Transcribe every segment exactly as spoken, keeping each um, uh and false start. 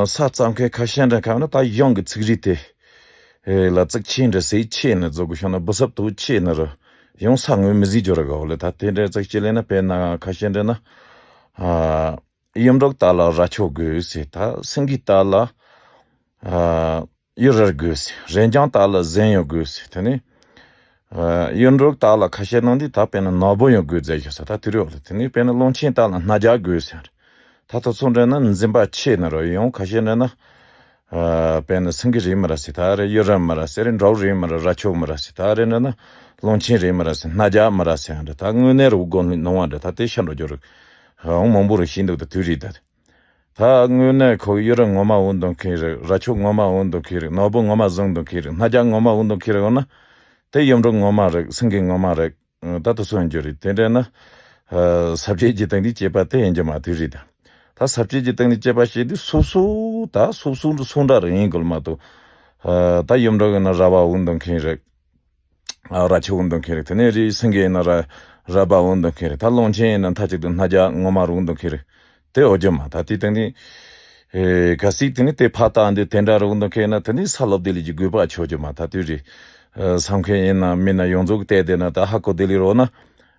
ས་བརྩམས་མཁན་ཁ་ཤས་འདྲ་ཁ་ན་ད་གཞུང་གི་ཚིག་རིས་དེ་ལ་ཙིག་ཆེ་འདྲ་ཟེར་ཆེ་ནི་བཟོ་དགོས་བྱུང་ན་སྦུ་སབ་ཏུ་ཆེ་ནི་རུ་ཡང་ས་ངོས་མི་ཟིག་འཇོག་ར་གོ་ལེ། ད་དེ་འདྲ་ཙིག་ཅི་ལེ་ན་དཔེར་ན་ཁ་ཤས་འདྲ་ན་ཨ་གཡུ་འབྲུག་རྟ་ལ་རྭ་ཅོ་དགོས་ཟེར། ད་སེང་གེ་རྟ་ལ་ཨ་གཡུ་རལ་དགོས་ཟེར། རེ་འགྱང་རྟ་ལ་གཟན་གཡོག་དགོས་ཟེར། དེ་ནས་ཨ་གཡུ་འབྲུག་རྟ་ལ་ཁ་ཤས་ནང་འདི་ད་དཔེར་ན་ནག་པོ་ཡང་དགོས་ཟེར་ཤག་ས། ད་དེ་རེད་བ་ལེ། དེ་ནས་དཔེར་ན་གླང་ཆེན་རྟ་ལ་སྣ་རྒྱ་དགོས་ཟེར། ད་ད་ཚོ་འདྲ་ན་འཛིན་པ་ཆེ་ནི་རུ་ཡང་ཁ་ཤས་འདྲ་ན་ཨ་དཔེར་ན་སེང་གེ་རེད་མི་ར་ཟེར། ད་རེ་གཡུ་རལ་མི་ར་ཟེར། རེ་འབྲོག་རེད་མི་ར་རྭ་ཅོ་མི་ར་ཟེར། ད་རེ་འདྲ་ན་གླང་ཆེན་རེད་མི་ར་ཟེར། སྣ་རྒྱ་མི་ར་ཟེར། འདྲ་ད་དངོས་གནས་རུ་དགོན་ལི་ནང་བ་འདྲ་ད་དེ་ཤ་འགྲོ་རྒྱུ་རུ་འོང་མང་པོ་རུ་ཤིན་འདུག་ད་དུས་རེད་ད། ད་དངོས་གནས་ཁོ་གཡུ་རལ་ངོ་མ་འོང་དང་ཁེ་རེད། རྭ་ཅོ་ངོ་མ་འོང་དང་ཁེ་རེད། ནག་པོ་ངོ་མ་བཟུང་དང་ཁེ་རེད། སྣ་རྒྱ་ངོ་མ་འོང་དང་ཁེ་རེད་འོང་ན། དེ་གཡུ་འབྲུག་ངོ་མ་རེད། སེང་གེ་ངོ་མ་རེད། ད་དུ་སོང་རྒྱུ་རེད། དེ་འདྲ་ན་ཨ་ས་བཅད་ཀྱི་སྟེང་ནས་དཔྱད་པ་དེ་ཡིན་རྒྱུ་མ་དུས་རེད་ད། ད་ས་བཅད་ཀྱི་སྟེང་ནས་དཔྱད་པ་བྱེད་དུས་སོ་སོ་ད་སོ་སོ་འདྲ་སོ་འདྲ་རེད་ཡིན་དགོས་མ་གཏོགས། ཨ་ད་གཡུ་འབྲུག་ཡིན་ན་རྭ་བ་འོང་དང་ཁེ་རེད། ཨ་རྭ་ཅོ་འོང་དང་ཁེ་རེད། དེ་ནས་རི་སེང་གེ་ཡིན་ན་ར་རྭ་བ་འོང་དང་ཁེ་རེད། ད་གླང་ཆེན་ཡིན་ན་མཐའ་གཅིག་ཏུ་སྣ་རྒྱ་ངོ་མ་རུ་འོང་དང་ཁེ་རེད། དེ་འོ་རྒྱུ་མ་ད་དེ་སྟེང་ནས་ཨེ་ག་སྲིད་དེ་ནས་དེ་ཕ་ད་འདི་དེ་འདྲ་རུ་འོང་དང་ཁེ་ན་དེ་ནས་ས་སློབ་དེ་ལས་ཀྱི་དགོས་པ་ཆོ་རྒྱུ་མ་ད་དུས་རེད། ཨ་བསམ་མཁན་ཡིན་ན་མིན་ན་ཡོངས་རྫོགས་བལྟས་དེ་ན་ད་ཧ་གོ་དེ་ལས་རོ་ན།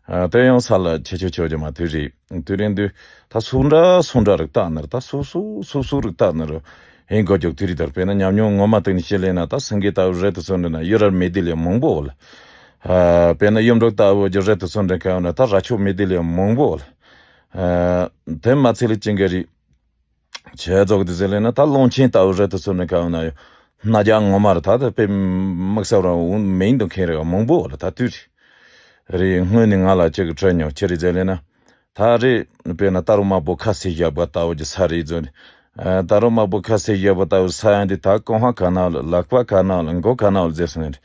ཨ་དེ་ཡང་ས་ལ་ཆེ་ཆོ་ཆོ་རྒྱུ་མ་དུས་རེད། དུས་རེད་འདུག་ད་སུ་འདྲ་སུ་འདྲ་རིགས་བལྟ་ན་ར་ད་སོ་སོ་སོ་སོ་རིགས་བལྟ་ན་ར་ཡིན་དགོས་རྒྱུ་དུས་རེད། ད་དཔེར་ན་ཉམས་མྱོང་ངོ་མ་སྟེང་ནས་བཤད་ལེ་ན་ད་སེང་གེ་ལྟ་བུ་རེད་དུ་སོང་འདྲ་ན་གཡུ་རལ་མེད་དེ་ལས་མང་པོ་ལ། ཨ་དཔེར་ན་གཡུ་འབྲུག་ལྟ་བུ་གྱི་རེད་དུ་སོང་འདྲ་ག་ན་ད་རྭ་ཅོ་མེད་དེ་ལས་མང་པོ་ལ། ཨ་དེ་མ་ཚད་ལ་ཅི་འགའ་རེད། ཆེ་རྫོགས་དེ་ཟེར་ལེ་ན་ད་གླང་ཆེན་ལྟ་བུ་རེད་དུ་སོང་འདྲ་ག་ན་ཡོད། སྣ་རྒྱ་ངོ་མ་ར་ད་ད་དཔེ་དམིགས་བསལ་རང་འོང་མིན་དུ་མཁན་རེད་མང་པོ་ལ་ད་དུས་རེད། རེད་སྔོན་ནས་ང་ལ་ཅིག་གི་དྲན་མྱོང་ཆི་རེད་ཟེར་ལེ་ན། ད་རེད་དཔེར་ན་རྟ་རོ་དམར་པོ་ཁ་ཟས་བཞག་པ་ལྟ་བུ་གྱི་ས་རེད་ཟེར་ནས། ཨ་རྟ་རོ་དམར་པོ་ཁ་ཟས་བཞག་པ་ལྟ་བུ་ས་ཡང་འདི་ད་རྐང་པ་ག་ན་ལ་ལག་པ་ག་ན་ལ་མགོ་ག་ན་ལ་ཟེར་སོང་ནས།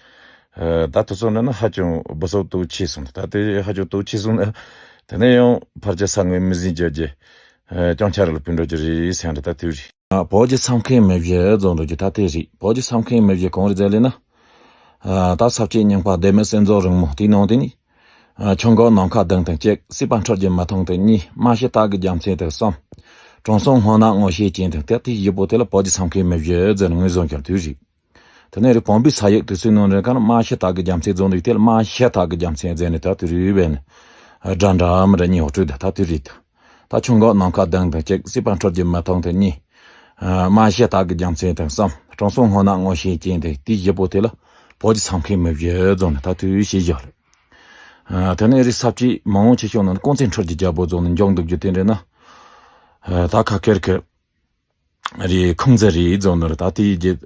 ཨ་ད་དུ་སོང་ན་ན་ཧ་ཅང་སྦུ་སོབ་ཏོ་ཆེ་སོང་། ད་དེ་ཧ་ཅང་ཏོ་ཆེ་སོང་ན་དེ་ནས་ཡང་ཕར་ཆ་ས་ངོས་མི་ཟིན་རྒྱུ་རྒྱུ། ཨ་རྐྱང་ཆ་ར་ལ་ཕུད་འགྲོ་རྒྱུ་རེད་ཟེར་འདྲ་ད་དུས་རེད། ཨ་བོད་ཀྱི་ས་མཁན་མི་བཞི་རྫོང་འདུག་རྒྱུ་ད་དེ་རེད། བོད་ཀྱི་ས་མཁན་མི་བཞི་གང་རེད་ཟེར་ལེ་ན། ཨ་ད་ས་བཅད་རྙིང་པ་ལྡེ་མིག་སེམས་རྩོལ་རིང་མོ་དེའི་ནང་དེ་ནི། ཨ་ཆུ་འགག་ནམ་མཁའ་ལྡིང་དང་གཅིག་སྲིད་པ་འཁྲུལ་རྒྱུ་མི་མཐོང་དང་གཉིས། སྨྲ་ཤེས་རྟ་གི་རྒྱལ་མཚན་དང་གསུམ། དྲང་སྲོང་སྔོ་ནག་ངོ་ཤེས་ཅན་དང་དེ་དེའི་བཞི་པོ་དེ་ལ་བོད་ཀྱི་ས་མཁན་མི་བཞི་ཟེར་ནས་ངོས་བཟུང་བྱ་དུས་རེད། དེ་ནས་རི་བོང་བུའི་ས་ཡིག་དེ་ཚོའི་ནང་རེ་ག་ན་སྨྲ་ཤེས་རྟ་གི་རྒྱལ་མཚན་རྫོང་འདུག་དེ་ལ་སྨྲ་ཤེས་རྟ་གི་རྒྱལ་མཚན་ཟེར་ནས་ད་དུ་རུས་བས་ནས་སྒྲ་འདྲ་མི་འདྲ་གཉིས་འོག་སྤྲོད་ད་ད་དུ་རུས་ད། ད་ཆུ་འགག་ནམ་མཁའ་ལྡིང་དང་གཅིག་སྲིད་པ་འཁྲུལ་རྒྱུ་མི་མཐོང་དང་གཉིས། སྨྲ་ཤེས་རྟ་གི་རྒྱལ་མཚན་དང་གསུམ། དྲང་སྲོང་སྔོ་ནག་ངོ་ཤེས་ཅན་དང་དེའི་བཞི་པོ་དེ་ལ་བོད་ཀྱི་ས་མཁན་མི་བཞི་རྫོང་ནས་ད་དུ་ཤེས་བཞག་ལ། དེ་ནས་རི་ས་བཅད་མང་བོ་ཆེ་ཤོས་ནང་ནས་རྐང་རྩེད་འཁྲུལ་རྒྱུ་རྒྱལ་པོ་རྫོང་ནས་འཇོག་འདུག་རྒྱུ་དེ་འདྲ་ན། ད་ཁ་ཁེར་ཁེར། རེད་ཁུང་རྩེ་རེད་རྫོང་ནོར་ད་དེའི་རྗེས།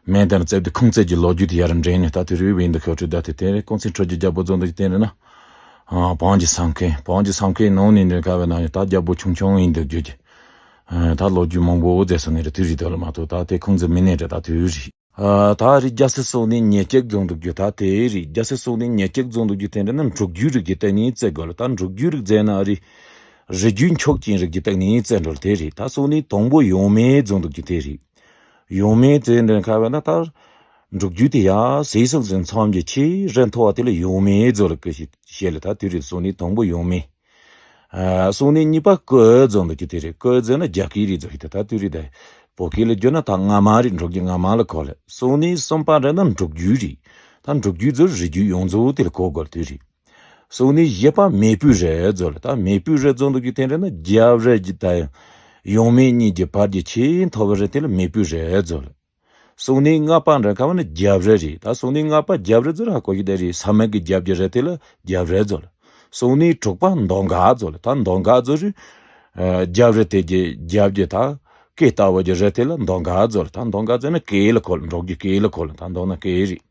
མེ་འདར་རྩེ་དུ་ཁུང་རྩེ་གྱི་ལོ་རྒྱུས་དེ་ཡར་འདྲེན་ནས་ད་དེ་རུས་བིན་དུ་ཁོ་ཁྲི་ད་དེ་དེ་རེད། རྐང་རྩེད་འཁྲུལ་རྒྱུ་རྒྱལ་པོ་རྫོང་འདུག་དེ་རེད་ན། བོན་གྱི་ས་མཁན་བོན་གྱི་ས་མཁན་ནང་ནས་འདྲེན་ཁ་བའི་ནང་ནས་ད་རྒྱལ་པོ་ཆུང་ཆུང་ཡིན་འདུག་རྒྱུ་གྱི། ད་ལོ་རྒྱུས་མང་པོ་མཛད་སོང་ནས་རེད་དུས་རེད་དོ་ལ་མ་གཏོགས་ད་དེ་ཁུང་རྩེ་མི་ནས་རེད་ད་དུས་རེད། ཨ་ད་རི་རྒྱལ་སྲས་སོང་ནས་ཉེ་སྐྱེག་རྫོང་འདུག་རྒྱུ་ད་དེ་རི་རྒྱལ་སྲས་སོང་ནས་ཉེ་སྐྱེག་རྫོང་འདུག་རྒྱུ་དེ་འདྲ་ན་འབྲུག་རྒྱུད་རིགས་ཀྱི་སྟེང་ནས་བཙལ་དགོས་ལ་ད་འབྲུག་རྒྱུད་རིགས་མཛད་ན་རི། རི་རྒྱུད་འཁྱོག་ཅན་རིགས་ཀྱི་སྟེང་ནས་བཙལ་འགྲོ་ལ་དེ་རི་ད་སོང་ནས་དང་པོ་ཡོང་མེད་རྫོང་འདུག་རྒྱུ་དེ་རི། ཡོང་མེད་དེ་འདྲ་ཁ་བ་ན་ད། འབྲུག་རྒྱུད་དེ་ཡང་ཟས་སོགས་ཟིན་མཚམས་ཀྱི་ཆེས་རིན་མཐོ་བ་དེ་ལ་ཡོང་མེད་རྫོང་ལ་ཀི་ཞེས་ལ་ད་དེ་རི་སོང་ནས་དང་པོ་ཡོང་མེད། སོང་ནས་གཉིས་པ་ཀོ་རྫོང་འདུག་རྒྱུ་དེ་རེད། ཀོ་རྫོང་ན་རྒྱ་སྐད་རེད་རྫོང་ཞིག་ད་ད་དུས་རེད་ད། བོད་སྐད་ལ་བསྒྱུར་ན་ད་སྔ་མ་རེད། འབྲུག་རྒྱུད་སྔ་མ་ལ་གོ་ལ། སོང་ནས་གསུམ་པ་རེད་ན་འབྲུག་རྒྱུད་རེད། ད་འབྲུག་རྒྱུད་ཚོ་རི་རྒྱུད་ཡོངས་རྫོགས་དེ་ལ་གོ་དགོས་དུས་རེད། སོང་ནས་བཞི་པ་མེ་བུ་རེད་རྫོང་ལ་ད་མེ་བུ་རེད་རྫོང་འདུག་རྒྱུ་དེ་རེད་ན་རྒྱབ་རི་རྒྱུད་ད་ཡང་ཡོང་མེད་གཉིས་ཀྱི་བར་གྱི་ཆེས་མཐོ་བའི་རི་དེ་ལ་མེ་བུ་རེད་རྫོང་ལ། སོང་ནས་ལྔ་པ་འདྲ་ཁ་བ་ནི་རྒྱབ་རི་རེད། ད་སོང་ནས་ལྔ་པ་རྒྱབ་རི་ཟེར་ཧ་གོ་ཞིག་དེ་རེད། ས་མིག་གི་རྒྱབ་ཀྱི་རི་དེ་ལ་རྒྱབ་རི་ཟེར། སོང་ནས་དྲུག་པ་མདོ་འགག་ཟེར། ད་མདོ་འགག་ཟེར་རེད། རྒྱབ་རི་དེ་གི་རྒྱབ་ཀྱི་ད་སྐེ་ལྟ་བུ་གྱི་རི་དེ་ལ་མདོ་འགག་ཟེར། ད་མདོ་འགག་ཟེར་ན་སྐེ་ལ་གོ་ལ་འབྲོག་གི་སྐེ་ལ་གོ་ལ་ད་མདོ་ན་སྐེ་རེད།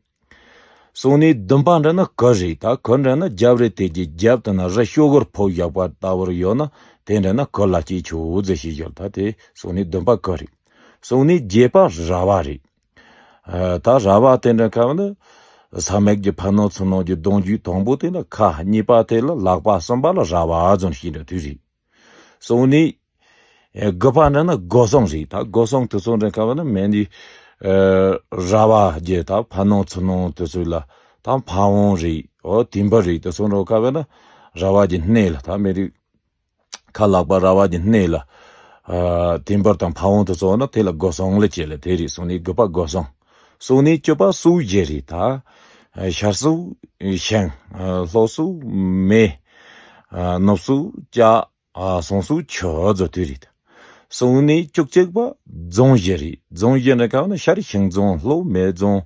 སོང་ནས་བདུན་པ་འདྲ་ན་གུ་རེད། ད་གུ་འདྲ་ན་རྒྱབ་རི་དེ་གི་རྒྱབ་དེ་ན་རི་ཤོག་གུར་ཕོ་བཞག་པ་ལྟ་བུར་ཡོད་ན་དེ་འདྲ་ན་གུ་ལ་སྐྱེས་ཆོག་ཟེར་ཞིག་ཡོད། ད་དེ་སོང་ནས་བདུན་པ་གུ་རེད། སོང་ནས་བརྒྱད་པ་ར་བ་རེད། ཨ་ད་ར་བ་དེ་འདྲ་ཁ་བ་ནི་ས་མིག་གི་ཕ་ནོ་ཚུ་ནོ་གི་གདོང་རྒྱུད་དང་པོ་དེ་ལ་ཁ། གཉིས་པ་དེ་ལ་ལག་པ། གསུམ་པ་ལ་ར་བ་ཟོན་ཤིང་འདྲ་དུས་རེད། སོང་ནི། ཨེ་དགུ་པ་འདྲ་ན་སྒོ་སྲུང་རེད། ད་སྒོ་སྲུང་དུ་སོང་འདྲ་ཁ་བ་ནི་མེ་འདི། ཨེ་ར་བ་རྒྱལ་ད་ཕ་ནོ་ཚུ་ནོ་དུ་སོང་ལ་ད་ཕ་བོང་རེད། འོ་དིམ་པ་རེད་དུ་སོང་འགྲོ་ཁ་བ་ན་ར་བ་གི་སྣེ་ལ་ད་མེ་རིགས། ཁ་ལག་པ་ར་བ་གི་སྣེ་ལ། ཨ་དུས་འབུར་དང་ཕ་བོང་དུ་སོང་ན་དེ་ལ་སྒོ་སྲུང་ལ་བྱེད་ལ་དེ་རེད། སྲུང་ནི་དགུ་པ་སྒོ་སྲུང་། སྲུང་ནི་བཅུ་པ་སྲོག་བཞི་རེད་ད། ཤར་སྲོག་ཤིང་། ལྷོ་སྲོག་མེ། ནུབ་སྲོག་ལྕགས། ཟུང་སྲོག་ཆུ་བཟོ་དུས་རེད། སྲུང་ནི་བཅུ་གཅིག་པ་རྫོང་བཞི་རེད། རྫོང་བཞི་ནི་གང་ན་ཤར་ཤིང་རྫོང་ལྷོ་མེ་རྫོང་།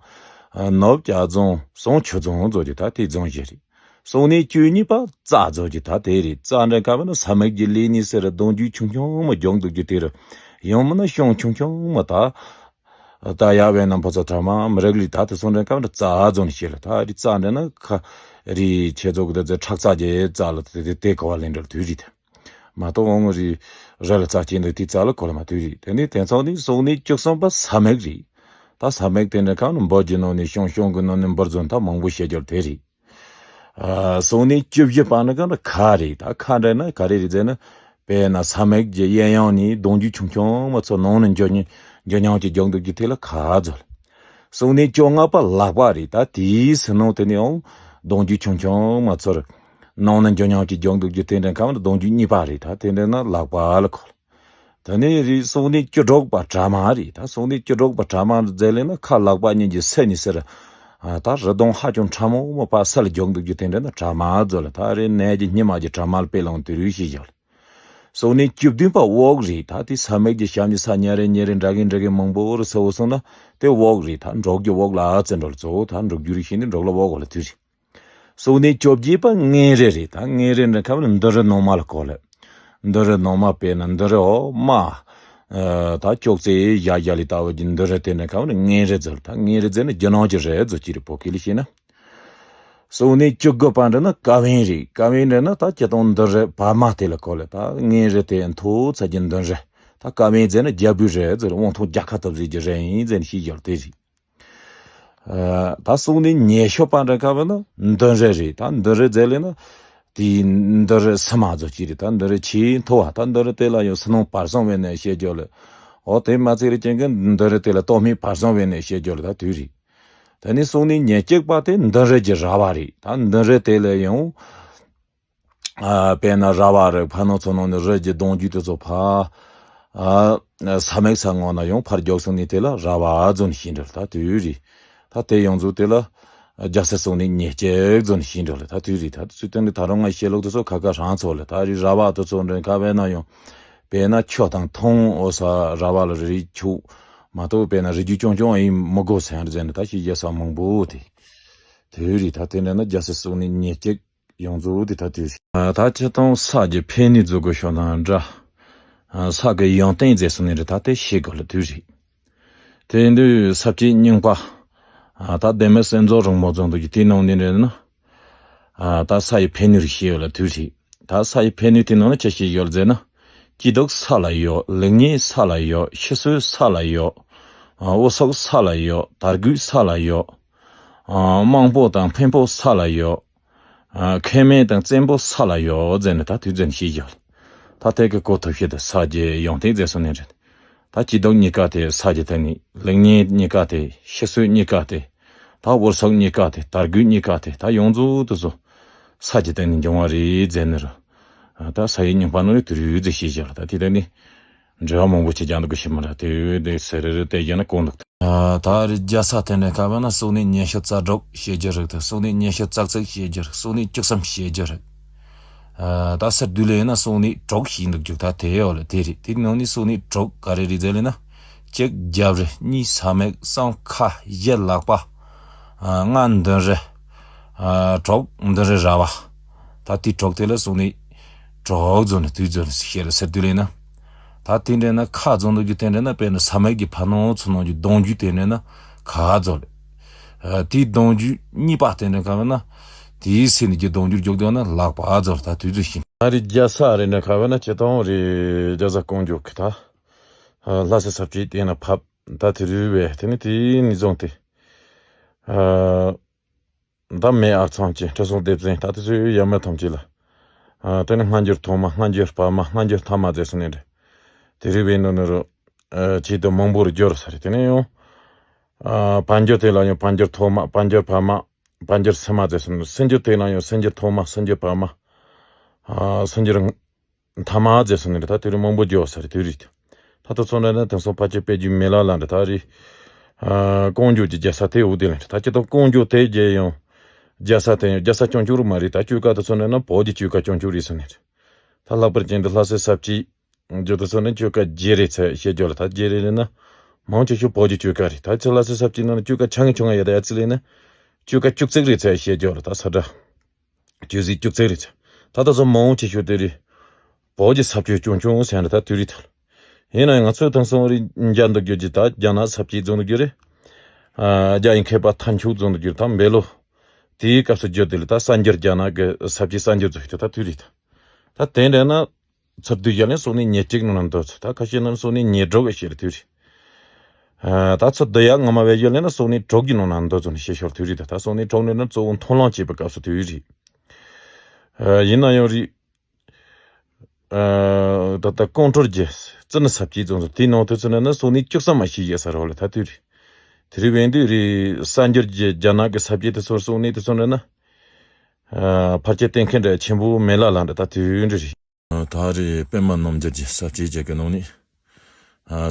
ནུབ་ལྕགས་རྫོང་ཟུང་ཆུ་རྫོང་བཟོ་རྒྱུ་ད་དེ་རྫོང་བཞི་རེད། སྲུང་ནི་བཅུ་གཉིས་པ་རྩྭ་བཟོ་རྒྱུ་ད་དེ་རེད། རྩྭ་འདྲ་ག་བ་ན་ས་མིག་གི་ལས་ནི་ཟེར་གདོང་རྒྱུད་ཆུང་ཆུང་མ་རྒྱུག་འདུག་རྒྱུ་དེ་རུ། ཡང་མིན་ན་ཤོང་ཆུང་ཆུང་མ་ད། ད་ཡ་བས་ན་ཕོ་ཚ་དྲ་མ་མི་རིགས་ལི་ད་དེ་སོང་འདྲ་ག་བ་ན་རྩྭ་བཟོ་ནི་ཤེས་ལ་ད་རི་རྩྭ་འདྲ་ན་ཁ་རི་ཆེ་ཚོགས་གི་ད་ཚེ་ཁྲག་རྩྭ་རྒྱལ་རྩྭ་ལ་དེ་དེ་དེ་ག་བ་ལེན་འདྲ་དུས་རེད། མ་གཏོགས་འོང་རི་ར་ལ་རྩྭ་ཅན་འདི་དེ་རྩྭ་ལ་གོ་ལ་མ་དུས་རེད། དེ་ནི་དེང་སང་ནི་སྲུང་ནི་བཅུ་གསུམ་པ་ས་མིག་རེད། ད་ས་མིག་དེ་འདྲ་གང་ནི་འབུར་གྱི་ནང་ནས་ཤོང་ཤོང་གི་ནང་ནས་འབུར་ཟོན་ད་མང་པོ་བཤད་རྒྱུར་དེ་རེད། ཨ་སྲུང་ནི་བཅུ་བཞི་པ་ནི་གང་ནི་ཁ་རེད། ད་ཁ་འདྲ་ན་ག་རེ་རེད་ཟེར་ན་དཔེར་ན་ས་མིག་གི་གཡས་གཡོན་ནི་གདོང་རྒྱུད་ཆུང་ཆུང་མ་ཚོ་ནང་ནས་འཇོ་ཉི་འཇོ་ཉང་གི་རྒྱུག་འདུག་རྒྱུ་དེ་ལ་ཁ་ཟོ་ལ། སྲུང་ནི་བཅོ་ལྔ་པ་ལག་པ་རེད། ད་དེའི་སི་ནང་དེ་ནི་ཡང་གདོང་རྒྱུད་ཆུང་ཆུང་མ་ཚོར་ནང་ན་འཇོ་ཉང་གི་རྒྱུག་འདུག་རྒྱུ་དེ་འདྲ་གང་ལ་གདོང་རྒྱུད་གཉིས་པ་རེད། ད་དེ་འདྲ་ན་ལག་པ་ལ་གོ་ལ། ད་ནི་རེད། སྲུང་ནི་བཅུ་དྲུག་པ་དྲ་མ་རེད། ད་སྲུང་ནི་བཅུ་དྲུག་པ་དྲ་མ་རེད་ཟེར་ལེ་ན་ཁ་ལག་པ་གཉིས་ཀྱི་སེ་ནི་སེ་ར། ད་རི་དོང་ཧ་ཅང་ཕྲ་མོ་མོ་པ་སེ་ལ་རྒྱུག་འདུག་རྒྱུ་དེ་འདྲ་ན་དྲ་མ་ཟོ་ལ། ད་རེད་ནས་ཀྱི་སྙི་མ་གྱི་དྲ་མ་ལ་དཔེ་ལོང་དུ་རུས་ཤིག་བཞག་ལ། སྲུང་ནི་བཅུ་བདུན་པ་འོག་རེད། ད་དེ་ས་མིག་གི་ཞབས་ནི་ས་ཉ་རེ་ཉེ་རེ་འདྲ་གིན་འདྲ་གིན་མང་པོ་རུ་སོ་སོང་ན་དེ་འོག་རེད། ད་འབྲོག་གི་འོག་ལ་ཨ་ཙི་འགྲོ་ལ་གཙོ་བོ་ད་འབྲོག་རྒྱུ་རིགས་ཤིག་ནི་འབྲོག་ལ་འོག་ལ་དུས་རེད། སྲུང་ནི་བཅོ་བརྒྱད་པ་ངན་རེ་རེད། ད་ངན་རེ་འདྲ་ཁ་བ་ནི་འདི་རེ་ནོ་མ་ལ་གོ་ལ། འདི་རེ་ནོ་མ་དཔེར་ན་འདི་རེ་འོ་མ། ད་ཅོག་ཙེ་བཞག་བཞག་ལི་ལྟ་བུ་གྱི་འདི་རེ་དེ་འདྲ་ཁ་བ་ནི་ངན་རེ་ཟེར། ད་ངན་རེ་ཟེར་ནི་རྒྱུ་ནོར་གྱི་རེ་ཟེར་གྱི་རེད་བོད་སྐད་ལ་བཤད་ན། སྲུང་ནི་བཅུ་དགུ་པ་འདྲ་ན་ཀ་བན་རེད། ཀ་བན་འདྲ་ན་ད་སྤྱི་དང་འདི་རེ་བར་མ་དེ་ལ་གོ་ལ། ད་ངན་རེ་དེ་མཐོ་ཚད་ཀྱི་འདི་རེ། ད་ཀ་བན་ཟེར་ན་རྒྱལ་པོའི་རེ་ཟེར་དབང་ཐང་རྒྱལ་ཁ་ཐོབ་ཟེར་གྱི་རེ་ཡིན་ཟེར་ནས་ཤེས་རྒྱུ་དེ་རེད། ཨ་ད་སྲུང་ནི་ཉེ་ཤོས་པ་འདྲ་ཁ་བ་ན་མདུན་རེ་རེད། ད་མདུན་རེ་ཟེར་ལེ་ན་དེའི་མདུན་རེ་སི་མ་ཟོ་གཅིག་རེད། ད་མདུན་རེ་ཆེས་མཐོ་བ། ད་མདུན་རེ་དེ་ལ་ཡང་སི་ནང་བར་གསང་བས་ནས་བཤད་རྒྱུ་ལ། འོ་དེ་མ་ཚད་རེ་ཅན་གི་མདུན་རེ་དེ་ལ་ལྟོ་སྨད་བར་གསང་བས་ནས་བཤད་རྒྱུ་ལ་ད་དུས་རེད། ད་ནི་སྲུང་ནི་ཉེ་གཅིག་པ་དེ་མདུན་རེ་གྱི་ར་བ་རེད། ད་མདུན་རེ་དེ་ལ་ཡང་ཨ་དཔེར་ན་ར་བ་རེད། ཕ་ནོ་ཚོ་ནང་ནས་རི་གྱི་གདོང་རྒྱུད་དེ་ཚོ་ཕ། ཨ་ས་མིག་ས་ངོ་ན་ཡང་ཕར་རྒྱུག་སོང་ནི་དེ་ལ་ར་བ་ཟོ་ནི་ཤིན་འགྲོ་ལ་ད་དུས་རེད། ད་དེ་ཡོངས་རྫོགས་དེ་ལ་རྒྱ་སེ་སྲུང་ནི་ཉེ་གཅིག་ཟོ་ནི་ཤིན་འགྲོ་ལ་ད་དུས་སྟོན་ནི་ད་རུང་ང་བཤད་ལུགས་དེ་ཚོ་ཁ་ཁ་རང་ཚོ་ལ་ད་རི་ར་བ་དེ་ཚོ་འདྲ་ཁ་བས་ན་ཡང་དཔེར་ན་ཆུ་དང་ཐོང་འོ་ས་ར་བ་ལ་རི་ཆུ་མ་གཏོགས་དཔེར་ན་རི་རྒྱུད་ཅུང་ཅུང་ཡིན་མི་དགོས་ཟེར་ཟེར་ནི་ད་ཤི་རྒྱ་ས་མང་པོ་དེ་དུས་རེད། ད་དེ་འདྲ་ན་རྒྱ་སེ་སྲུང་ནི་ཉེ་གཅིག་ཡོངས་རྫོགས་དེ་ད་དུས། ད་སྤྱིར་བཏང་ས་ཀྱི་ཕན་ནུས་བརྗོད་དགོས་ཤོག་དང་འདྲ། ས་ཀྱི་ཡོན་ཏན་ཟེར་སོང་ནི་རེད། ད་དེ་ཤེས་དགོས་ལ་དུས་རེད། དེ་ཡིན་དུས་ས་བཅད་རྙིང་པ། ད་ལྡན་མིན་སེམས་ཚོགས་རིང་མོ་བརྗོད་འདུག་གི་དེའི་ནང་ནས་རེད་ན། ད་ས་ཡི་ཕན་ནུས་རིགས་ཤེས་ཡོད་ལ་དུས་རེད། ད་ས་ཡི་ཕན་ནུས་དེ་ནང་ན་ཅི་ཤེས་ཡོད་ཟེར་ན། སྐྱིད་སྡུག་ས་ལ་ཡོད། ལེགས་ཉེས་ས་ལ་ཡོད། ཤི་གསོན་ས་ལ་ཡོད། འོ་སོག་ས་ལ་ཡོད། དར་རྒུད་ས་ལ་ཡོད། ཨ་རྨོངས་པོ་དང་འཕེན་པོ་ས་ལ་ཡོད། ཨ་ཁེ་མེད་དང་བཙན་པོ་ས་ལ་ཡོད་ཟེར་ནས་ད་དུས་ཙམ་ཤེས་བཞག་ད་དེ་གི་གོ་ཐུབ་ཤེས་དུ་ས་ཀྱི་ཡོན་ཏན་ཟེར་སོང་ནི་རེད། ད་སྐྱིད་སྡུག་གཉིས་ཀ་དེ་ས་ཀྱི་སྟེང་ནས། ལེགས་ཉེས་གཉིས་ཀ་དེ། ཤི་གསོན་གཉིས་ཀ་དེ། ད་འོ་སོག་གཉིས་ཀ་དེ། དར་རྒུད་གཉིས་ཀ་དེ། ད་ཡོངས་རྫོགས་དུ་སོ་ས་ཀྱི་སྟེང་ནས་འབྱུང་བ་རེད་ཟེར་ནི་རུ། ད་ས་ཡི་རྙིང་པ་ནོ་ཡི་དུས་རུས་ཟེར་ཤེས་བཞག་ད་དེ་སྟེང་ནས། འབྲེལ་བ་མང་པོ་ཅིག་ཀྱང་འདུག་གི་ཤི་མ་ར་དེ་དེ་སེ་རེ་རེ་དེ་བཞག་ན་གོ་འདུག་ད་རི་རྒྱ་ས་དེ་འདྲ་ཁ་བ་ན་སྲུང་ནི་ཉི་ཤུ་རྩ་དྲུག་བཤད་རྒྱུ་རེད། དེ་སྲུང་ནི་ཉི་ཤུ་རྩ་གཅིག་བཤད་རྒྱུ་རེད། སྲུང་ནི་བཅུ་གསུམ་བཤད་རྒྱུ་རེད། ད་སེར་བསྡུ་ལེ་ན་སྲུང་ནི་དྲུག་ཞིག་འདུག་རྒྱུ་ད་དེ་ཡོད་ལ་དེ་རེད། དེ་ནང་ནི་སྲུང་ནི་དྲུག་ག་རེ་རེད་ཟེར་ལེ་ན། གཅིག་རྒྱབ་རི། གཉིས་ས་མིག། གསུམ་ཁ། བཞི་ལག་པ། ལྔ་མདུན་རི། ཨ་དྲུག་མདུན་རི་ར་བ། ད་དེ་དྲུག་དེ་ལ་སོང་ནས་དྲུག་བཟོ་ནས་དུས་བཟོ་ནས་ཤེས་ར་ཟེར་དུས་ལས་ན། ད་དེ་འདྲ་ན་ཁ་བཟོ་འདུག་རྒྱུ་དེ་འདྲ་ན་དཔེར་ན་ས་མིག་གི་ཕ་ནང་ཚོ་ནང་གི་གདོང་རྒྱུད་དེ་འདྲ་ན་ཁ་བཟོ་ལེ། ཨ་དེའི་གདོང་རྒྱུད་གཉིས་པ་དེ་འདྲ་ཁ་བ་ན། དེའི་སེམས་ཀྱི་གདོང་རྒྱུད་རྒྱུག་དོན་ན་ལག་པ་བཟོ་ལེ་ད་དུས་བཟོ་ཤིང་། ད་རི་རྒྱ་ས་རེ་འདྲ་ཁ་བ་ན་སྤྱི་དང་རི་རྒྱ་ས་ཀོང་རྒྱུད་ཀྱི་ད། ལྷ་ས་ས་བཅད་དེ་ན་ཕབ། ད་དེ་རུས་བས་དེ་ནི་དེའི་ནི་བཟུང་སྟེ། ཨ་ད་མེ་ཨག་ཚང་ཅན་ཁྲི་སྲོང་ལྡེ་བཙན་ད་དེ་ཚོའི་ཡབ་མེས་ཐམས་ཅད་ལ། ཨ་དེ་ནི་སྔ་འགྱུར་ཐོག་མ། སྔ་འགྱུར་བར་མ། སྔ་འགྱུར་ཐ་མ་ཟེར་སོང་ནི་རེད། དེ་རུས་བས་ནོ་ནི་རུ། ཨ་ཆེད་དུ་མང་པོར་བསྒྱུར་ས་རེད། དེ་ནས་ཡང་། ཨ་བར་འགྱུར་དེ་ལ་ཡང་བར་འགྱུར་ཐོག་མ། བར་འགྱུར་བར་མ། བར་འགྱུར་སི་མ་ཟེར་སོང་ནི་རེད། སྲིད་འགྱུར་དེ་ལ་ཡང་སྲིད་འགྱུར་ཐོག་མ། སྲིད་འགྱུར་བར་མ། ཨ་སྲིད་འགྱུར་ཐ་མ་ཟེར་སོང་ནི་རེད། ད་དེ་རུ་མང་པོ་བསྒྱུར་ས་རེད། དེ་རུས། ད་ཚོ་ནས་ན་དེང་སང་ཕལ་ཆེར་དཔེ་རྒྱུད་མེད་ལ་ལ་འདྲ་ད་རེད། ཨ་ཀོང་ཇོ་གྱི་རྒྱལ་ས་དེ་འུ་དེ་ལ་འདྲ་ད་ཅི་ད་ཀོང་ཇོ་དེ་རྒྱལ་ཡང་རྒྱལ་ས་དེ་ཡང་རྒྱལ་ས་ཆུང་ཆུང་རུ་མ་རེད། ད་ཅོ་ཀ་ད་ཚོ་ནས་ན་བོད་ཀྱི་ཅོ་ཀ་ཆུང་ཆུང་རེད་ཟེར་ནས་རེད། ད་ལྷག་པར་ཅན་དུ་ལྷ་སའི་ས་བཅད་ཇོ་ད་ཚོ་ནས་ཅོ་ཀ་རྒྱལ་རེད་ཚེ་བཤད་རྒྱུ་ལ་ད་རྒྱལ་རེད་ལ་ན་མང་ཆེ་ཤོས་བོད་ཀྱི་ཅོ་ཀ་རེད། ད་ཚེ་ལྷ་སའི་ས་བཅད་ནང་ན་ཅོ་ཀ་ཆ་ངེ་ཆུང་ང་ཡ་ད་ཡ་ཚི་ལས་ན་ཅོ་ཀ་བཅུ་གཅིག་རེད་ཚེ་བཤད་རྒྱུ་ལ་ད་ས་བཀྲ། གྱོད་གཟིགས་བཅུ་གཅིག་རེད། ད་ལྟ་ཚོ་མང་ཆེ་ཤོས་དེ་རེད། བོད་ཀྱི་ས་བཅད་ཆུང་ཆུང་ཟེར་ན་ད་དུས་རེད་ད། ཡིན་ན་ཡང་ང་ཚོའི་དེང་སང་རེད་འཇགས་འདུག་རྒྱུ་ཅི་ད་རྒྱ་ནག་ས་བཅད་རྫོང་འདུག་རྒྱུ་རེད། ཨ་རྒྱ་ཡི་མཁས་པ་ཐན་ཆུག་རྫོང་འདུག་རྒྱུ་རེད་ད་འབེ་ལོ། དེའི་སྐབས་སུ་བརྗོད་དེ་ལ་ད་གསར་འགྱུར་རྒྱ་ནག་གི་ས་བཅད་གསར་འགྱུར་རྫོགས་ཤིག་ད་ད་དུས་རེད་ད། ད་དེ་འདྲ་ན། ཚུར་བསྡུས་བཞག་ལན་སོ་ནི་ཉེར་གཅིག་ནང་ན་འདུག་ཚུལ་ད་ཁ་ཤས་ནང་སོ་ནི་ཉེར་དྲུག་གི་ཤེར་དུས་རེད། ཨ་ད་ཚུར་བསྡུ་ཡག་ངོ་མ་བས་བཞག་ལན་སོ་ནི་དྲུག་གི་ནང་ན་འདུག་ཚུལ་ནི་ཤེར་ཤོར་དུས་རེད་ད། ད་སོ་ནི་དྲུག་ནི་ན་གཙོ་བོ་མཐོང་ལམ་བྱེད་པའི་སྐབས་སུ་དུས་རེད། ཨ་ཡིན་ན་ཡང་རེད། ཨ་ད་ལྟ་ཀོང་སྤྲུལ་གྱི་ཙི་ནི་ས་བཅད་རྫོང་ཚོ་དེའི་ནང་དུ་ཚུལ་ནི་ན་སོ་ནི་བཅུ་གསུམ་མ་ཤེས་ཡས་ས་རོ་ལ་ད་དུས་རེད། དེ་རེད་བས་འདུག་རེད་གསར་འགྱུར་གྱི་རྒྱ་ནག་གི་ས་བཅད་དེ་ཚོར་སོ་ནི་དེ་ཚོ་ནི་ན། ཨ་ཕལ་ཆེར་གཏན་འཁེལ་འདྲ་ཆེན་པོ་མེད་ལ་ལ་འདྲ་ད་དུས་འདྲ་རེད། ད་རེས་པད་མ་རྣམ་རྒྱལ་གྱི་ས་བཅད་ཅིག་གི་ནང་ནས།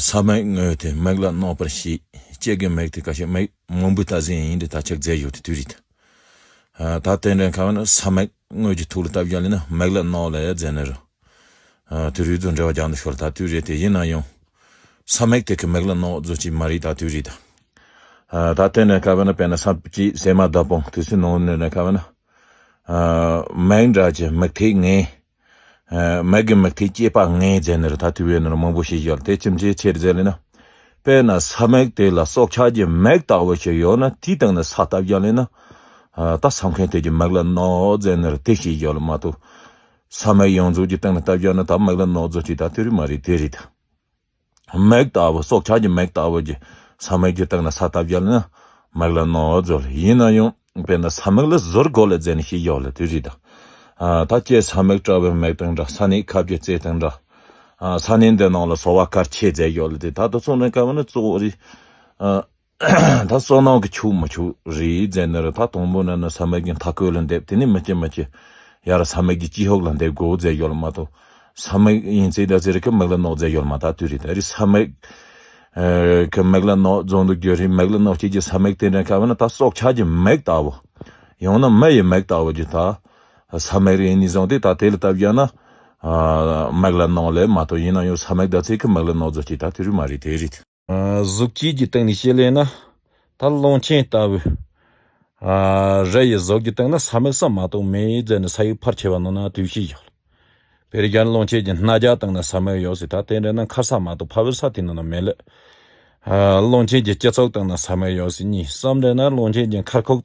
ས་མིག་དངོས་དེ་མིག་ལ་གནག་པར་བྱེད། ལྕེ་གི་མིག་དེ་ཁ་ཤས་མིག་མང་པོའི་རྟགས་ཟིན་ཡིན་དེ་ད་ཆགས་མཛད་ཡོད་དེ་དུས་རེད། ད་དེ་འདྲ་ཁ་བ་ན་ས་མིག་དངོས་ཀྱི་ཐུག་ལ་བཏབ་ཡ་ལས་ན་མིག་ལ་གནག་ལ་ཡ་མཛད་ནི་རུ། དུས་རེད་ཚོ་འབྲེལ་བ་རྒྱག་འདུག་ཤོར་ད་དུས་རེད་དེ་ཡིན་ན་ཡང་། ས་མིག་དེ་གི་མིག་ལ་གནག་བཟོ་ཅིག་མ་རེད་ད་དུས་རེད་ད། ད་དེ་འདྲ་ཁ་བ་ན་དཔེར་ན་ས་བཅད་ཟེར་མ་ད་པོང་དུས་སུ་ནང་ནས་ཁ་བ་ན། མིག་འདྲ་གྱི་མིག་མཐིལ་ངན། མིག་གི་མིག་མཐིལ་སྐྱེས་པ་ངན་ཟེར་ནི་རུ་ད་དུས་བས་ནི་རུ་མང་པོ་ཞིག་ཡོད་དེ་ཁྱིམ་ཆས་ཆེར་ཟེར་ལེ་ན། དཔེར་ན་ས་མིག་དེ་ལ་སྲོག་ཆགས་ཀྱི་མིག་ལྟ་བུ་ཞིག་ཡོད་ན་དེའི་སྟེང་ནས་ས་བཏབ་བཞག་ལེ་ན། ད་ས་མཁན་དེ་གྱི་མིག་ལ་གནག་ཟེར་ནི་རུ་དེ་ཞིག་ཡོད་ལ་མ་གཏོགས། ས་མིག་ཡོངས་རྫོགས་ཀྱི་སྟེང་ནས་བཏབ་བཞག་ན་ད་མིག་ལ་གནག་བཟོ་ཅིག་ད་དུས་རེད་མ་རེད་དེ་རེད་ད། མིག་ལྟ་བུ་སྲོག་ཆགས་ཀྱི་མིག་ལྟ་བུ་གྱི་ས་མིག་གི་སྟེང་ན་ས་བཏབ་བཞག་ན་མིག་ལ་གནག་བཟོ་ལ་ཡིན་ན་ཡང་དཔེར་ན་ས་མིག་ལ་ཟུར་གོ་ལ་མཛད་ནས་ཤི་ཡོད་ལ་དུས་རེད་ད། ད་ཁྱེད་ས་མིག་བཀྲ་བའི་མིག་དང་འདྲ་ས་གནས་ཁ་བརྒྱ་རྩེ་དང་འདྲ། ས་གནས་འདི་ནང་ལ་སོ་བ་གར་ཆེ་མཛད་ཡོད་ལ་དེ་ད་དུ་སོང་ནས་ཀ་བ་ནི་གཙོ་བོ་རེད། ད་བསོད་ནམས་ཀྱི་ཆུ་མི་ཆུ་རེད་ཟེར་ནི་རེད་ད། དང་པོ་ནས་ནི་ས་མིག་གི་མཐའ་སྐོར་ལ་འདེབས་དེ་ནི་མི་སྐྱེ་མི་སྐྱེ་ཡར་ས་མིག་གི་སྤྱི་ཧོག་ལ་འདེབས་དགོས་ཟེར་ཡོད་ལ་མ་གཏོགས། ས་མིག་ཡིན་ཚེ་ད་ཚེ་རིག་གི་མིག་ལ་གནག་ཟེར་ཡོད་ལ་མ་ད་དུས་རེད་ད་རེད་ས་མིག་གི་མིག་ལ་གནག་རྫོང་དུ་རྒྱུ་རེད། མིག་ལ་གནག་སྐྱེས་ཀྱི་ས་མིག་དེ་འདྲ་ཁ་བ་ན་ད་སྲོག་ཆགས་ཀྱི་མིག་ལྟ་བུ། ཡང་ན་མི་ཡི་མིག་ལྟ་བུ་ཀྱི་ད། ས་མིག་རེད་ནི་བཟུང་སྟེ་ད་དེ་ལ་ལྟ་བཞག་ན། མིག་ལ་གནག་ལས་མ་གཏོགས་ཡིན་ན་ཡང་ས་མིག་ད་ཚེ་གི་མིག་ལ་གནག་རྫོགས་ཀྱི་ད་དུས་རེད་མ་རེད་དེ་རེད། གཟུགས་བྱད་ཀྱི་སྟེང་ནས་བཤད་ལས་ན། ད་གླང་ཆེན་ལྟ་བུ། རི་ཡི་གཟུགས་ཀྱི་སྟེང་ན་ས་མིག་གསུམ་མ་གཏོགས་མེད་ཟེར་ནས་ས་ཡི་ཕར་ཆེ་བ་ནང་ན་དུས་ཤིག་ཡོད། དཔེར་ན་གླང་ཆེན་གྱི་སྣ་རྒྱག་སྟེང་ན་ས་མིག་ཡོད་ཟེར་ད་དེ་འདྲ་ན་ཁར་ས་མ་གཏོགས་ཕ་བུ་ས་དེ་ནང་ན་མེད་ལ། གླང་ཆེན་གྱི་སྤྱི་ཚོགས་སྟེང་ན་ས་མིག་ཡོད་ཟེར་གཉིས་གསུམ་འདྲ་ན་གླང་ཆེན་གྱི་མཁར་ཁུག་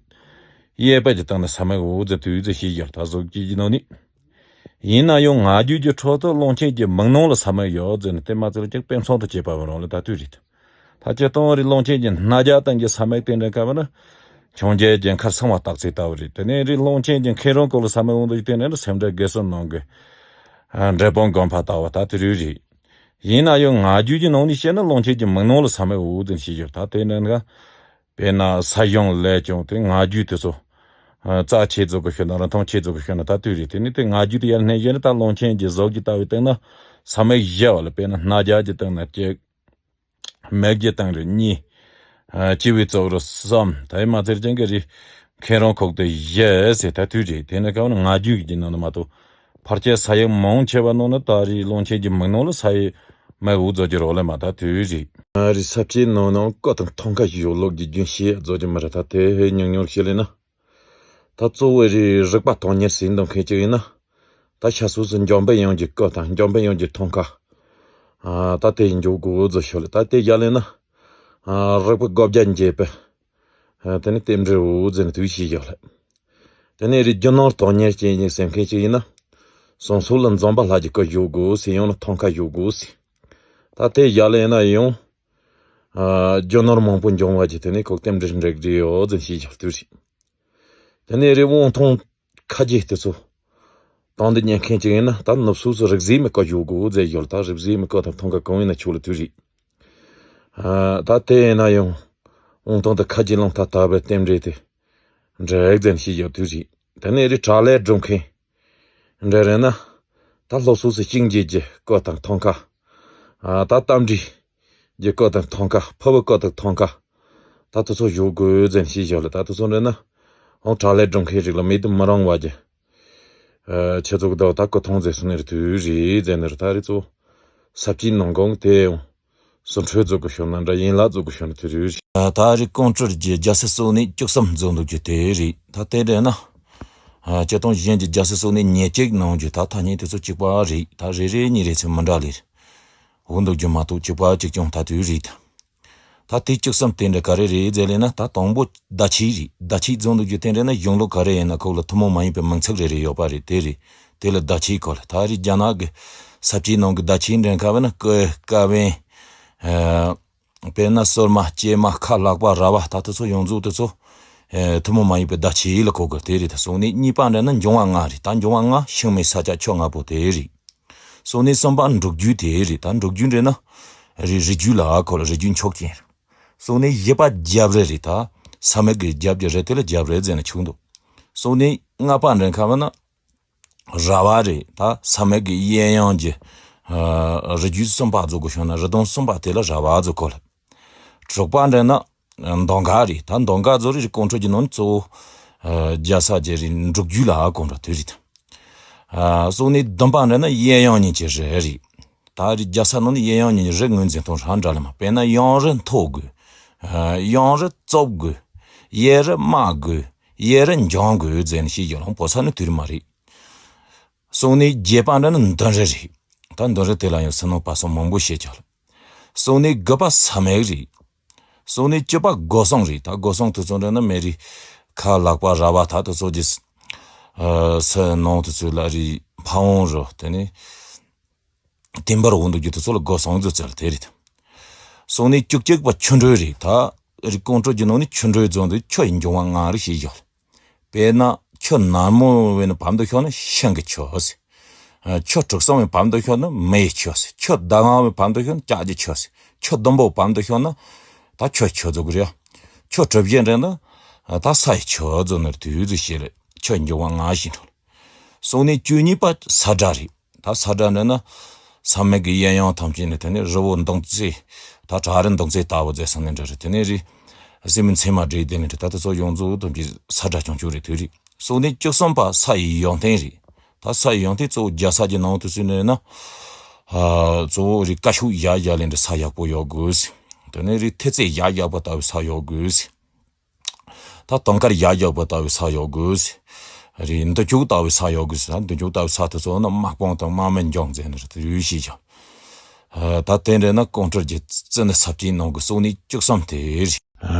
གཡས་པ་གྱི་སྟེང་ན་ས་མིག་འོ་ཟེར་དུས་ཟེར་ཤིག་ཡོད་ད་གཟུགས་བྱད་ཀྱི་ནང་ནས། ཡིན་ན་ཡང་ང་རྒྱལ་གྱི་ཁྲོད་དུ་གླང་ཆེན་གྱི་མིག་ནང་ལ་ས་མིག་ཡོད་ཟེར་ནས་དེ་མ་ཚད་ཀྱང་དཔེ་མཚོན་དུ་བྱེད་པ་བ་རང་ལ་ད་དུས་རེད། ད་སྤྱིར་བཏང་རི་གླང་ཆེན་གྱི་སྣ་རྒྱག་སྟེང་གི་ས་མིག་དེ་འདྲ་ཁ་བ་ན། འཕྱོངས་རྒྱས་ཀྱི་མཁར་ཚང་བ་སྟག་རྩེ་ལྟ་བུ་རེད། དེ་ནས་རི་གླང་ཆེན་གྱི་མཁན་རིན་སྐོར་ལ་ས་མིག་འོང་དུས་དེ་འདྲ་ནི་སེམས་ཁྲལ་དགེ་སོ་ནང་གི། འབྲས་སྤུངས་དགོན་པ་ལྟ་བུ་ད་དུས་རེད། ཡིན་ན་ཡང་ང་རྒྱལ་གྱི་ནང་ནས་བཤད་ན་གླང་ཆེན་གྱི་མིག་ནང་ལ་ས་མིག་འོ་ཟེར་ནས་བཤད་ཡོད་ད་དེ་འདྲ་ན། དཔེར་ན་ས་གཞུང་ལས་ཀྱང་དེ་ང་རྒྱལ་དེ་ཚོ། རྩ་ཆེ་ཚོ་གི་ཤོད་ན་རིན་ཐང་ཆེ་ཚོ་གི་ཤོད་ན་ད་དུས་རེད། དེ་ནི་དེ་ང་རྒྱལ་དེ་ཡར་སྣེ་བཞིན་ནི་ད་གླང་ཆེན་གྱི་གཟུགས་ཀྱི་ལྟ་བུའི་སྟེང་ན་ས་མིག་བཞི་བ་ལ་དཔེར་ན་སྣ་རྒྱག་གི་སྟེང་ན་གཅིག་མིག་གི་སྟེང་རེ་གཉིས། ལྕེ་བའི་གཙོ་བོར་གསུམ་ད་ཡི་མ་ཚེར་ཅན་གྱི་རེད། མཁན་རིན་ཁོག་ཏུ་བཞི་ཟེར་ད་དུས་རེད། དེ་ནི་ཀ་བ་ནི་ང་རྒྱལ་གྱི་ནང་ན་མ་གཏོགས། ཕལ་ཆེར་ས་ཡིག་མང་ཆེ་བ་ནང་ན་ད་རེད་གླང་ཆེན་གྱི་མིག་ནང་ལ་ས་ཡིག་མིག་འོ་རྫོགས་ཀྱི་རོགས་ལས་མ་ད་དུས་རེད། ཨ་རི་ས་བཅད་ནང་ནང་སྐུ་དང་ཐང་ཀ་ཞིག་ཡོད་ལུགས་ཀྱི་རྒྱུན་ཤེས་རྫོགས་ཀྱི་མ་རེད་ད་དེ་ཉུང་ཉུང་ཤེས་ལེ་ན། ད་གཙོ་བོ་རེད་རིག་པ་དོན་གཉེར་ཟིན་འདོན་མཁན་གཅིག་ཡིན་ན། ད་ཤ་སོ་སོ་འཇམ་པའི་དབྱངས་ཀྱི་སྐུ་དང་འཇམ་པའི་དབྱངས་ཀྱི་ཐང་ཀ་ད་དེ་ཡིན་འཇོག་དགོས་བཟོ་ཤོག་ལ་ད་དེ་ཡ་ལེ་ན། རིག་པ་སྒོ་བརྒྱ་འབྱེད་པའི། དེ་ནི་རྟེན་འབྲེལ་འོ་ཟེར་ནས་དུས་ཤིག་ཡོད་ལ། དེ་ནས་རི་རྒྱུ་ནོར་དོན་གཉེར་ཅན་ཡིན་སེམས་མཁན་ཅིག་ཡིན་ན། བསམ་ཚུལ་ལ་འཛོམས་པ་ལྷ་གི་སྐུ་བཞུགས་དགོས་ཟེར་ཡང་ན་ཐང་ཀ་བཞུགས་དགོས་ཟེར། ད་དེ་ཡ་ལ་ཡིན་ན་ཡང་། རྒྱུ་ནོར་མང་པོ་འབྱུང་བ་ཅིག་དེ་ནས་ཁོག་རྟེན་འབྲེལ་འགྲིག་འགྲིག་ཡོད་ཟེར་ཞིག་ཡོད་དུས་རེད། དེ་ནས་རི་དབང་ཐང་ཁ་རྗེ་དེ་ཚོ། དང་འདི་ཉན་མཁན་ཅིག་ཡིན་ན་ད་ནུབ་སོ་སོ་རིག་རྫས་མི་བཀོད་ཡོད་དགོས་ཟེར་ཡོད་ད་རིག་རྫས་མི་བཀོད་དང་ཐང་ཀ་གང་ཡིན་ན་ཆོག་ལ་དུས་རེད། ད་དེ་ཡིན་ན་ཡང་དབང་ཐང་དུ་ཁ་ཅིག་ལོང་ཐ་ཐ་བའི་རྟེན་འབྲེལ་དེ་འགྲིག་ཟེར་ཞིག་ཡོད་དུས་རེད། དེ་ནས་རི་བྲག་ལས་སྒྲུབ་མཁན་འདྲ་རེད་ན་ད་ལྷོ་སོ་སོ་ཤིང་རྗེས་ཀྱི་བཀོད་དང་ཐང་ཀ་ ཨ་ད་རྟ་མགྲིན་གྱི་སྐོར་དང་ཐང་ཀ་ཕུ་བོ་སྐོར་དང་ཐང་ཀ་ད་དེ་ཚོ་བཞུགས་དགོས་ཟེར་ནས་ཞུས་བཞག་ལ། ད་དེ་ཚོ་འདྲ་ན་ཨང་དྲག་ལས་སྒྲུབ་མཁན་རིགས་ལ་མེད་དུ་མི་རུང་བ་གྱི་ཨ་ཁྱེད་ཚོ་གི་ད་ད་སྐུ་ཐང་ཟེར་སོང་ནས་རེད་དུས་རེད་ཟེར་ནས་རེད། ད་རེད་ཚོ་ས་བཅད་ནང་གང་དེ་ཡང་། སུ་འཕྲོད་རྫོགས་དགོས་ཤོག་ན་འདྲ་ཡན་ལག་རྫོགས་དགོས་ཤོག་ན་དེ་རེད། ད་རེས་ཀོང་སྤྲུལ་གྱི་རྒྱལ་སྲིད་སོ་ནས་བཅུ་གསུམ་འཛོམས་འདུག་རྒྱུ་དེ་རེད། ད་དེ་འདྲ་ན། སྤྱིར་བཏང་གཞན་གྱི་རྒྱལ་སྲིད་སོ་ནས་ཉེར་གཅིག་གནང་རྒྱུ་ད་ཐ་སྙད་དེ་ཚོ་གཅིག་པ་རེད། ད་རེ་རེ་གཉིས་རེ་ཚོ་མི་འདྲ་ལེར། འོ་འདུག་རྒྱུ་མ་གཏོགས་གཅིག་པ་གཅིག་རྐྱང་ད་དུས་རེད། ད་དེ་བཅུ་གསུམ་དེ་འདྲ་ག་རེ་རེད་ཟེར་ལེ་ན། ད་དང་པོ་བརྡ་ཆད་རེད། བརྡ་ཆད་འཛོམས་འདུག་རྒྱུ་དེ་འདྲ་ན་གཞུང་ལུགས་ག་རེ་ཡིན་ན་ཁོག་ལ་ཐུན་མོང་མ་ཡིན་པའི་མིང་ཚིག་རེ་རེ་ཡོད་པ་རེད། དེ་རེད། དེ་ལ་བརྡ་ཆད་གོ་ལ། ད་རེས་རྒྱ་ནག་གི་ས་བཅད་ནང་གི་བརྡ་ཆད་འདྲ་ཁ་བ་ན་ཀ་ཀ་བན། དཔེར་ན་སོར་མ་སྐྱེས་མ་ཁ་ལག་པ་ར་བ་ད་དེ་ཚོ་ཡོངས་རྫོགས་དེ་ཚོ་ཐུན་མོང་མ་ཡིན་པའི་བརྡ་ཆད་ལ་གོ་དགོས་དེ་རེད། ད་སོ་ནས་གཉིས་པ་འདྲ་ན་འབྱུང་བ་ལྔ་རེད། ད་འབྱུང་བ་ལྔ་ཤིང་མེ་ས་ལྕགས་ཆུ་ལྔ་པོ་དེ་རེད། སོ་ནས་གསུམ་པ་འབྲུག་རྒྱུད་དེ་རེད། ད་འབྲུག་རྒྱུད་འདྲ་ན་རི་རི་རྒྱུད་ལ་གོ་ལ། རི་རྒྱུད་མཆོག་ཅན་རེད། སོ་ནས་བཞི་པ་རྒྱབ་རི་རེད། ད་ས་མེད་ཀྱི་རྒྱབ་ཀྱི་རི་དེ་ལ་རྒྱབ་རི་ཟེར་ནས་ཆུག་འདུག་སོ་ནས་ལྔ་པ་འདྲ་ཁ་བ་ན། ར་བ་རེད། ད་ས་མེད་ཀྱི་གཡས་གཡོན་གྱི་རི་རྒྱུད་གསུམ་པ་རྫོགས་དགོས་ཤོག་ན་རི་དོང་གསུམ་པ་དེ་ལ་ར་བ་རྫོགས་གོ་ལ། དྲུག་པ་འདྲ་ན་མདོ་མཁར་རེད། ད་མདོ་མཁར་རྫོགས་རེད། ཀོང་སྤྲུལ་གྱི་ནང་ནས་གཙོ་བོ་རྒྱལ་ས་ཀྱི་རེད། འབྲུག་རྒྱུད་ལ་གོ་འདྲ་དེ་རེད། སོ་ནས་བདུན་པ་འདྲ་ན་གཡས་གཡོན་གཉིས་ཀྱི་རི་རེད། ད་རེད་རྒྱལ་ས་ནང་ནས་གཡས་གཡོན་གཉིས་ཀྱི་རི་ངོས་འཛིན་སྟངས་རང་འདྲ་ལ་མ། དཔེར་ན་གཡོན་རི་མཐོ་དགོས། གཡོན་རི་རྩུབ་དགོས། གཡས་རི་དམའ་དགོས། གཡས་རི་འགྱིང་དགོས་ཟེར་ནས་ཞེས་ཀྱང་ལ་བོད་ས་ནས་དུས་རིམ་མ་རེད། སོ་ནས་བརྒྱད་པ་འདྲ་ནི་མདུན་རི་རེད། ད་མདུན་རི་དེ་ལ་ཡང་སུན་སྣང་བར་གསུམ་མང་པོ་བཤད་ཀྱང་ལ། སོ་ནས་དགུ་པ་ས་མེད་རེད། སོ་ནས་བཅུ་པ་སྒོ་སྲུང་རེད། ད་སྒོ་སྲུང་དེ་ཚོ་འདྲ་ནི་མེ་རི་ཁ་ལག་པ་ར་བ་ད་དེ་ཚོ་གྱི་ཨ་སུན་སྣང་དེ་ཚོ་ལ་རེད། ཕ་བོང་རི་དེ་ནས་དེ་འབར་འོང་འདུག་རྒྱུ་དེ་ཚོ་ལ་སྒོ་སྲུང་དུ་བཙལ་དེ་རེད། སོ་ནས་བཅུ་གཅིག་པ་ཆུ་འགྲོས་རེད། ད་རི་ཀོང་སྤྲུལ་གྱི་ནང་ནས་ཆུ་འགྲོས་རྫོགས་འདུག་ཆུ་ཡི་འབྱུང་བ་ལྔ་རེ་ཞེས་བརྗོད། དཔེར་ན་ཆུ་ནར་མོ་བས་ནི་བབ་འདུག་ཤོག་ན་ཤིང་གི་ཆུ་ཟེར། ཆུ་དྲུག་གསུམ་བས་བབ་འདུག་ཤོག་ན་མེ་ཡི་ཆུ་ཟེར། ཆུ་ཟླ་ལྔ་བས་བབ་འདུག་ཤོག་ན་ལྕགས་ཀྱི་ཆུ་ཟེར། ཆུ་བདུན་པོ་བབ་འདུག་ཤོག་ན་ད་ཆུ་ཆུ་རྫོགས་རེད། ཆུ་གྲུ་བཞི་འདྲ་ན་ད་ས་ཡི་ཆུ་རྫོགས་ནི་དུས་ཟེར་ཞེས་རེད། ཆུ་འབྱུང་བ་ལྔ་ཞེས་འགྲོ། སོ་ནས་བཅུ་གཉིས་པ་ས་སྒྲ་རེད། ད་ས་སྒྲ་འདྲ་ན་ས་མེད་ཀྱི་གཡས་གཡོན་ཐམས་ཅད་ནས་དེ་ནས་རི་བོ་མདུང་རྩེ། ད་བྲག་རི་མདུང་རྩེ་ལྟ་བུ་མཛེས་སོང་ནས་འདྲ་རེད། དེ་ནས་རི་སྲིན་མོའི་མཚན་མ་བསྒྲིགས་དེ་ནས་འདྲ། ད་དེ་ཚོ་ཡོངས་རྫོགས་ཐམས་ཅད་ས་སྒྲ་བྱུང་ཆོག་རེད་དུས་རེད། སོ་ནས་བཅུ་གསུམ་པ་ས་ཡི་ཡོན་ཏན་རེད། ད་ས་ཡི་ཡོན་ཏན་གཙོ་བོ་རྒྱལ་ས་ཀྱི་ནང་དུ་ཚུད་ནས་ན། ཨ་གཙོ་བོ་རི་ཀ་ཤུག་ཡར་ཡར་ལེན་འདྲ་ས་ཡག་པོ་ཡོད་དགོས། དེ་ནས་རི་ཐེ་ཚེ་ཡར་ཡག་པོ་ལྟ་བུའི་ས་ཡོད་དགོས། ད་དུང་དཀར་ཡར་རྒྱག་པ་ལྟ་བུའི་ས་ཡོད་དགོས། རེད། འདུ་ཁྱུག་ལྟ་བུའི་ས་ཡོད་དགོས། ད་འདུ་ཁྱུག་ལྟ་བུའི་ས་དེ་ཚོ་ནི་དམག་དཔུང་དང་དམག་མི་འཇོག་མཛད་ནི་རེད། དེ་ཡོད་ཤེས་ཀྱང་། ད་དེ་འདྲ་ན་ཀོང་སྤྲུལ་གྱི་རྩི་ནི་ས་བཅད་ནང་གི་སོ་ནས་བཅུ་གསུམ་དེ་རེད།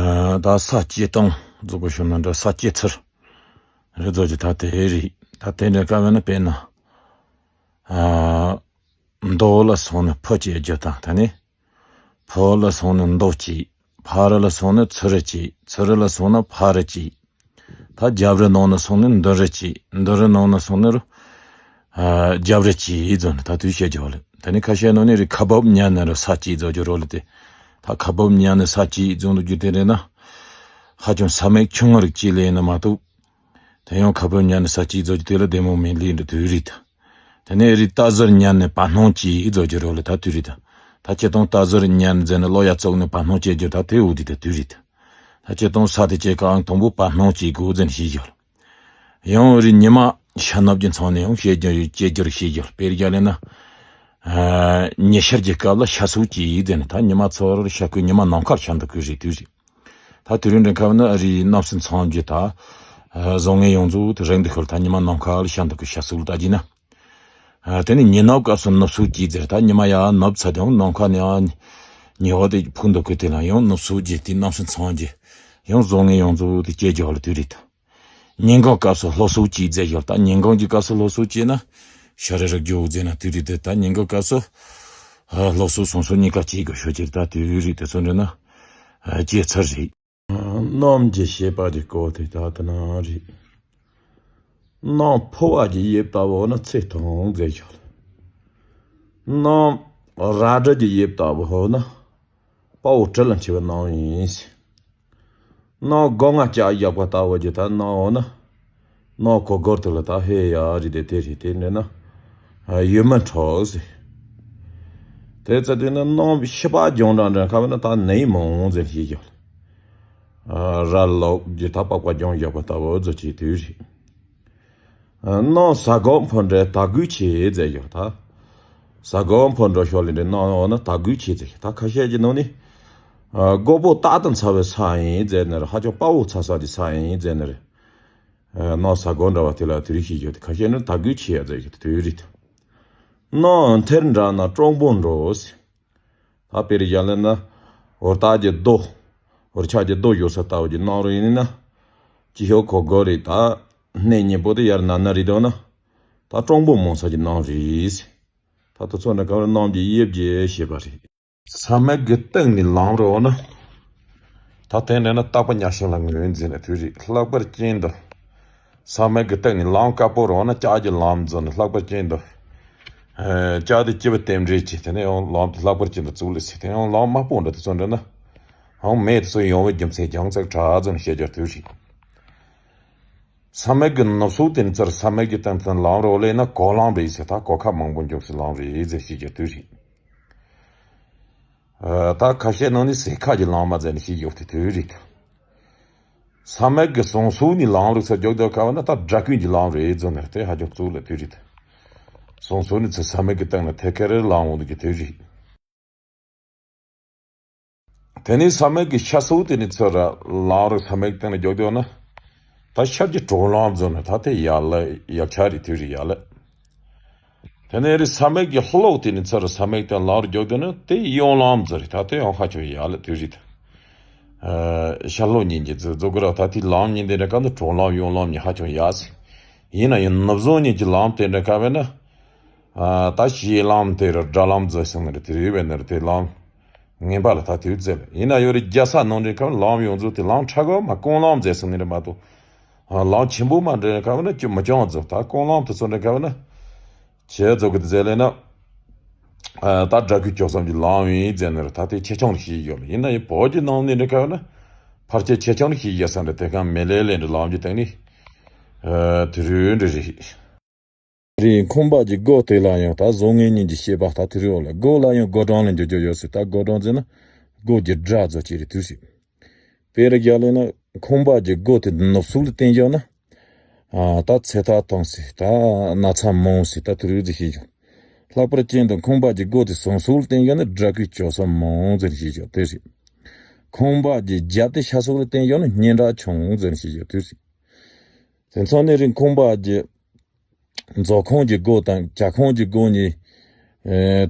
ད་ས་བཅད་སྟོང་རྫོགས་པ་ཤོད་ན་འདྲ་ས་བཅད་ཚར་རེད་རྫོགས་ཀྱི་ད་དེ་རེད། ད་དེ་འདྲ་བཀའ་བས་ན་དཔེར་ན། མདོ་ལ་སོང་ནས་ཕུ་བཅད་རྒྱུ་དང་ད་ནི། ཕུ་ལ་སོང་ནས་མདོ་བཅད། ཕ་རི་ལ་སོང་ནས་ཚུ་རི་བཅད། ཚུ་རི་ལ་སོང་ནས་ཕ་རི་བཅད། ད་རྒྱབ་རི་ནང་ནས་སོང་ནས་མདུན་རི་བཅད། མདུན་རི་ནང་ནས་སོང་ནས་རུ། ཨ་རྒྱབ་རི་བཅད་ཟེར་ནས་ད་དུས་བཤད་རྒྱུ་ལ། ད་ནི་ཁ་ཤས་ནང་ནས་རི་ཁ་འབབ་ཉན་ནས་རུ་ས་བཅད་ཟེར་རྒྱུ་རོ་ལ་དེ། ད་ཁ་འབབ་ཉན་ནས་ས་བཅད་ཟེར་འདུག་རྒྱུ་དེ་རེད་ན། ཧ་ཅང་ས་མེད་ཆུང་ངུ་རིགས་བཅད་ལེ་ཡིན་ན་མ་གཏོགས། དེ་ཡང་ཁ་འབབ་ཉན་ནས་ས་བཅད་ཟེར་རྒྱུ་དེ་ལ་བདེ་མོ་མིན་ལེ་འདྲ་དུས་རེད་ད། དེ་ནས་རི་རྟ་ཟུར་ཉན་ནས་བ་སྣང་བཅད་ཟེར་རྒྱུ་རོ་ལ་ད་དུས་རེད་ད། ད་ཁྱེད་དང་རྟ་ཟུར་ཉན་ཟེར་ནས་ལོ་ཡ་བཙུགས་ནས་བ་སྣང་བཅད་རྒྱུ་ད་དེ་འུ་དེ་ད་དུས་རེད་ད། ད་ཁྱེད་དང་ས་དེ་བཅད་ཀའང་དང་པོ་བ་སྣང་བཅད་དགོས་ཟེར་ནས་བཤད་རྒྱུ། ཡང་རི་ཉི་མ་ཤར་ནུབ་ཀྱི་མཚམས་ནས་ཡང་བཤད་རྒྱུ་བཅད་རྒྱུར་བཤད་རྒྱུ་དཔེར་བརྒྱབ་ལེ་ན། ཉི་ཤར་གྱི་སྐབས་ལ་ཤར་སོགས་བཅད་ཟེར་ནས་ད་ཉི་མ་ཚོར་ཤར་ཁུལ་ཉི་མ་ནམ་མཁར་ཤར་འདུག་གི་རེད་དུས་རེད། ད་དུས་རིང་འདྲ་ཁ་བ་ན་རིའི་གནམ་སའི་མཚམས་ཀྱི་ད། བཟང་ངན་ཡོངས་རྫོགས་དེ་རིང་འདི་ཁུལ་ད་ཉི་མ་ནམ་མཁའ་ལ་ཤར་འདུག་གི་ཤར་སོགས་ལ་ལྟ་རྒྱུ་ན། དེ་ནས་ཉི་ནུབ་སྐབས་སུ་ནུབ་སོགས་ཀྱིས་ཟེར་ད་ཉི་མ་ཡར་ནུབ་ཚར་དུས་ནམ་མཁའ་ནས་ཡང་ཉི་འོད་དེ་ཕུག་འདུག་གི་དེ་ལ་ཡང་ནུབ་སོགས་ཀྱི་དེ་གནམ་སའི་མཚམས་ཀྱི་ཡང་བཟང་ངན་ཡོངས་རྫོགས་དེ་སྐྱེ་རྒྱུ་ལ་དུས་རེད་ད། ཉིན་གུང་སྐབས་སུ་སློབ་གསོ་བཅས་མཛད་ཡོད། ད་ཉིན་གུང་གི་སྐབས་སུ་སློབ་གསོ་བཅས་ན་ཤ་རི་རི་རྒྱུ་མཛད་ན་དུས་རེད་དེ། ད་ཉིན་གུང་སྐབས་སུ་སློབ་གསོ་སོང་སོ་གཉིས་ཀ་བཅས་དགོས་ཤོད་ཀྱི་ད་དུས་རེད་དེ་ཚོ་འདྲ་ན་སྐྱེ་ཚར་རེད། གནམ་གྱི་བྱེད་པ་གྱི་སྐོར་དེ་ད་ལྟ་ན་རེད། གནམ་ཕུ་བ་གྱི་དབྱིབས་ལྟ་བུ་ན་ཚེ་ཐུང་མཛད་ཡོད། གནམ་རལ་གྲི་གྱི་དབྱིབས་ལྟ་བུ་ན་དཔའ་བོ་གྲི་ལ་མཆེ་བའི་གནམ་ཡིན། གནམ་སྒོ་ང་ལྕགས་བཞག་པ་ལྟ་བུ་གྱི་ད་གནམ་འོ་ན། གནམ་གོ་སྒོར་དུ་ལ་ད་ཧེ་ཡ་རི་དེ་དེ་རི་དེ་འདྲ་ན། ཡུལ་མི་འཕྲོག་ཟེར། དེ་ཙ་དུས་ན་གནམ་ཤི་པ་ལྗང་འདྲ་འདྲ་ཁ་བ་ན་ད་ནི་མང་ཟེར་ཞིག་ཡོད། ར་ལོག་ཇི་ད་པགས་པ་ལྗང་བཞག་པ་ལྟ་བུ་ཟེར་གྱི་དུས་རེད། གནམ་ས་གོ་འཕོ་འདྲ་དར་རྒུད་ཆེ་ཟེར་ཡོད་ད། ས་གོ་འཕོ་འགྲོ་ཤོག་ལེ་འདྲ་གནམ་འོ་ན་དར་རྒུད་ཆེ་ཟེར་ད་ཁ་ཤས་ཀྱི་ནང་ནི། སྒོ་པོ་རྟག་ཏུ་འཚར་བའི་ས་ཡིན་ཟེར་ནི་རེད། ཧ་ཅང་དཔའ་བོ་ཚ་ས་ཀྱི་ས་ཡིན་ཟེར་ནི་རེད། གནམ་ས་གོ་འདྲ་བ་དེ་ལ་དུས་རིག་ཤིག་ཡོད་དེ་ཁ་ཤས་ནི་དར་རྒུད་ཆེ་ཡ་ཟེར་གྱི་དུས་རེད། གནམ་མཐིལ་འདྲ་ན་སྤྲང་པོ་འགྲོ་ཟེར། ད་དཔེར་བཞག་ལ་ན། འོར་སྟག་གི་རྡོ། འོར་ཆག་གི་རྡོ་ཡོད་ས་ལྟ་བུ་གི་གནམ་རུ་ཡིན་ན། ཅི་ཤོག་གོ་གོ་རེད་ད། སྣེ་གཉིས་པོ་དེ་ཡར་ན་ན་རེད་འདུག་ན། ད་སྤྲང་པོ་མང་ས་གི་གནམ་རེད། ད་དུ་ཚོ་འདྲ་ག་རེ་གནམ་གྱི་དབྱིབས་ཀྱི་ཤེས་པ་རེད། ས་མིག་གི་སྟེང་ནས་ལམ་རུ་འོ་ན། ད་དེ་འདྲ་ན་རྟག་པ་ཉག་ཤིང་ལ་ངོས་འཛིན་ན་དུས་རེད་ལྷག་པར་ཅན་དུ། ས་མིག་གི་སྟེང་ནས་ལམ་དཀར་པོ་རང་ན་ལྕགས་ཀྱི་ལམ་འཛིན་ལྷག་པར་ཅན་དུ། ལྕགས་དེ་སྐྱིད་པ་རྟེན་འབྲེལ་གྱིས་དེ་ནས་ཡང་ལམ་དེ་ལྷག་པར་ཅན་དུ་བཙུགས་ལེ་ཟེར་དེ་ཡང་ལམ་དམར་པོ་འདྲ་དེ་ཚོ་འདྲ་ན། ཡང་མེ་དེ་ཚོ་ཡོང་བའི་རྒྱུ་མཚན་རྒྱང་ཚག་དྲག་ཙམ་བཤད་རྒྱུར་དུས་རེད། ས་མིག་གི་ནུབ་ཕྱོགས་དེ་ནས་ཚུར་ས་མིག་གི་སྟེང་དུ་ལམ་རོ་ལས་ན་གོ་ལམ་རེད་ཟེར་ད་གོ་ཁ་མང་པོ་འཇོག་སའི་ལམ་རེད་ཟེར་བཤད་རྒྱུར་དུས་རེད། ད་ཁ་ཤས་ནང་ནས་ཟས་ཁ་གི་ལམ་མ་ཟེར་ནས་ཤིག་ཡོད་དེ་དུས་རེད། ས་མིག་གི་ཟུང་ཟུར་ནས་ལམ་རིགས་ས་རྒྱུག་སྡོད་ཁ་བ་ན་ད་སྦྲ་ཀུན་གྱི་ལམ་རེད་ཟེར་ནས་དེ་ཧ་ཅང་གཙུག་ལ་དུས་རེད། ཟུང་ཟུར་ནས་ཚུར་ས་མིག་གི་སྟེང་ལ་ཐད་ཀར་ལམ་འོང་དུ་གི་དུས་རེད། དེ་ནས་ས་མིག་གི་ཤར་ཕྱོགས་དེ་ནས་ཚུར་ལམ་རིགས་ས་མིག་སྟེང་ལ་རྒྱུག་སྡོད་ན། ད་ཤར་གྱི་གྲོག་ལམ་ཟེར་ནས་ད་དེ་ཡག་ལ་ཡག་ཆ་རེད་དུས་རེད་ཡག་ལ། དེ་ནས་རི་ས་མིག་གི་ལྷོ་དེ་ནས་ཚུར་ས་མིག་དང་ལམ་རྒྱུག་དེ་ནི་དེ་གཡོན་ལམ་ཟེར་ད་དེ་ཡང་ཧ་ཅང་ཡག་ལ་དུས་རེད། ཤར་ལྷོ་གཉིས་ཀྱི་ཟེར་རྫོགས་ཀྱི་ར་ད་དེ་ལམ་གཉིས་དེ་འདྲ་ག་ནི་གྲོག་ལམ་གཡོན་ལམ་གཉིས་ཧ་ཅང་ཡག་ཟེར། ཡིན་ན་ཡང་ནུབ་བཟོ་གཉིས་ཀྱི་ལམ་དེ་འདྲ་ག་བས་ན། ད་ཤེས་ལམ་དེ་རུ་དགྲ་ལམ་ཟེར་སོང་ནི་རེད་དེ་རེད་བས་ནི་རེད་དེ་ལམ། ངན་པ་ལ་ད་དུས་ཟེར་ཡིན་ན་ཡོད་རེད་རྒྱལ་ས་ནང་འདྲ་ག་བས་ལམ་ཡོངས་རྫོགས་དེ་ལམ་ཁྲ་གོ་མ་ཀོང་ལམ་ཟེར་སོང་ནི་རེད་མ་གཏོགས། ལམ་ཆེན་པོ་མ་འདྲ་ག་བས་ན་ཅི་མི་ཅང་ཟེར་ད་ཀོང་ལམ་དེ་ཚོ་འདྲ་ག་བས་ན། བྱས་རྫོགས་ཀྱི་ཟེར་ལས་ན། ད་དགྲ་བགེགས་སྐྱོབ་གསུམ་གྱི་ལམ་ཡིན་ཟེར་ནི་རེད་ད་དེ་ཆེ་ཆུང་རེ་ཞིག་ཡོད་ལ་ཡིན་ན་ཡང་བོད་ཀྱི་ནང་ནས་འདྲ་ག་བས་ན། ཕལ་ཆེར་ཆེ་ཆུང་རེ་ཞིག་ཡོད་ས་འདྲ་དེ་ག་མེ་ལེ་ལེ་འདྲ་ལམ་གྱི་སྟེང་ནས། དེ་རུ་འདྲ་རེད། རེད་ཁང་པ་གི་སྒོ་དེ་ལ་ཡང་ད་བཟོ་ངན་གཉིས་ཀྱི་བཤད་པ་ད་དེ་རུ་ལ་སྒོ་ལ་ཡང་སྒོ་སྦྲང་ལ་འགྱུར་རྒྱུ་ཡོད་ཟེར་ད་སྒོ་སྦྲང་ཟེར་ན་སྒོ་གི་སྒྲ་ཟེར་གྱི་རེད་དུས་ཟེར། དཔེར་རྒྱག་ལེ་ན་ཁང་པ་གི་སྒོ་དེ་ནུབ་ཕྱོགས་ལ་བསྟན་བཞག་ན། ད་ཚེ་ཐག་དང་ཟེར་ད་ན་ཚ་མང་ཟེར་ད་དེ་རུ་ཟེར་ཤེས་བྱུང་། ལྷག་པར་ཅན་དུ་ཁང་པ་གི་སྒོ་དེ་ཟུང་ཕྱོགས་ལ་བསྟན་བཞག་ན་དགྲ་བགེགས་སྐྱོབ་གསུམ་མང་ཟེར་ཤེས་བྱུང་དེ་ཟེར། ཁང་པ་གི་རྒྱབ་དེ་ཤར་ཕྱོགས་ལ་བསྟན་བཞག་ན་སྙན་གྲགས་ཆུང་ཟེར་ཤེས་བྱུང་དེ་ཟེར། དེ་ཚོ་ནི་རིང་ཁང་པ་གི་རྫོགས་ཁང་གི་སྒོ་དང་གྱ་ཁང་གི་སྒོ་གཉིས།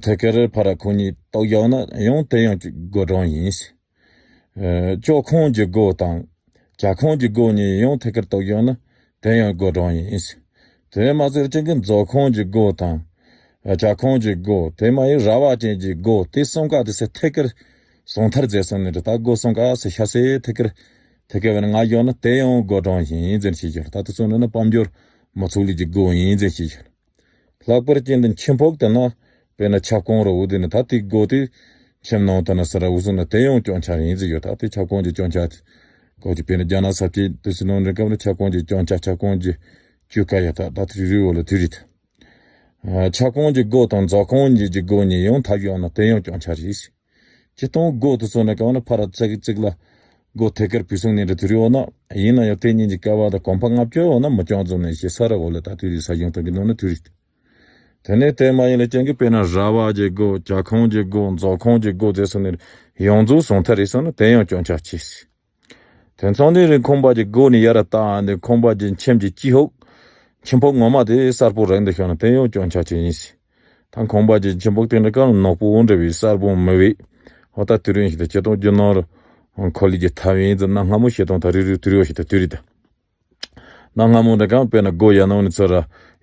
ཐད་ཀར་ཕ་ར་ཁོ་གཉིས་གཏོགས་བཞག་ན་ཡང་དེ་ཡང་སྒོ་སྦྲང་ཡིན། ལྕོག་ཁང་གི་སྒོ་དང་གྱ་ཁང་གི་སྒོ་གཉིས་ཡང་ཐད་ཀར་གཏོགས་བཞག་ན་དེ་ཡང་སྒོ་སྦྲང་ཡིན། དེ་མ་ཟད་ཅན་གྱི་རྫོགས་ཁང་གི་སྒོ་དང་། གྱ་ཁང་གི་སྒོ་དེ་མ་ཡིན་ར་བ་ཅན་གྱི་སྒོ་དེ་གསུམ་ཀ་དེ་སེ་ཐད་ཀར་ཟུང་མཐར་མཛད་སོང་ནི་རེད་ད་སྒོ་གསུམ་ཀ་སེ་ཤ་སེ་ཐད་ཀར་ཐད་ཀར་བས་ན་ང་བཞག་ན་དེ་ཡང་སྒོ་སྦྲང་ཡིན་ཟེར་ཤེས་ཀྱི་རེད་ད་དེ་ཚོ་ནི་ན་དཔལ་འབྱོར། མི་ཚུགས་ལས་ཀྱི་སྒོ་ཡིན་ཟེར་ཞིག་ཡོད། ལྷག་པར་ཅན་དུ་མཆིམས་ཕོར་དེ་ན་དཔེར་ན་ཆབ་ཁང་རུ་འོ་དེ་ནི་ད་དེ་སྒོ་དེ་མཆིམས་ནང་དུ་ན་ས་ར་འུ་སུ་ན་དེ་ཡང་སྐྱོང་ཆ་ཡིན་ཟེར་ཡོད་ད་དེ་ཆབ་ཁང་གི་སྐྱོང་ཆ་དེ་སྒོ་གི་དཔེར་ན་རྒྱ་ནག་ས་ཆའི་དུས་སུ་ནང་རིང་སྐབས་ན་ཆབ་ཁང་གི་སྐྱོང་ཆ་ཆབ་ཁང་གི་བཅུ་ཀ་ཡ་ད་ད་དེ་རི་རི་འོ་ལ་དུས་རེད། ཆབ་ཁང་གི་སྒོ་དང་རྫོགས་ཁང་གི་སྒོ་གཉིས་ཡང་ཐབས་ཡོད་ན་དེ་ཡང་སྐྱོང་ཆ་རེད། སྤྱིར་བཏང་སྒོ་དེ་ཚོ་ནི་གང་ན་ཕར་ཙིག་ཙིག་ལ་སྒོ་ཐད་ཀར་བུད་སོང་ནས་འདྲ་དུས་རེ་འོ་ན་ཡིན་ན་ཡང་དེ་གཉིས་ཀྱི་ཀ་བ་དང་གོམ་པ་ལྔ་བཅུ་འོ་ན་མི་ཅང་འཛོམས་ནས་ཞེ་ས་ར་འོ་ལ་ད་དུས་རེ་ས་ཡོང་དོན་གྱི་ནང་ན་དུས་རེ། དེ་ནས་དེ་མ་ཡིན་ལ་ཅན་གྱི་དཔེར་ན་ར་བ་གྱི་སྒོ་གྱ་ཁོང་གྱི་སྒོ་རྫོགས་ཁོང་གྱི་སྒོ་དེ་ཚོ་ནས་ཡོངས་རྫོགས་ཟུང་ཐར་རེད་སོང་ན་དེ་ཡང་སྐྱོང་ཆ་ཆེ། དེ་ཚང་ནི་རིང་ཁང་པ་གྱི་སྒོ་ནས་ཡར་བལྟ་འདི་ཁང་པ་གྱི་མཆིམས་ཀྱི་སྤྱི་ཧོག་མཆིམས་ཕོག་ངོ་མ་དེ་གསལ་པོ་རང་དུ་ཤོང་ན་དེ་ཡང་སྐྱོང་ཆ་ཆེ་ཡིན་སྲིད། ད་ཁང་པ་གྱི་མཆིམས་ཕོག་དེ་འདྲ་གང་ནག་པོ་འདྲ་བའི་གསལ་པོ་མི་བས། ཧོ་ད་དུས་རིང་ཞིག་ཏུ་སྤྱི་དང་རྒྱུ་ནོར་འཁོར་ལུས་ཀྱི་ཐབས་ཡིན་ཙི་གནའ་སྔ་མོ་ཞིག་དང་ད་རི་རུ་དུས་རེ་ཞིག་ཏུ་དུས་རེ་ད། གནའ་སྔ་མོ་འདྲ་གང་དཔེར་ན་སྒོ་ཡ་ནང་ནས་ཚུར་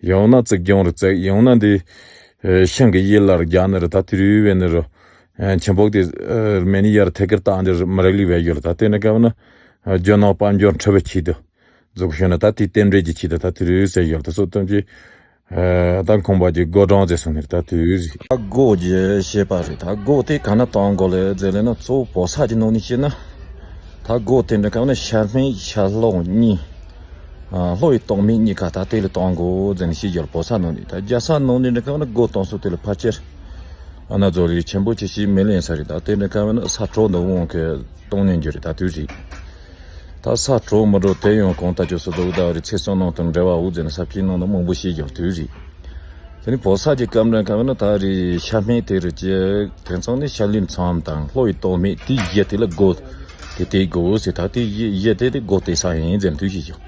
ཡང་ན་བཙུགས་རྒྱང་རུ་བཙུགས་ཡང་ན་འདི་ཤིང་གི་ཡི་ལ་རྒྱག་ནི་རུ་ད་དུས་རེ་བས་ནི་རུ། མཆིམས་ཕོག་དེ་མེ་ནི་ཡར་ཐད་ཀར་བཏང་འདིར་མི་རིགས་ལུས་བས་ཡོད་ལ་ད་དེ་ནི་ག་བ་ན། རྒྱུ་ནོར་དཔལ་འབྱོར་འཕྲོ་བའི་ཆེད་དུ། རྫོགས་ཤོད་ན་ད་དེའི་རྟེན་འབྲེལ་གྱི་ཆེད་དུ་ད་དེ་རུ་ཟེར་ཡོད་ལ་ད་སོ་ཐམས་ཅད། ད་ཁང་པ་གྱི་སྒོ་སྦྲང་ཟེར་སོང་ནས་ད་དེ་རུ་ཟེར། ད་སྒོ་གྱི་བཤད་པ་རེད་ད་སྒོ་དེ་ག་ན་གཏོང་དགོས་ལེ་ཟེར་ལེ་ན་གཙོ་བོ་བོད་ས་ཀྱི་ནང་ནས་བཤད་ན། ད་སྒོ་དེ་འདྲ་ག་ན་ཤར་སྨད་ཤར་ལྷོ་གཉིས། ལྷོ་ཡི་སྟོད་སྨད་གཉིས་ཀ་ད་དེ་ལ་གཏོང་དགོས་ཟེར་ནས་བཤད་ཡོད་ལ་བོད་ས་ནང་ནས་ད་རྒྱ་ས་ནང་ནས་འདྲ་ག་ན་སྒོ་གཏོང་སྲོལ་དེ་ལ་ཕལ་ཆེར། ཨ་ན་རྫོགས་རིགས་ཆེན་པོ་ཆེ་ཞིག་མི་ལེན་ས་རེད། ད་དེ་འདྲ་ག་བས་ན་ས་དྲོ་འདི་འོང་གི་གཏོང་ཉན་རྒྱུ་རེད། ད་དུས་རེད། ད་ས་དྲོ་མི་དྲོ་དེ་ཡང་གང་ལྟར་ཅོ་སོ་དོ་ད་རེད། ཚེ་བསོད་ནམས་དང་འབྲེལ་བ་འུ་ཟེར་ན་ས་ཕྱི་ནང་དུ་མང་པོ་ཤེས་ཀྱང་དུས་རེད། དེ་ནི་བོད་ས་ཀྱི་སྐབས་འདྲ་ག་བས་ན་ད་རེད། ཤ་སྨད་དེ་རུ་ཅི་དེང་སང་ནི་ཤ་ལུས་མཚམས་དང་ལྷོ་ཡི་དོག་སྨད་དེའི་གཞི་དེ་ལ་སྒོ་དེ་དེ་སྒོ་ཟེར། ད་དེ་གཞི་གཞི་དེ་དེ་སྒོ་དེ་ས་ཡིན་ཟེར་ན་དུས་ཤེས་ཀྱང་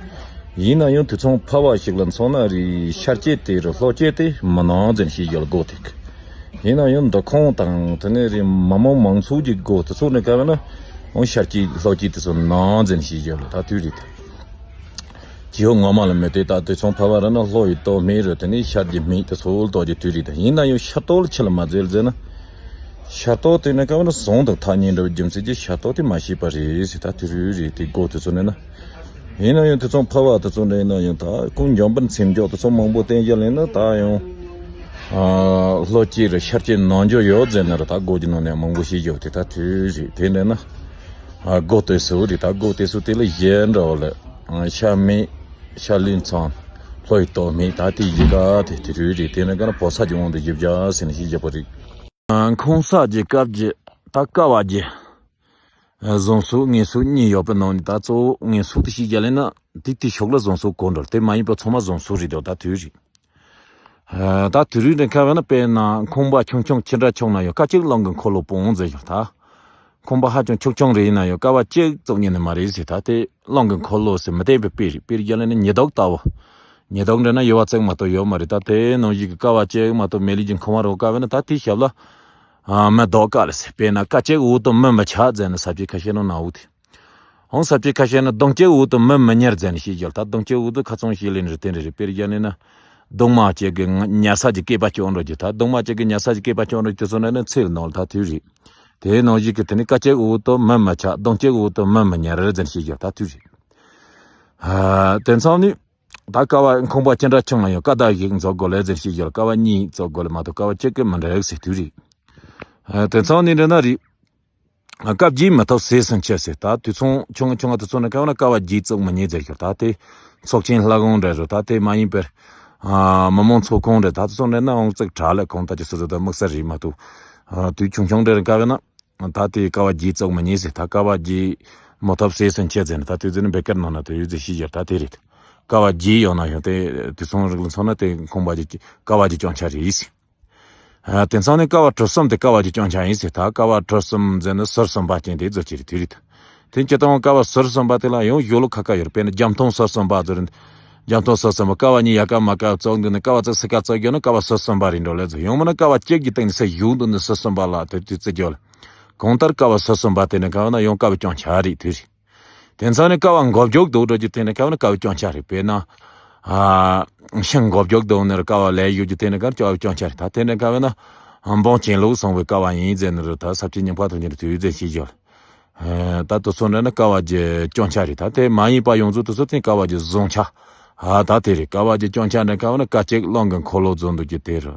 ཡིན་ན་ཡང་དུས་ཚང་ཕ་བ་ཞིག་ལ་མཚོན་ན་རེད། ཤར་སྐྱེས་དེ་རུ་ལྷོ་སྐྱེས་དེ་མི་ནང་ཟེར་ན་ཤེས་ཀྱང་སྒོ་དེ་གི་ཡིན་ན་ཡང་འདུ་ཁང་དང་དེ་ནས་རེད། མི་མང་མང་ཚོགས་ཀྱི་སྒོ་དེ་ཚོ་ནི་ག་བས་ན་འོང་ཤར་སྐྱེས་ལྷོ་སྐྱེས་དེ་ཚོ་ནང་ཟེར་ན་ཤེས་ཀྱང་ལ་ད་དུས་རེད། ཅི་ཡོད་ངོ་མ་ལ་མེད་དེ་ད་དུས་ཚང་ཕ་བ་ར་ན་ལྷོ་ཡི་དོག་སྨད་རུ་དེ་ནས་ཤར་གྱི་སྨད་དེ་ཚོ་ལ་དོག་གྱི་དུས་རེད། ད་ཡིན་ན་ཡང་ཤར་དོག་ལ་ཆི་ལ་མ་འཛེལ་ཟེར་ན། ཤར་དོག་དེ་ནི་ག་བས་ན་ཟོང་དང་ཐག་ཉེ་འདྲ་བའི་རྒྱུ་མཚན་གྱིས་ཤར་དོག་དེ་མ་ཤེས་པ་རེད་ཟེར། ད་དུས་རེད་དེ་སྒོ་དེ་ཚོ་ནས་ན། ཡིན་ན་ཡང་དེ་ཚོ་ཕ་བ་དེ་ཚོ་འདྲ་ཡིན་ན་ཡང་ད་ཀུན་འཇམ་པར་མཚན་འཇོག་དེ་ཚོ་མང་པོ་བསྟན་རྒྱུ་ལེན་ན་ད་ཡང་ཨ་ལྷོ་སྐྱེས་རུ་ཤར་སྐྱེས་ནང་འཇོག་ཡོད་ཟེར་ན་ར་ད་སྒོ་གི་ནང་ནས་མང་པོ་ཤེས་རྒྱུ་དེ་ད་དུས་རེད། དེ་འདྲ་ན་ཨ་སྒོ་དེ་ཚོ་རེད། ད་སྒོ་དེ་ཚོ་དེ་ལ་གཞན་འདྲ་བ་ལ་ཨ་ཤ་སྨད་ཤ་ལུས་མཚམས་ལྷོ་ཡི་དོག་སྨད་ད་དེ་གཞི་ག་དེ་དེ་དུས་རེད། དེ་ནི་ག་ན་བོད་ས་ཀྱི་དབང་དུ་བཞི་བརྒྱ་ཟེར་ན་ཤེས་རྒྱུ་པ་རེད། ཨ་ཁོང་ས་ཀྱི་སྐབས་ཀྱི་ད་ཀ་བ་གྱི་བཟང་ཕྱོགས་ངན་ཕྱོགས་གཉིས་ཡོད་པའི་ནང་ནས་ད་གཙོ་བོ་ངན་ཕྱོགས་དེ་ཤེས་རྒྱུ་ལེན་ན་དེ་དེ་ཕྱོགས་ལ་བཟང་ཕྱོགས་གོ་འགྲོ། དེ་མ་ཡིན་པ་ཚང་མ་བཟང་ཕྱོགས་རེད་དོ། ད་དུས་རེད། ད་དུས་རེད་འདྲ་ཁ་བས་ན་དཔེར་ན་ཁང་པ་ཆུང་ཆུང་ཅི་འདྲ་ཆུང་ན་ཡང་ཀ་གཅིག་རླུང་གི་འཁོར་ལོ་སྤོང་ཟེར་ཞིང་ད། ཁང་པ་ཧ་ཅང་ཆུང་ཆུང་རེ་ཡིན་ན་ཡང་ཀ་བ་གཅིག་བཙུགས་ཉན་ནི་མ་རེད་ཟེར། ད་དེ་རླུང་གི་འཁོར་ལོ་ཟེར་མི་བསྟན་པའི་དཔེ་རེད། དཔེར་རྒྱུ་ལེན་ན་ཉི་གདུགས་ལྟ་བུ། ཉི་གདུགས་འདྲ་ན་ཡུ་བ་བཙུགས་མ་གཏོགས་ཡོད་མ་རེད། ད་དེ་ནང་བཞིན་གྱི་ཀ་བ་གཅིག་མ་གཏོགས་མེ་ལི་གྱི་ཁང་བ་རོ་ཀ་བས་ན་ད་དེའི་ཞབས་ལ། ཨ་མི་ལྡོག་ཀ་ལ་ཟེར། དཔེར་ན་ཀ་གཅིག་འོག་ཏུ་མི་མི་ཆགས་ཟེར་ནས་ས་བཅད་ཁ་ཤས་ནང་ན་འོ་དེ། ཧོང་ས་བཅད་ཁ་ཤས་ནི་གདོང་གཅིག་འོག་ཏུ་མི་མི་ཉར་ཟེར་ནས་ཤེས་རྒྱུ། ད་གདོང་གཅིག་འོག་ཏུ་ཁ་ཚང་ཤེས་ལེན་རེ་དེ་འདྲ་རེད། དཔེར་རྒྱུ་ནི་ན། གདོང་མ་གཅིག་གི་ཉལ་ས་ཀྱི་སྐེད་པ་སྐྱོན་འགྲོ་རྒྱུ། ད་གདོང་མ་གཅིག་གི་ཉལ་ས་ཀྱི་སྐེད་པ་སྐྱོན་འགྲོ་རྒྱུ་ཚོ་ནི་ནི་ཚེ་ལ་ནོར་ད་དུས་རེད། དེའི་ནང་བཞིན་གྱི་དེ་ནི་ཀ་གཅིག་འོག་ཏུ་མི་མི་ཆགས། གདོང་གཅིག་འོག་ཏུ་མི་མི་ཉར་ཟེར་ནས་ཤེས་རྒྱུ་ད་དུས་རེད། ཨ་དེང་སང་ནི། ད་ཀ་བ་ཁང་པ་ཅི་འདྲ་ཆུང་ན་ཡང་ཀ་བརྡ་ཞིག་འཛུགས་དགོས་ལེ་ཟེར་ཞིག་ཡོད། ཀ་བ་གཉིས་བཙུགས་དགོས་ལེ་མ་གཏོགས་ཀ་བ་གཅིག་གིས་མི་འགྲིག་ཟེར་དུས་རེད། ཨ་དེང་སང་ནི་འདྲ་ན་རེད། ཀ་བརྒྱད་མི་ཐུབ་ཟས་སུ་འཆི་ཟེར། ད་དུས་ཚོད་ཆུང་ཆུང་ང་དུས་ཚོད་ནི་ཀ་བ་ན་ཀ་བ་བརྒྱད་བཙུགས་མི་ཉན་ཟེར་ཞིག་ད་དེ་ཚོགས་ཆེན་ལྷ་ཁང་འདྲ་རུ་ད་དེ་མ་ཡིན་པར། ཨ་མི་མང་ཚོགས་ཁང་འདྲ་ད་དུས་ཚོད་འདྲ་ན་འོང་ཙིག་དྲག་ལེ་གང་ལྟར་གྱི་སོ་སོ་ད་དམིགས་བསལ་རེད་མ་གཏོགས། ཨ་དུས་ཆུང་ཆུང་འདྲ་རུ་ཀ་བ་ན། ད་དེ་ཀ་བ་བརྒྱད་བཙུགས་མི་ཉན་ཟེར། ད་ཀ་བ་བརྒྱད་མི་ཐུབ་ཟས་སུ་འཆི་ཟེར་ནས་ད་དེ་ཟེར་ནས་བེ་ཀར་ནང་ན་དེ་ཡོད་ཟེར་ཤེས་རྒྱུ་ད་དེ་རེད། ཀ་བ་བརྒྱད་ཡོད་ན་ཡང་དེ་དུས་ཚོད་རིང་ལ་མཚོན་ན་དེ་ཁང་པ་གི་ཀ་བ་གི་སྐྱོན་ཆ་རེད་ཟེར། ཨ་དེང་སང་ནི་ཀ་བ་གྲུ་གསུམ་དེ་ཀ་བ་གི་སྐྱོན་ཆ་ཡིན་ཟེར། ད་ཀ་བ་གྲུ་གསུམ་ཟེར་ནས་ཟུར་གསུམ་པ་ཅན་དེ་བཟོ་གི་རེད་དེ་རེད། དེ་སྤྱིར་བཏང་ཀ་བ་ཟུར་གསུམ་པ་དེ་ལ་ཡང་ཡོད་ལོ་ཁ་ཁ་ཡོད་རེད། དཔེར་ན་རྒྱབ་མཐོང་ཟུར་གསུམ་པ་ཟེར་རེད། རྒྱབ་མཐོང་ཟུར་གསུམ་པ་ཀ་བ་གཉིས་ཡ་ཀ་མ་ཀ་བཙུགས་འདུག་ནས་ཀ་བ་ཙིག་སི་ཀ་བཙུགས་ཡོད་ན་ཀ་བ་ཟུར་གསུམ་པ་རེད་འགྲོ་ལེ་ཟེར། ཡང་མིན་ན་ཀ་བ་གཅིག་གི་སྟེང་ནས་ས་གཞུང་དུ་ནས་ཟུར་གསུམ་པ་ལ་དེ་དུས་བརྩི་རྒྱུ་ལ། གང་ལྟར་ཀ་བ་ཟུར་གསུམ་པ་དེ་ནི་ཀ་བ་ན་ཡང་ཀ་བའི་སྐྱོན་ཆ་རེད་དེ་རེད། དེང་སང་ནི་ཀ་བ་མགོ་མཇུག་ལྡོག་འགྲོ་རྒྱུ་དེ་ནི་ཀ་བ་ནི་ཀ་བའི་སྐྱོན་ཆ་རེད། དཔེར་ན། ཨ་ཤིང་མགོ་མཇུག་ལྡོག་ནི་རུ་ཀ་བ་ལས་ཡོད་རྒྱུ་དེ་ནི་ཀ་བ་ཀ་བའི་སྐྱོན་ཆ་རེད། ད་དེ་ནི་ཀ་བ་ན། འབངས་གྱེན་ལོག་སོང་བའི་ཀ་བ་ཡིན་ཟེར་ནི་རུ་ད་ས་བཅད་རྙིང་པ་ཐོག་ཉིད་དུ་དུས་ཟེར་ཤེས་རྒྱུ། ད་དུས་ཚོད་འདྲ་ན་ཀ་བ་གི་སྐྱོན་ཆ་རེད། ད་དེ་མ་ཡིན་པ་ཡོངས་རྫོགས་དུས་ཚོད་དེ་ཀ་བ་གི་བཟང་ཆ། ཨ་ད་དེ་རེད། ཀ་བ་གི་སྐྱོན་ཆ་འདྲ་ཀ་བ་ན་ཀ་གཅིག་རླུང་གི་འཁོར་ལོ་བཟོ་འདུག་རྒྱུ་དེ་རུ།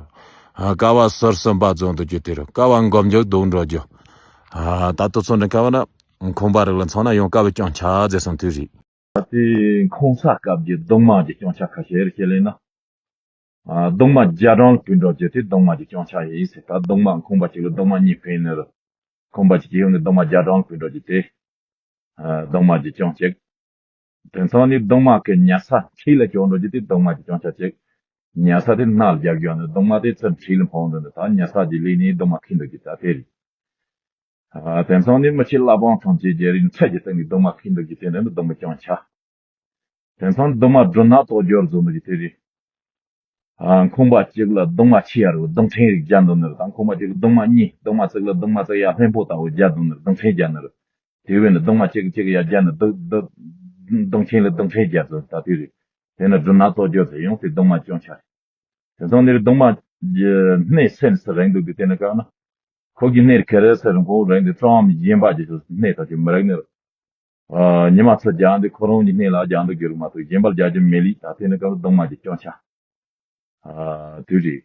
ཨ་ཀ་བ་ཟུར་གསུམ་པ་བཟོ་འདུག་རྒྱུ་དེ་རུ། ཀ་བ་མགོ་མཇུག་ལྡོག་འགྲོ་རྒྱུ། ཨ་ད་དུས་ཚོད་འདྲ་ཀ་བ་ན་ཁང་པ་རིགས་ལ་མཚོན་ན་ཡང་ཀ་བའི་སྐྱོན་ཆ་ཟེར་སོང་དུས་རེད། ད་དེ་ཁོང་ས་སྐབས་ཀྱི་གདུང་མ་གི་སྐྱོན་ཆ་ཁ་ཤས་རེ་བཤད་ལེ་ན། ཨ་གདུང་མ་རྒྱ་གྲམ་ལ་བུད་འགྲོ་རྒྱུ་དེ་གདུང་མ་གི་སྐྱོན་ཆ་ཡིན་ཟེར། ད་གདུང་མ་ཁང་པ་གཅིག་ལ་གདུང་མ་གཉིས་བུད་ནི་རུ། ཁང་པ་གཅིག་གི་ཡོང་གི་གདུང་མ་རྒྱ་གྲམ་ལ་བུད་འགྲོ་རྒྱུ་དེ། ཨ་གདུང་མ་གི་སྐྱོན་གཅིག་དེང་སང་ནི་གདུང་མ་གི་ཉལ་ས་འཁྲིས་ལ་སྐྱོན་འགྲོ་རྒྱུ་དེ་གདུང་མ་གི་སྐྱོན་ཆ་གཅིག་ཉལ་ས་དེ་སྣ་ལ་རྒྱག་རྒྱུ་ནི་གདུང་མ་དེ་ཚུར་འཁྲིས་ལ་འཕངས་འགྲོ་ནི་ད་ཉལ་ས་གི་ལས་ནི་གདུང་མ་ཁེངས་འགྲོ་རྒྱུ་ད་དེ་རེད། ཨ་དེང་སང་ནི་མི་ཆེ་བླ་བྲང་ཐམས་ཅད་རྒྱལ་རིགས་ཁྲག་གི་སྟེང་གི་གདུང་མ་ཁེངས་འདུག་གི་དེ་འདྲ་ནི་གདུང་མ་སྐྱོན་ཆ། དེང་སང་གདུང་མ་སྦྲུལ་ནག་ཏོག་སྦྱོར་བཟོ་འདུག་གི་དེ་རེད། ཨ་ཁང་པ་གཅིག་ལ་གདུང་མ་ཆེ་ཡ་རུ་གདུང་ཕྲན་རིགས་བརྒྱབ་འདུག་ནི་རུ་དང་ཁང་པ་གཅིག་ལ་གདུང་མ་གཉིས་གདུང་མ་གཅིག་ལ་གདུང་མ་གཅིག་ཡ་ལྷན་པོ་ལྟ་བུ་བརྒྱབ་འདུག་ནི་རུ་གདུང་ཕྲན་བརྒྱབ་ནི་རུ། དེ་བས་ནི་གདུང་མ་གཅིག་གཅིག་ཡ་བརྒྱབ་ནི་གདུང་གདུང་གདུང་ཕྲན་ལ་གདུང་ཕྲན་བརྒྱབ་འདུག་ད་དེ་རེད། དེ་ནི་སྦྲུལ་ནག་ཏོག་སྦྱོར་ཟེར་ཡང་དེ་གདུང་མ་སྐྱོན་ཆ་རེད། དེང་སང་ནི་རུ་གདུང་མ་གི་སྣེ་སེན་སུ་རིང་འདུག་གི་དེ་ནི་གང་ན། ཁོ་གི་སྣེ་རུ་ཁེ་རེ་སུ་རིང་པོ་རིང་འདུག་ཀྲམ་གཞན་པ་གི་སྣེ་ཐག་གི་མི་རིང་ནི་རུ། ཨ་ཉི་མ་ཚུར་རྒྱག་འདུག་ཁོ་རང་གི་སྣེ་ལ་རྒྱག་འདུག་གི་རུ་མ་གཏོགས་གཞན་པ་ལ་རྒྱག་རྒྱུ་མེད་ལི་ད་དེ་ནི་གང་ན་གདུང་མ་གི་སྐྱོན་ཆ། ཨ་དུས་རེད།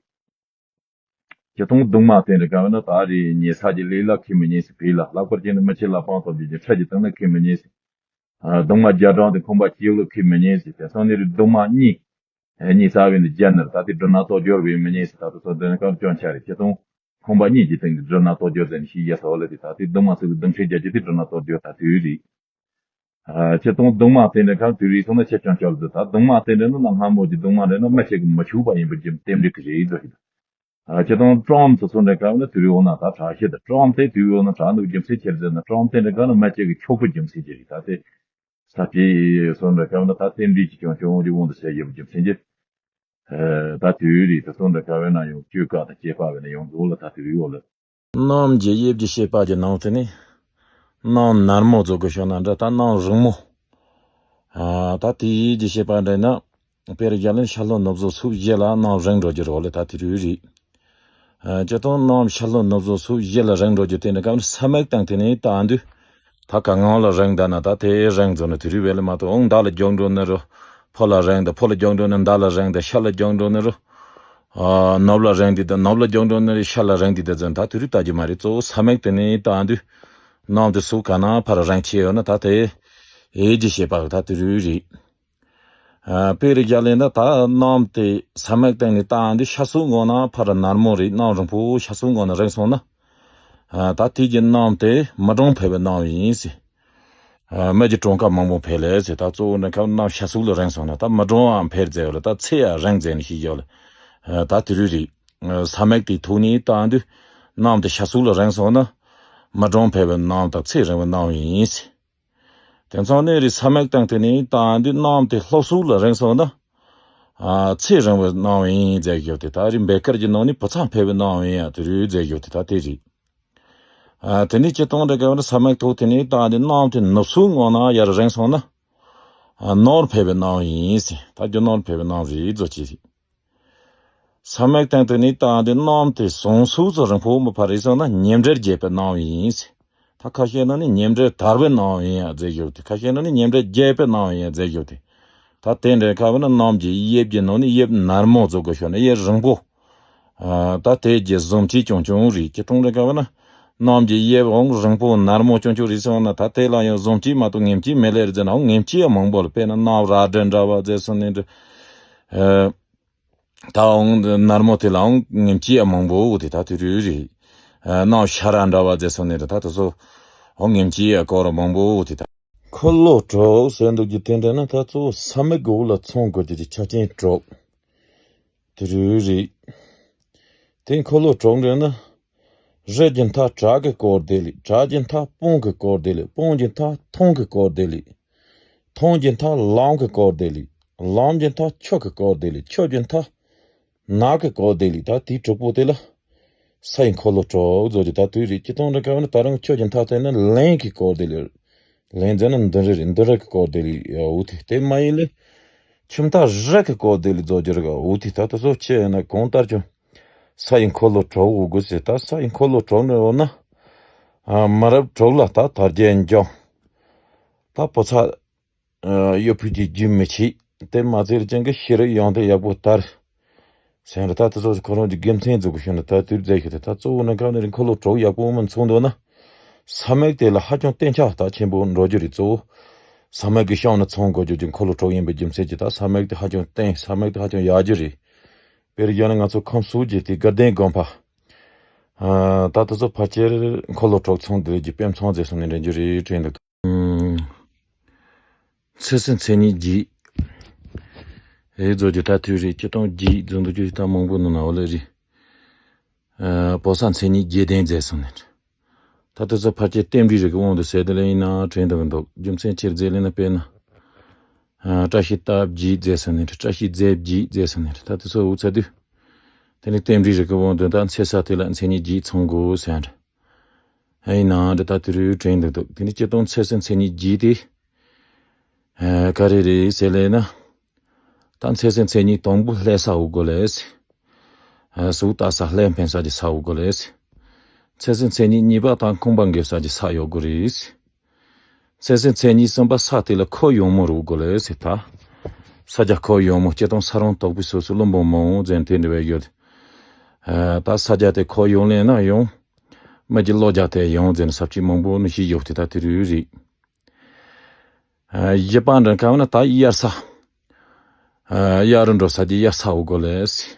སྤྱིར་བཏང་གདུང་མ་དེ་འདྲ་གང་ན་ད་རེས་ཉལ་ས་ཀྱི་ལས་ལ་ཁེ་མི་ཉན་ཟེར་བས་ལ་ལྷག་པར་གྱི་ནི་མི་ཆེ་བླ་བྲང་ཐམས་ཅད་ཀྱི་ཁྲག་གི་སྟེང་ན་ཁེ་མི་ཉན་ཟེར། ཨ་གདུང་མ་རྒྱ་གྲམ་དེ་ཁང་པ་གཅིག་ལ་ཁེ་མི་ཉན་ཟེར། དེང་སང་ནི་རུ་གདུང་མ་གཉིས། ཨ་གཉིས་ས་བའི་ནི་རྒྱ་ནི་རུ་ད་དེ་སྦྲུལ་ནག་ཏོག་སྦྱོར་བའི་མི་ཉན་ཟེར། ད་དུ་སོ་དེ་ནི་གང་སྐྱོན་ཆ་རེད། སྤྱིར་བཏང་ ཁང་པ་གཉིས་ཀྱི་སྟེང་གི་སྦྲུལ་ནག་གཏོར་རྒྱུ་ཟེར་ནས་ཤིག་ཡ་ས་བ་ལ་དེ་ད་དེ་གདུང་མ་ཚུགས་གདུང་ཤིང་རྒྱག་རྒྱུ་དེ་སྦྲུལ་ནག་གཏོར་རྒྱུ་ད་དེ་རེད། ཨ་ཁྱེད་དང་གདུང་མ་དེ་འདྲ་ཁང་དེ་རེད་སོང་ན་ཁྱེད་ཅང་ཅག་ལ་དེ་ད་གདུང་མ་དེ་འདྲ་ནི་ན་སྔ་མོ་གྱི་གདུང་མ་རེད་ན་མི་ཞིག་གིས་མི་ཆོག་པ་ཡིན་པའི་རྒྱུ་རྟེན་འབྲེལ་གྱི་རེད་འདུག་ཞིག་ཨ་ཁྱེད་དང་བཀྲོང་ཚོ་སོང་འདྲ་ཁང་ནི་དེ་རེད་འོ་ན་ད་དྲག་ཤེད་དང་བཀྲོང་དེ་དེ་འོ་ན་དྲག་འདུག་རྒྱུ་མཚན་ཆེར་ཟེར་ན་བཀྲོང་དེ་འདྲ་ཁང་ནི་མི་ཞིག་གིས་ཆོག་པའི་རྒྱུ་མཚན་གྱི་རེད་ད་དེ། ས་ཆའི་སོ་འདྲ་ཁ་བ་ན་ད་རྟེན་འབྲེལ་གྱི་ཀྱང་ཅུང་ཡོང་འདུག་ཟེར་ཡོད་རྒྱུ་མཚན་གྱིས། ད་དུས་རིགས་དེ་སོ་འདྲ་ཁ་བའི་ནང་ཡང་བཅོས་ཀ་དང་བཅས་པ་བས་ན་ཡོང་འདུག་ལ་ད་དུས་ཡོད་ལ། གནམ་གྱི་དབྱིབས་ཀྱི་བཤད་པ་གྱི་ནང་དུ་ནི། གནམ་ནར་མོ་བཟོ་དགོས་ཤོག་ན་འདྲ་ད་གནམ་རིང་མོ། ད་དེའི་གྱི་བཤད་པ་འདྲ་ན། དཔེར་བཞག་ན་ཤར་ལྷོ་ནུབ་བཟོ་སུ་བཞི་ལ་གནམ་རིང་འགྲོ་རྒྱུ་རོགས་ལ་ད་དུས་རིགས། སྤྱིར་བཏང་གནམ་ཤར་ལྷོ་ནུབ་བཟོ་སུ་བཞི་ལ་རིང་འགྲོ་རྒྱུ་དེ་འདྲ་སྐབས་ནི་ས་མིག་སྟེང་དེ་ནས་ད་འདུས། ད་ག་ངང་ལ་རིང་ད་ན་ད་དེ་རིང་བཟོ་ནི་དེ་རིགས་བས་ལ་མ་གཏོགས་འོང་མདའ་ལ་རྒྱུག་འགྲོ་ནི་རུ། ཕོ་ལ་རིང་ད་ཕོ་ལ་རྒྱུག་འགྲོ་ནི་མདའ་ལ་རིང་ད་ཤ་ལ་རྒྱུག་འགྲོ་ནི་རུ། ནུབ་ལ་རིང་དེ་ད་ནུབ་ལ་རྒྱུག་འགྲོ་ནི་རུ་ཤ་ལ་རིང་དེ་ད་ཟེར་ད་དེ་རིགས་ལྟ་རྒྱུ་མ་རེད། གཙོ་བོ་ས་མིག་དེ་ནས་ད་འདུས། གནམ་དེ་སུ་ག་ན་ཕར་རིང་ཆེ་ཡོད་ན་ད་དེ། ཨེ་ཇི་ཞེས་པ་ད་དེ་རིགས་རེད། དཔེ་རེ་བཞག་ལས་ན་ད་གནམ་དེ་ས་མིག་སྟེང་ནས་ད་འདི་ཤར་སུ་འགོ་ན་ཕར་ནར་མོ་རེད། གནམ་རིང་པོ་ཤར་སུ་འགོ་ན་རིང་སོང་ན། ད་དེ་གྱི་གནམ་དེ་མི་གྲངས་འཕེལ་བའི་གནམ་ཡིན་ཟེར། མི་གྱི་གྲངས་ཀ་མང་པོ་འཕེལ་ལས་ཟེར། ད་གཙོ་བོ་ནི་ཁ་གནམ་ཤར་སུ་ལ་རིང་སོང་ན་ད་མི་གྲངས་འཕེལ་ཟེར་བ་ལ་ད་ཚེ་ཡང་རིང་ཟེར་ནས་ཤེས་ཡོད་ལ། ད་དེ་རུ་རེད། ས་མིག་དེ་ཐུག་ནས་ད་འདི་གནམ་དེ་ཤར་སུ་ལ་རིང་སོང་ན། མི་གྲངས་འཕེལ་བའི་གནམ་དང་ཚེ་རིང་བའི་གནམ་ཡིན་ཟེར། དེ་ཚང་ནས་རི་ས་མིག་སྟེང་དེ་ནས་ད་འདི་གནམ་དེ་ལྷོ་སུ་ལ་རིང་སོང་ན། ཚེ་རིང་བའི་གནམ་ཡིན་མཛད་ཡོད་དེ་ད་རི་བེ་དཀར་གྱི་ནང་ནས་བུ་ཚ་འཕེལ་བའི་གནམ་ཡིན་ཡང་དེ་རུ་མཛད་ཡོད་དེ་ད་དེ་རེད། དེ་ནས་སྤྱིར་བཏང་འདྲ་ག་བ་ན་ས་མིག་ཐོག་དེ་ནས་ད་འདི་གནམ་དེ་ནུབ་སུ་ངོ་ན་ཡར་རིང་སོང་ན། ནོར་འཕེལ་བའི་གནམ་ཡིན་ཟེར། ད་རྒྱུ་ནོར་འཕེལ་བའི་གནམ་རེད་བཟོ་ཅི་རེད། ས་མིག་སྟེང་དུ་ནི་ད་འདི་གནམ་དེ་ཟུང་སུ་ཚོ་རིང་པོ་མི་ཕར་རེད་སོང་ན་ཉེ་འབྲེལ་རྒྱས་པའི་གནམ་ཡིན་ཟེར། ད་ཁ་ཤས་ན་ནི་ཉེ་འབྲེལ་དར་བའི་གནམ་ཡིན་ཡང་མཛད་ཡོད་དེ་ཁ་ཤས་ན་ནི་ཉེ་འབྲེལ་རྒྱས་པའི་གནམ་ཡིན་ཡང་མཛད་ཡོད་དེ། ད་དེ་འདྲའི་ཁ་བ་ན་གནམ་གྱི་དབྱིབས་ཀྱི་ནང་ནས་དབྱིབས་ནར་མོ་བཟོ་དགོས་ཤོག་ན་དབྱིབས་རིང་པོ། ད་དེ་རྒྱུ་ཟུམ་གྱིས་ཀྱང་ཀྱང་རེད་ཀྱི་གཏོང་འདྲ་ག་བ་ན། གནམ་གྱི་དབྱིབས་འོང་རིང་པོ་ནར་མོ་ཀྱང་ཀྱང་རེད་སོང་ན་ད་དེ་ལ་ཡང་ཟུམ་གྱིས་མ་གཏོགས་ངེམ་གྱིས་མེད་ལེ་རེད་ཟེར་ན་འོང་ངེམ་གྱིས་ཡང་མང་པོ་ལ་དཔེར་ན་གནམ་ར་སྦྲུལ་འདྲ་བ་མཛད་སོང་ནས་འདྲ། ད་འོང་ནར་མོ་དེ་ལའང་ངེམ་གྱིས་ཡང་མང་པོ་འོ་དེ་ད་དེ་རུ་རེད། གནམ་ཤ་ར་འདྲ་བ་མཛད་སོང་ནས་འདྲ་ད་དེ་ཚོ་འོང་ངེམ་གྱིས་ཡང་སྐོར་མང་པོ་འོ་དེ་ད། འཁོར་ལོ་དྲུག་ཟེར་འདུག་རྒྱུ་དེ་འདྲ་ན་ད་གཙོ་བོ་ས་མིག་གི་འོག་ལ་ཚང་དགོས་རྒྱུ་གྱི་ཆ་རྐྱེན་དྲུག་དེ་རུ་རེད། དེ་འཁོར་ལོ་དྲུག་འདྲ་ན། རི་གི་མཐའ་བྲག་གིས་བསྐོར་དེ་ལས་བྲག་གི་མཐའ་སྤང་གིས་བསྐོར་དེ་ལས་སྤང་གི་མཐའ་ཐང་གིས་བསྐོར་དེ་ལས། ཐང་གི་མཐའ་ལམ་གིས་བསྐོར་དེ་ལས། ལམ་གྱི་མཐའ་ཆུ་གིས་བསྐོར་དེ་ལས་ཆུ་གི་མཐའ་ནགས་ཀྱིས་བསྐོར་དེ་ལས་ད་དེའི་དྲུག་པོ་དེ་ལ། ས་ཡི་འཁོར་ལོ་དྲུག་བཟོ་རྒྱུ་ད་དུས་རེད་ཀྱི་གཏོང་འདྲ་ག་བ་ན་ད་རུང་ཆུ་གི་མཐའ་དེ་ནི་གླིང་གིས་བསྐོར་དེ་ལས། གླིང་ཟེར་ན་འདི་རི་རེད་འདི་རི་གིས་བསྐོར་དེ་ལས་འོ་དེ་དེ་མ་ཡིན་ལས། ཁྱིམ་མཐའ་རི་གིས་བསྐོར་དེ་ལས་བཟོ་རྒྱུ་རེད་ག་འོ་དེ་ད་ད་གཟོད་ཆེ་ཡིན་ན་གང་ལྟར་ཀྱང་། ས་ཡི་འཁོར་ལོ་དྲུག་འོ་དགོས་ཟེར་ད་ས་ཡི་འཁོར་ལོ་དྲུག་ནི་འོ་ན། མི་རབས་དྲུག་ལ་ད་དར་རྒྱས་འབྱུང་། ད་བུ་ཚ། གཡོ་ཕུད་ཀྱི་རྒྱུན་མི་ཆད། དེ་མ་ཚད་ཀྱང་གི་ཤེས་རབ་ཡོན་ཏན་ཡག་པོ་དར། སེམས་ར་ད་དེ་ཚོ་ཁོ་རང་གི་དགེ་མཚན་འཛུགས་ཤིང་ལ་ད་དུས་མཛད་ཤིང་ད་ད་གཙོ་བོ་ནི་ག་ནས་རིང་འཁོར་ལོ་དྲུག་ཡག་པོ་མི་ཚང་འདུག་ན། ས་མིག་དེ་ལ་ཧ་ཅང་བརྟན་ཆགས་ད་ཆེན་པོ་འགྲོ་རྒྱུ་རེད་གཙོ་བོ། ས་མིག་གི་ཤང་ནས་ཚང་དགོས་རྒྱུ་གི་འཁོར་ལོ་དྲུག་ཡིན་པའི་རྒྱུ་མཚན་གྱིས་ད་ས་མིག་དེ་ཧ་ཅང་བརྟན་ས་མིག་དེ་ཧ་ཅང་ཡག་རྒྱུ་རེད། དཔེར་བཞག་ན་ང་ཚོ་ཁམས་སོག་གི་དེ་དགའ་ལྡན་དགོན་པ། ད་དེ་ཚོ་ཕལ་ཆེར་འཁོར་ལོ་དྲུག་ཚང་དེ་གི་དཔེ་མཚོན་མཛད་སོང་ནས་འདྲེན་རྒྱུ་རེད་དྲན་འདུག་ཚེས་སུ་མཚན་ཉིད་བརྒྱད། ཨེ་རྫོགས་རྒྱུ་ད་དུས་རེད་སྤྱི་སྟོང་བརྒྱད་རྫོགས་འདུག་རྒྱུ་ད་མང་པོ་ནང་ན་འོ་ལེ་རེད། བོད་ས་མཚན་ཉིད་བརྒྱད་ལྡན་མཛད་སོང་ནས། ད་ལྟ་ཚོ་ཕལ་ཆེར་རྟེན་འབྲེལ་རིགས་ཀྱི་དབང་དུ་ཟེར་དེ་ལ་ཡིན་ན་དྲན་འདུག་འདུག་རྒྱུ་མཚན་ཆེར་མཛད་ལེ་ན་དཔེར་ན། བཀྲ་ཤིས་རྟགས་བརྒྱད་མཛད་སོང་ནས་བཀྲ་ཤིས་རྫས་བརྒྱད་མཛད་སོང་ནས་ད་ལྟ་ཚོ་འུ་ཚ་དུས། དེ་ནི་རྟེན་འབྲེལ་རིགས་ཀྱི་དབང་དུ་ད་མཚན་ས་དེ་ལ་མཚན་ཉིད་བརྒྱད་ཚང་དགོས་ཟེར། ཨ་ཡིན་ནའང་འདི་ལྟར་དུ་རུ་དྲན་འདུག་འདུག་དེ་ནི་སྤྱི་སྟོང་ཚེས་སུ་མཚན་ཉིད་བརྒྱད་དེ། ག་རེ་རེད་ཟེར་ལེ་ན། ད་ཚེས་སུ་མཚན་ཉིད་དང་པོ་ལྷ་ས་འོ་དགོས་ལེ། གཟུགས་ལྟ་ས་ལྷ་འཕེན་ས་ཀྱི་ས་འོ་དགོས་ལེ། ཚེས་སུ་མཚན་ཉིད་གཉིས་པ་དང་ཁང་པ་འགེབས་ས་ཀྱི་ས་ཡོད་དགོས་རེད། ཚེས་སུ་མཚན་ཉིད་གསུམ་པ་ས་དེ་ལ་ཁོད་ཡངས་མོ་རུ་དགོས་ལེ་ཟེར་ད། ས་རྒྱ་ཁོད་ཡངས་མོ་སྤྱི་སྟོང་ས་རང་དོག་པའི་སོ་སོ་བློན་པོ་མང་ཟེར་དེ་འདྲ་བས་ཡོད། ད་ས་རྒྱ་དེ་ཁོད་ཡངས་ལེ་ན་ཡང་། མི་གྱི་བློ་རྒྱ་དེ་ཡང་ཟེར་ན་ས་བཅད་མང་པོ་ནི་ཞིག་ཡོད་དེ་ད་དེ་རུ་རེད། བཞི་པ་འདྲ་ཁ་བ་ན་ད་དབྱར་ས། དབྱར་རུ་འགྲོ་ས་ཀྱི་དབྱར་ས་འོ་དགོས་ལེ་ཟེར།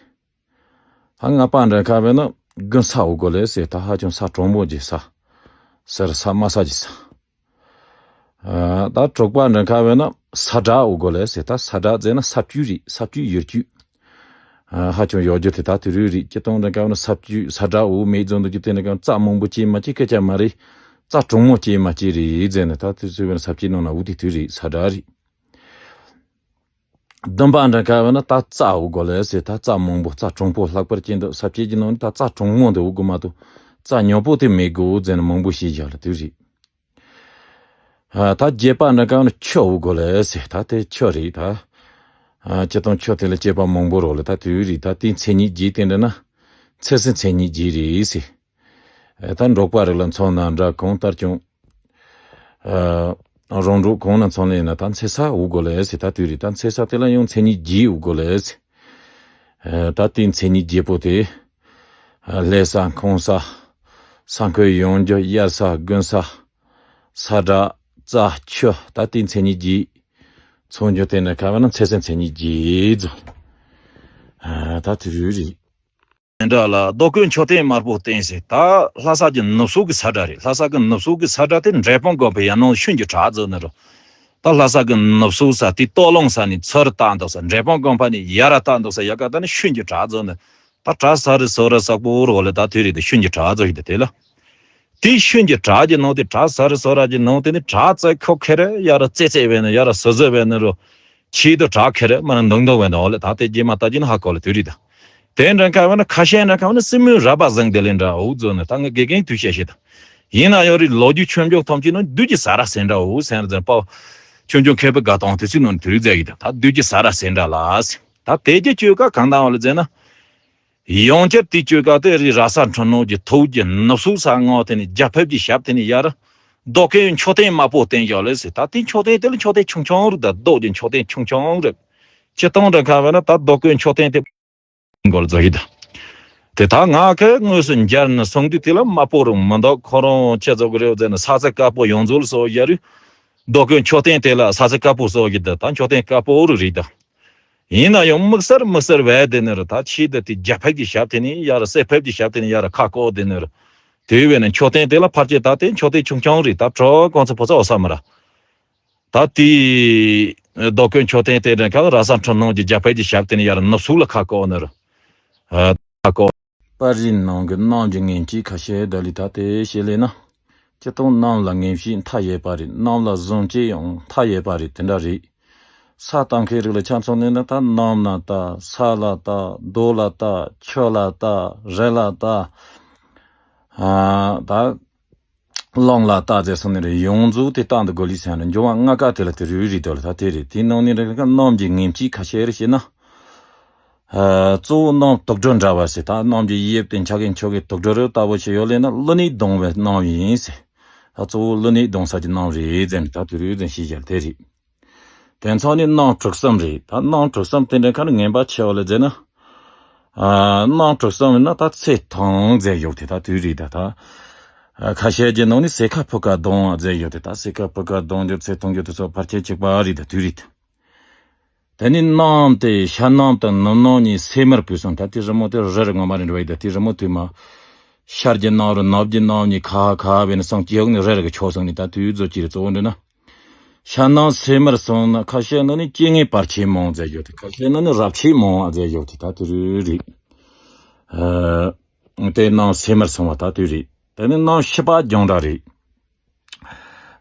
ད་ལྔ་པ་འདྲ་ཁ་བས་ན་ དགུན་ས་འོ་གོ་ལེ་ཟེར་ད་ཧ་ཅང་ས་གྲང་མོ་གྱི་ས། ཟེར་ས་དམའ་ས་གྱི་ས། ཨ་ད་དྲུག་པ་འདྲ་ཁ་བས་ན་ས་བྲག་འོ་གོ་ལེ་ཟེར་ད་ས་བྲག་ཟེར་ན་ས་བཅུད་རེད། ས་བཅུད་ཡུར་བཅུད། ཨ་ཧ་ཅང་ཡོད་རྒྱུ་དེ་ད་དུས་རུ་རེད། སྤྱི་བཏང་འདྲ་ཁ་བས་ན་ས་བཅུད་ས་བྲག་འོ་མེད་ཙང་འདུག་རྒྱུ་དེ་འདྲ་ཁ་རྩྭ་མང་པོ་སྐྱེས་མ་སྐྱེས་སྐད་ཆ་མ་རེད། རྩྭ་གྲང་མོ་སྐྱེས་མ་སྐྱེས་རེད་ཟེར་ན་ད་དུས་ཚོད་བས་ན་ས་བཅུད་ནང་ན་འོ་དེ་དུས་རེད། ས་བྲག་རེད། བདུན་པ་འདྲ་ཁ་བས་ན་ད་རྩྭ་འོ་གོ་ལེ་ཟེར་ད་རྩྭ་མང་པོ་རྩྭ་གྲང་པོ་ལྷག་པར་ཅན་དུ་ས་བཅད་ཀྱི་ནང་ནས་ད་རྩྭ་གྲང་མོ་འདི་འོ་གོ་མ་གཏོགས་རྩྭ་ཉོག་པོ་དེ་མི་དགོས་ཟེར་ནས་མང་པོ་ཞིག་བཞག་ལ་དུས་རེད། ཨ་ད་བརྒྱད་པ་འདྲ་ཁ་བས་ན་ཆུ་འོ་གོ་ལེ་ཟེར་ད་དེ་ཆུ་རེད་ད། ཨ་སྤྱི་བཏང་ཆུ་དེ་ལ་སྐྱེས་པ་མང་པོ་རོགས་ལ་ད་དུས་རེད་ད་དེའི་མཚན་ཉིད་བརྒྱད་དེ་འདྲ་ན་ཚེ་སྲིད་མཚན་ཉིད་བརྒྱད་རེད་ཟེར། ད་འབྲོག་པ་རིགས་ལ་མཚོན་ན་འདྲ་གང་ལྟར་ཀྱང་། རང་འབྲོག་གང་ན་མཚོན་ན་ཡིན་ན་ད་འཚེ་ས་འོ་གོ་ལེ་ཟེར་ད་དུས་རེད་ད་འཚེ་ས་དེ་ལ་ཡང་མཚན་ཉིད་བརྒྱད་འོ་གོ་ལེ་ཟེར། ད་དེའི་མཚན་ཉིད་བརྒྱད་པོ་དེ། ལྷ་ས་ཁང་ས། ས་ཁོད་ཡངས་རྒྱུ་དབྱར་ས་དགུན་ས། ས་བྲག་རྩྭ་ཆུ་ད་དེའི་མཚན་ཉིད་བརྒྱད། མཚོན་རྒྱུ་དེ་ནི་ཁ་བ་ན་འཚེ་སའི་མཚན་ཉིད་བརྒྱད་ཟེར། ད་དུས་རེད། འདྲ་ལ་རྡོ་བརྐོས་མཆོད་རྟེན་དམར་པོ་བསྟན་ཟེར་ད་ལྷ་ས་ཀྱི་ནུབ་ཕྱོགས་ཀྱི་ས་བྲག་རེད། ལྷ་ས་ཀྱི་ནུབ་ཕྱོགས་ཀྱི་ས་བྲག་དེ་འབྲས་སྤུངས་དགོན་པའི་ཡ་ནང་ཤུན་གྱི་བྲག་ཟེར་ནི་རུ། ད་ལྷ་ས་ཀྱི་ནུབ་ཕྱོགས་ས་དེ་སྟོད་ལུང་ས་ནས་ཚུར་བལྟ་འདུག་ས་འབྲས་སྤུངས་དགོན་པ་ནས་ཡར་བལྟ་འདུག་ས་ཡ་ག་ད་ནི་ཤུན་གྱི་བྲག་ཟེར་ནི། ད་བྲག་ས་རི་སོ་རི་སོག་པོ་རོ་ལ་ད་དུས་རེད་དེ་ཤུན་གྱི་བྲག་ཟེར་ཡོད་དེ་དེ་ལ། དེ་ཤུན་གྱི་བྲག་གི་ནང་དེ་བྲག་ས་རི་སོ་ར་གྱི་ནང་དེ་ནི་བྲག་རྩེ་ཁོ་ཁེ་རེ་ཡ་ར་རྩེ་རྩེ་བས་ནི་ཡ་ར་སོ་སོ་བས་ནི་རུ། ཆེད་དུ་བྲག་ཁེ་རེ་མ་ན་འདུག་འདུག་བས་ནི་འོ་ལེ་ད་དེ་རྗེས་མ་ལྟ་རྒྱུ་ནི་ཧ་གོ་ལེ་དུས་རེད་ད། དེ་འདྲ་ཁ་བ་ན་ཁ་ཤས་འདྲ་ཁ་བ་ན་སྲིན་མོའི་ར་བ་བཟང་དེ་ལེ་འདྲ་འུ་ཚོ་ནི་ད་ངས་དགེ་རྒན་དུས་བཤད་ཤེས་ད། ཡིན་ན་ཡང་རི་ལོ་རྒྱུས་ཆོས་འབྱུང་ཐམས་ཅད་ནང་བདུད་ཀྱི་ས་ར་སེ་འདྲ་འུ་སེ་འདྲ་ཟེར་པ། ཆོས་འབྱུང་མཁས་པའི་དགའ་སྟོན་དེ་ཚོའི་ནང་དུས་རེད་ཟེར་གི་ད་ད་བདུད་ཀྱི་ས་ར་སེ་འདྲ་ལ་ཟེར་ད་དེ་རྒྱུ་བཅོས་ཀ་གང་དང་བ་ལ་ཟེར་ན། ཡང་བསྐྱར་དེ་བཅོས་སྐབས་དེ་རི་ར་ས་འཕྲུལ་སྣང་གི་ཐུགས་ཀྱི་ནུབ་ཕྱོགས་ས་ངོ་དེ་ནས་རྒྱ་ཕིབས་ཀྱི་ཞབས་དེ་ནས་ཡར་རྡོ་བརྐོས་མཆོད་རྟེན་དམར་པོ་བསྟན་བཞག་ལེ་ཟེར། ད་དེ་མཆོད་རྟེན་དེ་ལ་མཆོད་རྟེན་ཆུང་ཆུང་རེད། ད་རྡོ་གི་མཆོད་རྟེན་ཆུང་ཆུང་རེད། སྤྱིར་བཏང་འདྲ་ཁ་བ་ན་ད་རྡོ་བརྐོས་མཆོད་རྟེན་དེ་མགོ་ལ་བཟོ་ཡི་ད། དེ་ད་ང་ཁའི་དངོས་སུ་མཇལ་ནས་སོང་དུས་དེ་ལ་དམར་པོ་རུ་མི་འདུག་ཁོ་རང་ཁྱེད་ཚོ་གི་རེད་ཟེར་ནས་ས་ཚིགས་དཀར་པོ་ཡོངས་རྫོགས་ལ་སོགས་ཡ་རུ། རྡོ་བརྐོས་མཆོད་རྟེན་དེ་ལ་ས་ཚིགས་དཀར་པོ་སོགས་ཀྱི་འདི་ད་མཆོད་རྟེན་དཀར་པོ་རུ་རེད་ད། ཡིན་ན་ཡང་དམིགས་བསལ་དམིགས་བསལ་བས་དེ་ནི་རུ་ད་ཆེས་དེ་དེ་རྒྱ་ཕིབས་ཀྱི་ཞབས་དེ་ནི་ཡ་རུ་སེ་ཕིབས་ཀྱི་ཞབས་དེ་ནི་ཡ་རུ་ཁ་བཀོད་དེ་ནི་རུ། དེ་བས་ནི་མཆོད་རྟེན་དེ་ལ་ཕལ་ཆེར་ད་དེ་མཆོད་རྟེན་ཆུང་ཆུང་རེད། ད་གྲོགས་གོང་ཚོ་ཕོ་ཚོ་འོ་ས་མ་ར། ད་དེ་རྡོ་བརྐོས་མཆོད་རྟེན་དེ་འདྲ་ཁ་ར་ས་འཕྲུལ་སྣང་གི་རྒྱ་ཕིབས་ཀྱི་ཞབས་དེ་ནི་ཡ་རུ་ནུབ་ཕྱོགས་ལ་ཁ་བཀོད་ནི་རུ། ཁ་བཀོད། པར་རིས་ནང་གི་གནམ་གྱི་ངན་སྐྱིད་ཁ་ཤས་ད་ལི་ད་དེ་ཤེས་ལེ་ན། སྤྱིར་བཏང་གནམ་ལ་ངན་སྐྱིད་མཐའ་ཡས་པ་རེད། གནམ་ལ་བཟང་སྐྱིད་ཡང་མཐའ་ཡས་པ་རེད། དེ་འདྲ་རེད། ས་དང་ཁའི་རིགས་ལ་ཆ་མཚོན་ནས་ན་ད་གནམ་ན་ད་ས་ལ་ད་རྡོ་ལ་ད་ཆུ་ལ་ད་རི་ལ་ད་ཨ་ད་གླང་ལ་ད་ཟེར་སོང་ནས་རེད། ཡོངས་རྫོགས་དེ་ད་འདི་གོ་ལི་སེང་ལ་འབྱུང་བ་ལྔ་ཀ་དེ་ལ་དེ་རུ་རེད་དོ་ལ་ད་དེ་རེད། དེའི་ནང་ནས་རེད་ཀ་གནམ་གྱི་ངན་སྐྱིད་ཁ་ཤས་རེད་ཤེ་ན། ཨ་གཙོ་བོ་གནམ་དུག་སྦྲུལ་འདྲ་བ་ཟེར། ད་གནམ་གྱི་དབྱིབས་དེ་འཁྱག་གི་འཁྱག་གི་དུག་སྦྲུལ་རི་ལྟ་བུ་ཞིག་ཡོད་ལེ་ན་ཀླུ་ནད་གདོང་བའི་གནམ་ཡིན་ཟེར། ད་གཙོ་བོ་ཀླུ་ནད་གདོང་ས་ཀྱི་གནམ་རེད་ཟེར་ནས་ད་དུས་རེད་ཟེར་ཤེས་བྱ་དེ་རེད། དེ་ཚོ་ནི་གནམ་དྲུག་གསུམ་རེད། ད་གནམ་དྲུག་གསུམ་དེ་འདྲ་ཁ་ནི་ངན་པ་ཆེ་བ་ལ་ཟེར་ན། ཨ་གནམ་དྲུག་གསུམ་ཡིན་ན་ད་ཚེ་ཐུང་ཟེར་ཡོད་དེ་ད་དུས་རེད་ད་ད། ཨ་ཁ་ཤས་ཀྱི་ནང་ནི་སེ་ཁ་ཕུ་ཁ་གདོང་ཟེར་ཡོད་དེ་ད་སེ་ཁ་ཕུ་ཁ་གདོང་རྒྱུ་ཚེ་ཐུང་རྒྱུ་དེ་ཚོ་ཕལ་ཆེར་གཅིག་པ་རེད་ད་དུས་རེད། དེ་ནི་གནམ་དེ་ཤར་གནམ་དང་ནུབ་གནམ་གཉིས་སེ་མར་བུད་སོང་། ད་དེ་རི་མོ་དེ་རི་རི་ངོ་མ་རེད་འགྲོ་བ་ཡི་ད་དེ་རི་མོ་དུས་མ། ཤར་གྱི་གནམ་རུ་ནུབ་ཀྱི་གནམ་གཉིས་ཁ་ཁ་བས་ནི་སངས་སྐྱེ་འོག་ནི་རི་རི་གི་ཆོག་སོང་ནི་ད་དུས་རྫོགས་ཀྱི་རེད། གཙོ་བོ་འདི་ན། ཤར་གནམ་སེ་མར་སོང་ན་ཁ་ཤས་ནི་ནི་སྐྱེ་དངོས་བར་ཆད་མང་ཟེར་ཡོད་དེ་ཁ་ཤས་ནི་ནི་རབས་ཆད་མང་ཟེར་ཡོད་དེ་ད་དུས་རེད། ཨ་དེ་གནམ་སེ་མར་སོང་བ་ད་དུས་རེད། དེ་ནི་གནམ་ཤི་པ་རྒྱང་གྲགས་རེད།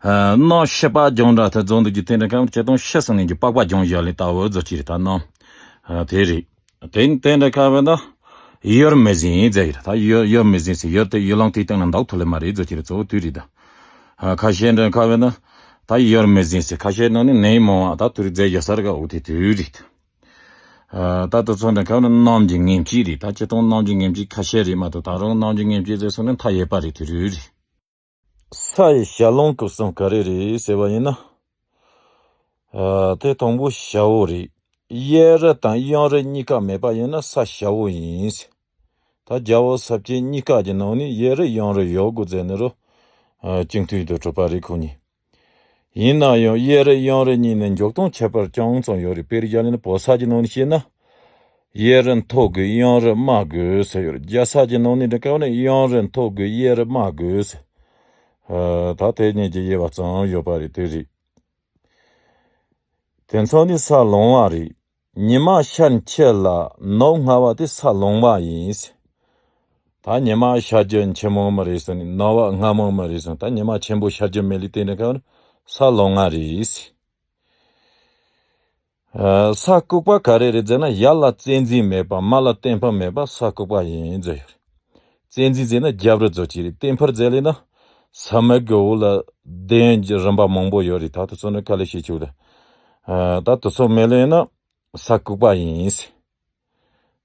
ཨ་གནམ་ཤི་པ་རྒྱང་གྲགས་དེ་རྫོང་འདུག་རྒྱུ་དེ་འདྲ་གང་སྤྱིར་བཏང་ཤི་སོང་ནས་ཀྱི་པགས་པ་རྒྱང་བཞག་ལས་ལྟ་བུ་བཟོ་ཅི་རེད་ད་གནམ། ཨ་དེ་རེད། དེ་དེ་འདྲ་ཁ་བས་ན་ཡུལ་མི་ཟིན་ཟེར་གི་རེད། ད་ཡུལ་ཡུལ་མི་ཟིན་ཟེར་ཡུལ་དེ་ཡུལ་ལུང་དེའི་སྟེང་ན་འདུག་ཐུབ་ལེ་མ་རེད་བཟོ་ཅི་རེད། གཙོ་བོ་དུས་རེད་ད། ཨ་ཁ་ཤས་འདྲ་ཁ་བས་ན་ད་ཡུལ་མི་ཟིན་ཟེར། ཁ་ཤས་ནང་ནས་ནད་མང་བ་ད་དུས་རེད་ཟེར་ཡོད་ས་རེད་ག་འོ་དེ་དུས་རེད། ཨ་ད་དུ་ཚོ་འདྲ་ཁ་བས་ན་གནམ་གྱི་ངན་སྐྱིད་རེད། ད་སྤྱིར་བཏང་གནམ་གྱི་ངན་སྐྱིད་ཁ་ཤས་རེད་མ་གཏོགས་ད་རུང་གནམ་གྱི་ངན་སྐྱིད་ཟེར་སོང་ནས་མཐའ་ཡས་པ་རེད་དུས་རེད། ས་ཡི་ཞལ་ལུང་སྐབས་སུ་ག་རེ་རེད་ཟེར་བ་ཡིན་ན། ཨ་དེ་དང་པོ་ཞ་བོ་རེད། གཡས་རུ་དང་གཡོན་རུ་གཉིས་ཀ་མེད་པ་ཡིན་ན་ས་ཞ་བོ་ཡིན། ད་རྒྱལ་པོ་ས་བཅད་གཉིས་ཀ་གི་ནང་ནས་གཡས་རུ་གཡོན་རུ་ཡོད་དགོས་ཟེར་ནི་རུ། ཨ་སྤྱི་འཐུས་དུ་གྲུབ་པ་རེད་ཁོ་གཉིས། ཡིན་ན་ཡང་གཡས་རུ་གཡོན་རུ་གཉིས་ནི་འཇོག་སྟངས་ཁྱད་པར་ཅུང་ཙམ་ཡོད་རེད། དཔེར་བཞག་ན་བོད་ས་གི་ནང་ནས་བཤད་ན། གཡས་རུ་མཐོ་དགོས་གཡོན་རུ་དམའ་དགོས་ཟེར་ཡོད་རེད། རྒྱལ་ས་གི་ནང་ནས་འདྲ་ག་བ་ན་གཡོན་རུ་མཐོ་དགོས་གཡས་རུ་དམའ་དགོས་ཟེར། ཨ། ད་དེ་གཉིས་ཀྱི་དབྱེ་བ་ཙམ་ཡོད་པ་རེད། དེ་རེད། དེ་མཚོན་ནི་ས་ལོང་བ་རེད། ཉི་མ་ཤར་འཁྱིལ་ལ་ནུབ་སྔ་བ་དེ་ས་ལོང་བ་ཡིན། ད་ཉི་མ་ཤར་རྒྱུ་ཆེན་མོ་མ་རེད་ཟེར་ནས་ནུབ་བ་སྔ་མོ་མ་རེད་ཟེར། ད་ཉི་མ་ཆེན་པོ་ཤར་རྒྱུ་མེད་ལས་དེ་འདྲ་ག་བ་ན་ས་ལོང་བ་རེད། ཨ། ས་ལྐུགས་པ་ག་རེ་རེད་ཟེར་ན་ཡར་ལ་བཙན་འཛུལ་མེད་པ་མར་ལ་བརྟན་ཕུར་མེད་པ་ས་ལྐུགས་པ་ཡིན་ཟེར་ཡོད་རེད། བཙན་འཛུལ་ཟེར་ན་རྒྱབ་རི་ཟེར་གྱི་རེད། བརྟན་ཕུར་ཟེར་ལས་ན་ས་མིག་གི་འོག་ལ་གདན་གྱི་རིམ་པ་མང་པོ་ཡོད་རེད། ད་དེ་ཚོ་ནི་དཀའ་ལས་བྱེད་ཆོག་ད། ཨ། ད་དེ་ཚོ་མེད་ལས་ན་ས་ལྐུགས་པ་ཡིན།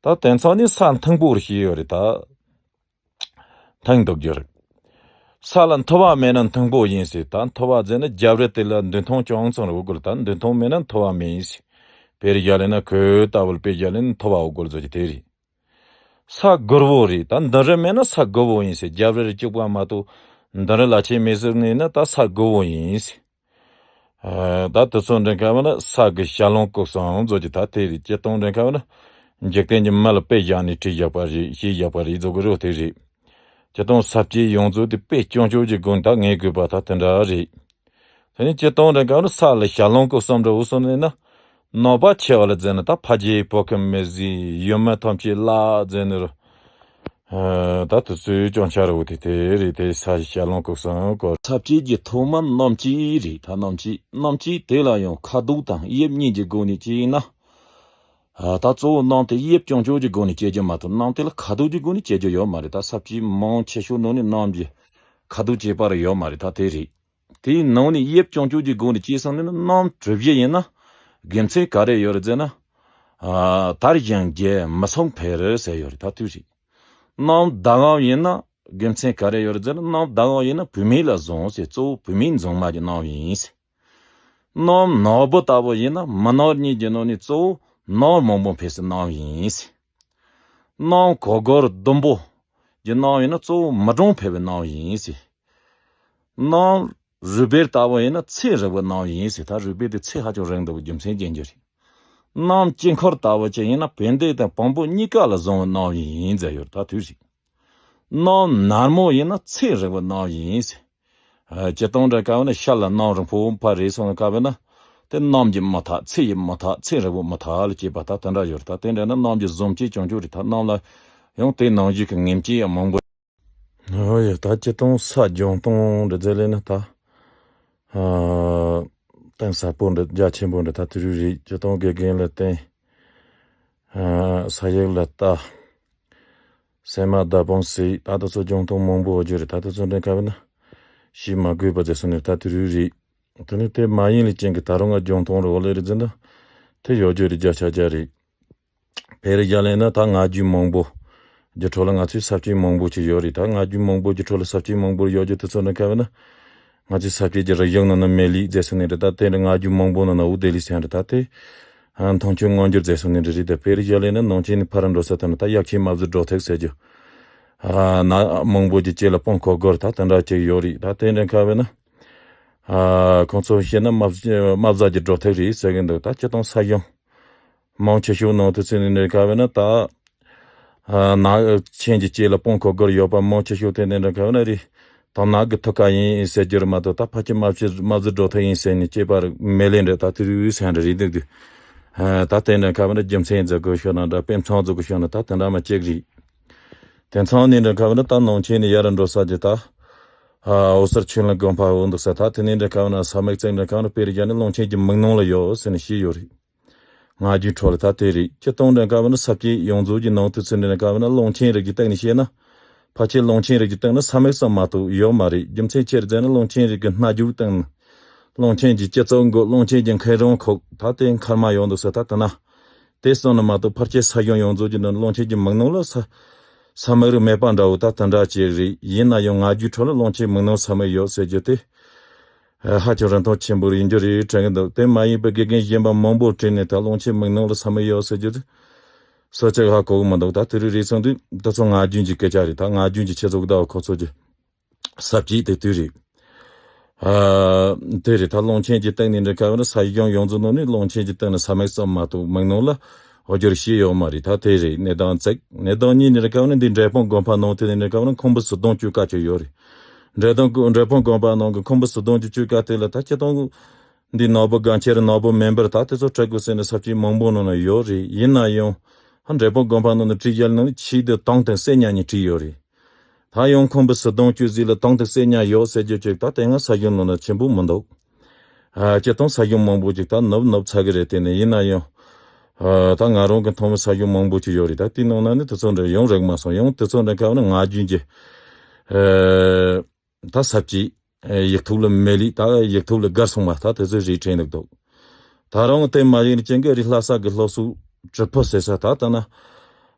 ད་དེ་མཚོན་ནི་ས་མཐུག་པོ་རེད་བཤད་ཡོད་རེད་ད། མཐུག་འདུག་རྒྱུ་རེད། ས་ལ་མཐུག་པ་མེད་ན་མཐུག་པོ་ཡིན་ཟེར། ད་མཐུག་པ་ཟེར་ན་རྒྱབ་རི་དེ་ལ་མདུན་ཐང་ཅུང་ཙམ་རེ་དགོས་ལ། ད་མདུན་ཐང་མེད་ན་མཐུག་པ་མེད་ཡིན་ཟེར། དཔེར་བཞག་ལས་ན་ཁོས་ལྟ་བུ་དཔེར་བཞག་ལས་ན་མཐུག་པ་དགོས་ལ་ཟེར་གྱི་དེ་རེད། ས་སྒུར་བོ་རེད། ད་མདུན་རི་མེད་ན་ས་སྒུར་བོ་ཡིན་ཟེར། རྒྱབ་རི་རི་གཅིག་པ་མ་གཏོགས་མདུན་རི་ལ་ཆེ་མེད་ཟེར་ནས་ན་ད་ས་སྒུར་བོ་ཡིན་ཟེར། ཨ། ད་དེ་ཚོ་འདྲ་ག་བ་ན་ས་གི་ཞལ་ལུང་བཀོད་སོང་ཟེར་གྱི་ད་དེ་རེད། སྤྱིར་བཏང་འདྲ་ག་བ་ན་འཇིག་རྟེན་གྱི་མི་ལ་དཔེ་བཞག་ནས་བྲིས་བཞག་པ་རེད། བཤད་བཞག་པ་རེད་ཟེར་གི་རེད། དེ་རེད། སྤྱིར་བཏང་ས་བཅད་ཡོངས་རྫོགས་དེ་དཔེ་སྐྱོན་བརྗོད་ཀྱི་སྒོ་ནས་ད་ངེས་དགོས་པ་ད་དེ་འདྲ་རེད། དེ་ནས་སྤྱིར་བཏང་འདྲ་ག་བ་ན་ས་ལ་ཞལ་ལུང་བཀོད་སོང་འདྲ་བོ་སོང་ནས་ན། ནང་པ་ཆེ་བ་ལ་ཟེར་ན་ད་ཕ་རྒྱལ་བོད་ཁམས་མི་བཟད་ཡུལ་མི་ཐམས་ཅད་བརླག་ཟེར་ནས་རུ། ཨ། ད་དེ་ཚོའི་སྐྱོན་ཆ་རེ་བོ་དེ་དེ་རེད། དེ་ས་ཞལ་ལུང་བཀོད་སོང་གོ། ས་བཅད་ཀྱི་ཐོག་མ་རྣམ་བཅད་རེད། ད་རྣམ་བཅད་རྣམ་བཅད་དེ་ལ་ཡང་ཁ་དོག་དང་དབྱིབས་གཉིས་ཀྱི་སྒོ་ནས་བཅད་ན། ཨ། ད་གཙོ་བོ་རྣམ་དེ་དབྱིབས་སྐྱོན་བརྗོད་ཀྱི་སྒོ་ནས་བཅད་རྒྱུ་མ་གཏོགས་རྣམ་དེ་ལ་ཁ་དོག་གི་སྒོ་ནས་བཅད་རྒྱུ་ཡོད་མ་རེད། ད་ས་བཅད་མང་ཆེ་ཤོས་ནང་ནས་རྣམ་གྱི་ཁ་དོག་བཅད་པ་རེ་ཡོད་མ་རེད། ད་དེ་རེད། དེའི་ནང་ནས་དབྱིབས་སྐྱོན་བརྗོད་ཀྱི་སྒོ་ནས་བཅད་སོང་ནས་ན་རྣམ་གྲུ་བཞི་ཡིན་ན་དགེ་མཚན་ག་རེ་ཡོད་རེད་ཟེར་ན། ཨ། དར་ཞིང་རྒྱས་མི་ཚངས་འཕེལ་ཟེར་ཡོད་རེད། ད་དེ་རེད། རྣམ་ཟླ་བ་ཡིན་ན་དགེ་མཚན་ག་རེ་ཡོད་རེད་ཟེར་ན། རྣམ་ཟླ་བ་ཡིན་ན་བུད་མེད་ལ་བཟང་ཟེར། གཙོ་བོ་བུད་མེད་མཛངས་མ་གི་རྣམ་ཡིན་ཟེར། རྣམ་ནག་པོ་ལྟ་བུ་ཡིན་ན་མི་ནག་གཉིས་ཀྱི་ནང་ནས་གཙོ་བོ་ནག་མང་པོ་འཕེལ་སའི་རྣམ་ཡིན་ཟེར། རྣམ་གོ་སྒོར་ཟླུམ་པོ་གི་རྣམ་ཡིན་ན་གཙོ་བོ་མི་གྲངས་འཕེལ་བའི་རྣམ་ཡིན་ཟེར། རྣམ་རུས་སྦལ་ལྟ་བུ་ཡིན་ན་ཚད་རིང་བའི་རྣམ་ཡིན་ཟེར། ད་རུས་སྦལ་དེ་ཚད་ཧ་ཅང་རིང་འདུག་རྒྱུ་མཚན་ཅན་གྱི་རེད། རྣམ་དཀྱིལ་འཁོར་ལྟ་བུ་ཅིག་ཡིན་ན་བན་དེ་དང་བོན་པོ་གཉིས་ཀ་ལ་བཟང་བའི་རྣམ་ཡིན་ཟེར་ཡོད། ད་དེ་རེད། རྣམ་ནར་མོ་ཡིན་ན་ཚད་རིང་བའི་རྣམ་ཡིན་ཟེར། ཨ། སྤྱིར་བཏང་འདྲ་ག་བ་ན་ཤར་ལ་རྣམ་རིང་པོ་ཕར་རེད་སོང་ན་ག་བ་ན། དེ་རྣམ་གྱི་མི་མཐའ་ཚད་ཀྱི་མི་མཐའ་ཚད་རིང་པོ་མི་མཐའ་ལ་བཅད་པ་ད་དེ་འདྲ་ཡོད་རེད། ད་དེ་འདྲ་ན་རྣམ་གྱི་བཟང་བཅས་སྐྱོན་བརྗོད་རེད། ད་རྣམ་ལ་ཡང་དེ་ནང་བཞིན་གྱི་ངན་བཅས་ཡང་མང་པོ། ཨོ་ཡ། ད་སྤྱིར་བཏང་ས་སྦྱང་སྟངས་འདྲ་ཟེར་ལས་ན་ད། ཨ། གཏིང་ཟབ་པོ་འདྲ་རྒྱ་ཆེན་པོ་འདྲ་ད་དེ་རིགས་རེད། སྤྱིར་བཏང་དགེ་རྒན་ལ་བརྟེན། ཨ། ས་ཡིག་ལ་ལྟ། སེམས་མ་བདག་སྤོང་སྲིད། ད་དེ་ཚོ་སྦྱང་སྟངས་མང་པོ་ཡོད་རྒྱུ་རེད། ད་དེ་ཚོ་འདྲ་ག་བ་ན་ཤེས་མ་དགོས་པ་ཟེར་སོང་ནས་ད་དེ་རིགས་རེད། དེ་ནི་དེ་མ་ཡིན་ལས་ཅན་གྱི་ད་རུང་ང་སྦྱང་སྟངས་རེ་འོ་ལེ་རེད་ཟེར་ན། དེ་ཡོད་རྒྱུ་རེད། བརྒྱ་ཆ་བརྒྱ་རེད། དཔེར་བཞག་ལས་ན་ད་ང་རྒྱལ་མང་པོ་གྱི་ཁྲོད་ལ་ང་ཚོས་ས་བཅད་མང་པོ་ཅིག་ཡོད་རེད། ད་ང་རྒྱལ་མང་པོ་གྱི་ཁྲོད་ལ་ས་བཅད་མང་པོ་ཡོད་རྒྱུ་དེ་ཚོ་འདྲ་ག་བ་ན། ང་ཚོས་ས་བཅད་ཀྱི་རིགས་ཡང་ནང་ན་མེ་ལི་ཟེར་སོང་ནས་རེད། ད་དེ་འདྲ་ང་རྒྱལ་མང་པོ་ནང་ན་འུ་དེ་ལི་ཟེར་རེད། ད་དེ་མཐོང་ཆོས་མངོན་གྱུར་ཟེར་སོང་ནས་འདྲ་རེད། ད་དཔེར་བཞག་ལས་ན་ནང་ཆེན་ནས་ཕར་འགྲོ་ས་དེ་ན་ད་ཡབ་ཆེན་རྨ་བྱ་སྒྲོ་ཐེག་ཟེར་རྒྱུ། ཨ། ནག་མང་པོ་གྱི་ལྕེ་ལ་དཔུང་ཁོ་སྒོར་ད་དེ་འདྲ་ཅིག་ཡོད་རེད། ད་དེ་འདྲ་ག་བ་ན། ཨ། ཁོང་ཚོ་བཤད་ན་རྨ་རྨ་བྱ་གི་སྒྲོ་ཐེག་རེད་ཟེར་གི་འདུག་ད་སྤྱིར་བཏང་ས་གཞུང་མང་ཆེ་ཤོས་ནང་དུ་ཚུད་ནས་འདྲ་ག་བ་ན་ད། ཨ། ནག་ཆེན་གྱི་ལྕེ་ལ་དཔུང་ཁོ་སྒོར་ཡོད་པ་མང་ཆེ་ཤོས་དེ་ནས་འདྲ་ག་བ་ན་རེད། དོམ་ནག་གི་ཐུགས་ཀ་ཡིན་ཟེར་རྒྱུ་རེད་མ་གཏོགས་ད་ཕལ་ཆེར་རྨ་བྱ་རྨ་བྱ་སྒྲོ་ཐེག་ཡིན་ཟེར་ནས་སྐྱེས་པ་རེད་མེད་ལེ་འདྲ་ད་དེ་རིགས་ཟེར་འདྲ་རེད་འདུག་དུས། ཨ། ད་དེ་འདྲ་ག་བ་ན་རྒྱུ་མཚན་འཛིན་དགོས་ཤོད་ན་འདྲ་དཔེ་མཚོན་འཛིན་དགོས་ཤོད་ན་ད་དེ་འདྲ་མ་གཅིག་རེད། དེ་མཚུངས་ནས་འདྲ་ག་བ་ན་ད་ནང་ཆེན་ནས་ཡར་འགྲོ་ས་ཀྱི་ད། ཨ། འོད་གསལ་ཆོས་གླིང་དགོན་པ་འོ་འདུག་ས་ད་དེ་ནས་འདྲ་ག་བ་ན་ས་མིག་བཙུགས་འདྲ་ག་བ་ན་དཔེར་བཞག་ནས་ཀློང་ཆེན་གྱི་མིག་ནང་ལ་ཡོད་ཟེར་ནས་བཤད་ཡོད་རེད། ང་རྒྱལ་ཁྲོད་ལ་ད་དེ་རེད། སྤྱིར་བཏང་འདྲ་ག་བ་ན་ས་བཅད་ཡོངས་རྫོགས་ཀྱི་ནང་དུ་ཚུད་འདྲ་ག་བ་ན་ཀློང་ཆེན་རིགས་ཀྱི་སྟེང་ནས་བཤད་ན། ཕལ་ཆེར་ཀློང་ཆེན་རིགས་ཀྱི་སྟེང་ན་ས་མིག་ཙམ་མ་གཏོགས་ཡོད་མ་རེད། རྒྱུ་མཚན་ཅི་རེད་ཟེར་ན་ཀློང་ཆེན་རིགས་ཀྱི་སྔ་འགྱུར་སྟེང་ན། ཀློང་ཆེན་གྱི་སྤྱི་གཙུག་མགོ་ཀློང་ཆེན་གྱི་མཁས་རུང་ཁོག་ད་དེ་མཁལ་མ་ཡོང་འདུག་ས་ད་དེ་ན། དེ་གསུངས་ནི་མ་གཏོགས་ཕལ་ཆེར་ས་གཞུང་ཡོངས་རྫོགས་ཀྱི་ནང་ཀློང་ཆེན་གྱི་མིག་ནང་ལ་ས་ས་མིག་རིགས་མེད་པ་འདྲ་བོ་ད་དེ་འདྲ་ཅིག་རེད། ཡིན་ན་ཡང་ང་རྒྱལ་ཁྲོད་ལ་ཀློང་ཆེན་མིག་ནང་ས་མིག་ཡོད་ཟེར་རྒྱུ་དེ། ཧ་ཅང་རིན་ཐང་ཆེན་པོ་ཡིན་རྒྱུ་རེད་དྲན་གྱི་འདུག་དེ་མ་ཡིན་པའི་དགེ་རྒན་གཞན་པ་མང་པོ་དྲན་ནས་ད་ཀློང་ཆེན་མིག་ནང་ལ་ས་མིག་ཡོད་ཟེར་རྒྱུ་དེ། སུ་གཅིག་ཧ་གོ་གི་མི་འདུག་ད་དེ་རིགས་རེད་སོང་དུས་དེ་ཚོ་ངག་རྒྱུན་གྱི་སྐད་ཆ་རེད། ད་ངག་རྒྱུན་གྱི་ཆེད་བཟོ་གི་ད་ཁོ་ཚོ་གྱི། ས་བཅད་དེ་དུས་རེད། ཨ། དེ་རེད། ད་ཀློང་ཆེན་གྱི་སྟེང་ནས་འདྲ་ག་བ་ན་ས་གཞུང་ཡོངས་རྫོགས་ནང་ནས་ཀློང་ཆེན་གྱི་སྟེང་ན་ས་མིག་ཙམ་མ་གཏོགས་མིག་ནང་ལ་ འོ་སྦྱོར་བྱས་ཡོད་མ་རེད། ད་དེ་རེད། གནས་སྟངས་གཅིག། གནས་སྟངས་གཉིས་ནི་རེད་ཀ་ནི་འདི་འབྲས་སྤུངས་དགོན་པ་ནང་དེ་ནི་རེད་ཀ་ནི་ཁང་པ་སུ་དོང་བཅུ་ཀ་ཅིག་ཡོད་རེད། འབྲས་སྤུངས་འབྲས་སྤུངས་དགོན་པ་ནང་གི་ཁང་པ་སུ་དོང་བཅུ་ཀ་དེ་ལ་ད་སྤྱིར་བཏང་འདི་ནོར་བུ་སྒང་ཁྱེར་ནོར་བུ་མེ་འབར་ད་དེ་ཚོ་བྲི་དགོས་ཟེར་ནས་ས་བཅད་མང་པོ་ནང་ན་ཡོད་རེད། ཡིན་ན་ཡང་ཧ་འབྲས་སྤུངས་དགོན་པ་ནང་ནས་བྲིས་ཡལ་ནང་ནས་ཆེད་དུ་དང་དང་གསེར་ཉ་གཉིས་བྲིས་ཡོད་རེད། ད་ཡང་ཁང་པ་སུ་དོང་བཅུ་ཟིག་ལ་དང་དང་གསེར་ཉ་ཡོད་ཟེར་རྒྱུ་ཅིག་ད་དེ་སྔ་ས་ཞིང་ནང་ན་ཆེན་པོ་མི་འདུག་ཨ་སྤྱིར་བཏང་ས་ཞིང་མང་པོ་ཅིག་ད་ནུབ་ནུབ་ཚ་གི་རེད། དེ་ནས་ཡིན་ན་ཡང་ཨ་ད་ང་རང་གི་མཐོང་བའི་ས་ཞིང་མང་པོ་ཅིག་ཡོད་རེད། ད་དེའི་ནང་ན་ནི་དེ་ཚོ་འདྲ་ཡང་རག་མ་སོང་། ཡང་དེ་ཚོ་འདྲ་ག་བ་ནི་ང་རྒྱུན་གྱི་ཨ་ད་ས་བཅད་ཡིག་ཐོག་ལ་མེད་ལི་ད་ཡིག་ཐོག་ལ་བརྒལ་སོང་བ་ད་དེ་ཚོ་རེད་དྲན་འདུག་འདུག་ད་རུང་དེ་མ་ཡིན་ཅན་གྱི་རི་ལྷ་ས་གི་སློབ་གསོ་གྲུབ་ཕུད་ཟེར་ས་ད་ལྟ་ན།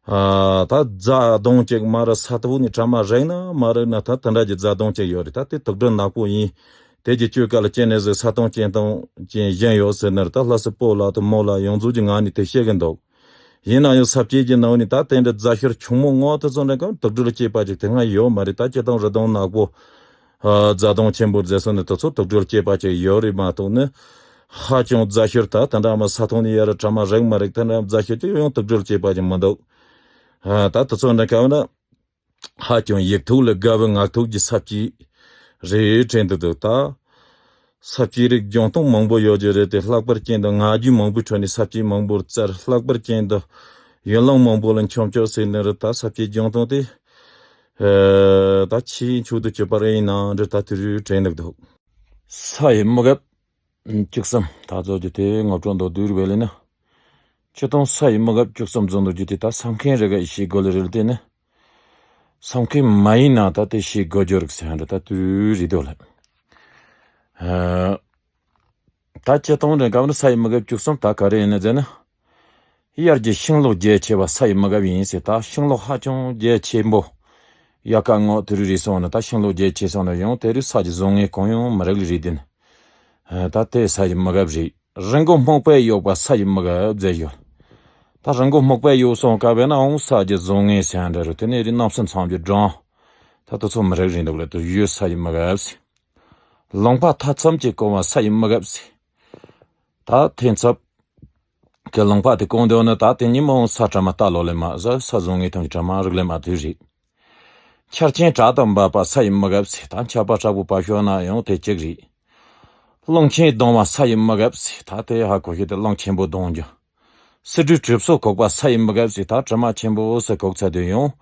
ཨ་ད་རྫ་གདོང་ཅིག་མ་ར་ས་ཐོག་ནས་གྲ་མ་རེག་ན་མ་རེག་ན་ད་དེ་འདྲ་གྱི་རྫ་གདོང་ཅིག་ཡོད་རེད། ད་དེ་དུག་སྦྲུལ་ནག་པོ་ཡིན། དེ་གྱི་བཅོས་སྐལ་ལ་སྐྱེ་གནས་ཟིག་ས་སྟོང་སྐྱེ་སྟོང་ཅན་བཞེངས་ཡོད་ཟེར་ནར་ད་ལྷ་སའི་སྤོ་ལགས་དང་མོ་ལགས་ཡོངས་རྫོགས་ཀྱི་ངག་ནས་དེ་བཤད་གི་འདུག་ཡིན་ན་ཡང་ས་བཅད་ཀྱི་ནང་ནས་ད་དེ་འདྲ་རྫ་ཤུར་ཆུང་མོ་ངོ་དེ་ཚོ་འདྲ་གང་དུག་སྦྲུལ་སྐྱེས་པ་ཅིག་དེ་སྔ་ཡོད་མ་རེད། ད་སྤྱིར་བཏང་རི་དྭགས་ནག་པོ། ཨ་རྫ་དྭངས་ཆེན་པོ་རྫས་སོགས་ནི་དེ་ཚོ་དུག་སྦྲུལ་སྐྱེས་པ་ཅིག་ཡོད་རེད་མ་གཏོགས་ནི། ཧ་ཅང་རྫ་ཤུར་ད་དེ་འདྲ་མ་ས་ཐོག་ནས་ཡར་གྲ་མ་རེག་མ་རེག་དེ་འདྲ་རྫ་ཤུར་དེ་ཡང་དུག་སྦྲུལ་སྐྱེས་པ་ཅིག་མི་འདུག་ཨ་ད་དེ་ཚོ་འདྲ་གང་ན་ཧ་ཅང་ཡིག་ཐོག་ལ་དགའ་བའི་ངག་ཐོག་གི་ས་བཅད་རེད་དྲན་འདུག་འདུག་ད་ས་བཅད་རིགས་འབྱུང་སྟངས་མང་པོ་ཡོད་ཀྱི་རེད་དེ། ལྷག་པར་ཅན་དུ་ངག་རྒྱུན་མང་པོའི་ཁྲོད་ནས་ས་བཅད་མང་པོར་བཙལ། ལྷག་པར་ཅན་དུ་ཡུལ་ལུང་མང་པོ་ལ་མཆོང་མཆོང་ཟེར་ནི་རེད། ད་ས་བཅད་འབྱུང་སྟངས་དེ་ཨ་ད་ཆེས་མཆོག་ཏུ་གྱུར་པ་རེད་ཡིན་ནའང་འདྲ་ད་དེ་རུ་དྲན་འདུག་འདུག་ས་ཡི་མི་རྒབ་བཅུ་གསུམ་ད་ཚོ་རྒྱུ་དེ་ངོ་སྤྲོད་མདོར་བསྡུས་རེད་པས་ལས་ན། སྤྱིར་བཏང་ས་ཡི་མི་རྒབ་བཅུ་གསུམ་ཚོ་འདུག་རྒྱུ་དེ་ད་ས་མཁན་རེ་ག་ཡི་ཤེས་དགོས་ལ་རེད་དེ་ནི། ས་མཁན་མ་ཡིན་ན་ད་དེ་ཤེས་དགོས་རྒྱུ་རིགས་ཟེར་ཡང་འདྲ་ད་དུས་རེད་འདུག་ལ། ཨ་ད་སྤྱིར་བཏང་རེ་ག་ནི་ས་ཡི་མི་རྒབ་བཅུ་གསུམ་ད་ག་རེ་ཡིན་ན་ཟེར་ན། དབྱར་གྱི་ཤིང་ལོག་རྒྱ་ཆེ་བ་ས་ཡི་མི་རྒབ་ཡིན་ཟེར། ད་ཤིང་ལོག་ཧ་ཅང་རྒྱ་ཆེན་པོ་ཡག་ག་ངོ་དེ་རུ་རེད་སོང་ན། ད་ཤིང་ལོག་རྒྱ་ཆེ་སོང་ན་ཡང་དེ་རུ་ས་ཀྱི་བཟང་ངན་གང་ཡང་མི་རག་ལི་རེད་དེ་ནི། ཨ་ད་དེ་ས་ཡི་མི་རྒབ་རེད། རི་མགོ་སྨུག་པོ་ཡོད་པ་ས་ཡི་མི་རྒབ་ཟེར་ཡོད། ད་རི་མགོ་སྨུག་པོ་ཡོད་སོང་ག་བས་ན་འོང་ས་ཀྱི་བཟང་ངན་ཟེར་འདྲ་རུ་དེ་ནས་རི་གནམ་ས་མཚམས་ཀྱི་འགྲམ་ད་དེ་ཚོ་མི་རག་རེད་འདུག་ལ་དུ་ཡོད་ས་ཡི་མི་རྒབ་ཟེར། ལུང་པ་མཐའ་མཚམས་ཀྱི་གོང་བ་ས་ཡི་མི་རྒབ་ཟེར། ད་ཐེ་ཚབ་ཀྱི་ལུང་པ་དེ་གང་འདོད་ན་ད་དེ་ཉིན་མོ་ས་གྲ་མ་ལྟ་ལོ་ལེ་མ་ཟ་ས་བཟང་ངན་ཐང་གྲ་མ་རིག་ལེ་མ་དུས་རེད། ཆར་ཆེན་དྲག་དང་འབབ་པ་ས་ཡི་མི་རྒབ་ཟེར། ད་ཆར་པ་དྲག་པོ་བབས་ཤོར་ན་ཡང་དེ་གཅིག་རེད། རླུང་ཆེན་ལྡང་བ་ས་ཡི་མི་རྒབ་ཟེར། ད་དེ་ཧ་གོ་ཤེས་དེ་རླུང་ཆེན་པོ་ལྡང་རྒྱུ། སེ་འབྲུའི་གྲིབ་སོ་གོག་པ་ས་ཡི་མི་རྒབ་ཟེར། ད་དྲི་མ་ཆེན་པོ་སེ་གོག་ཚར་དུས་ཡང་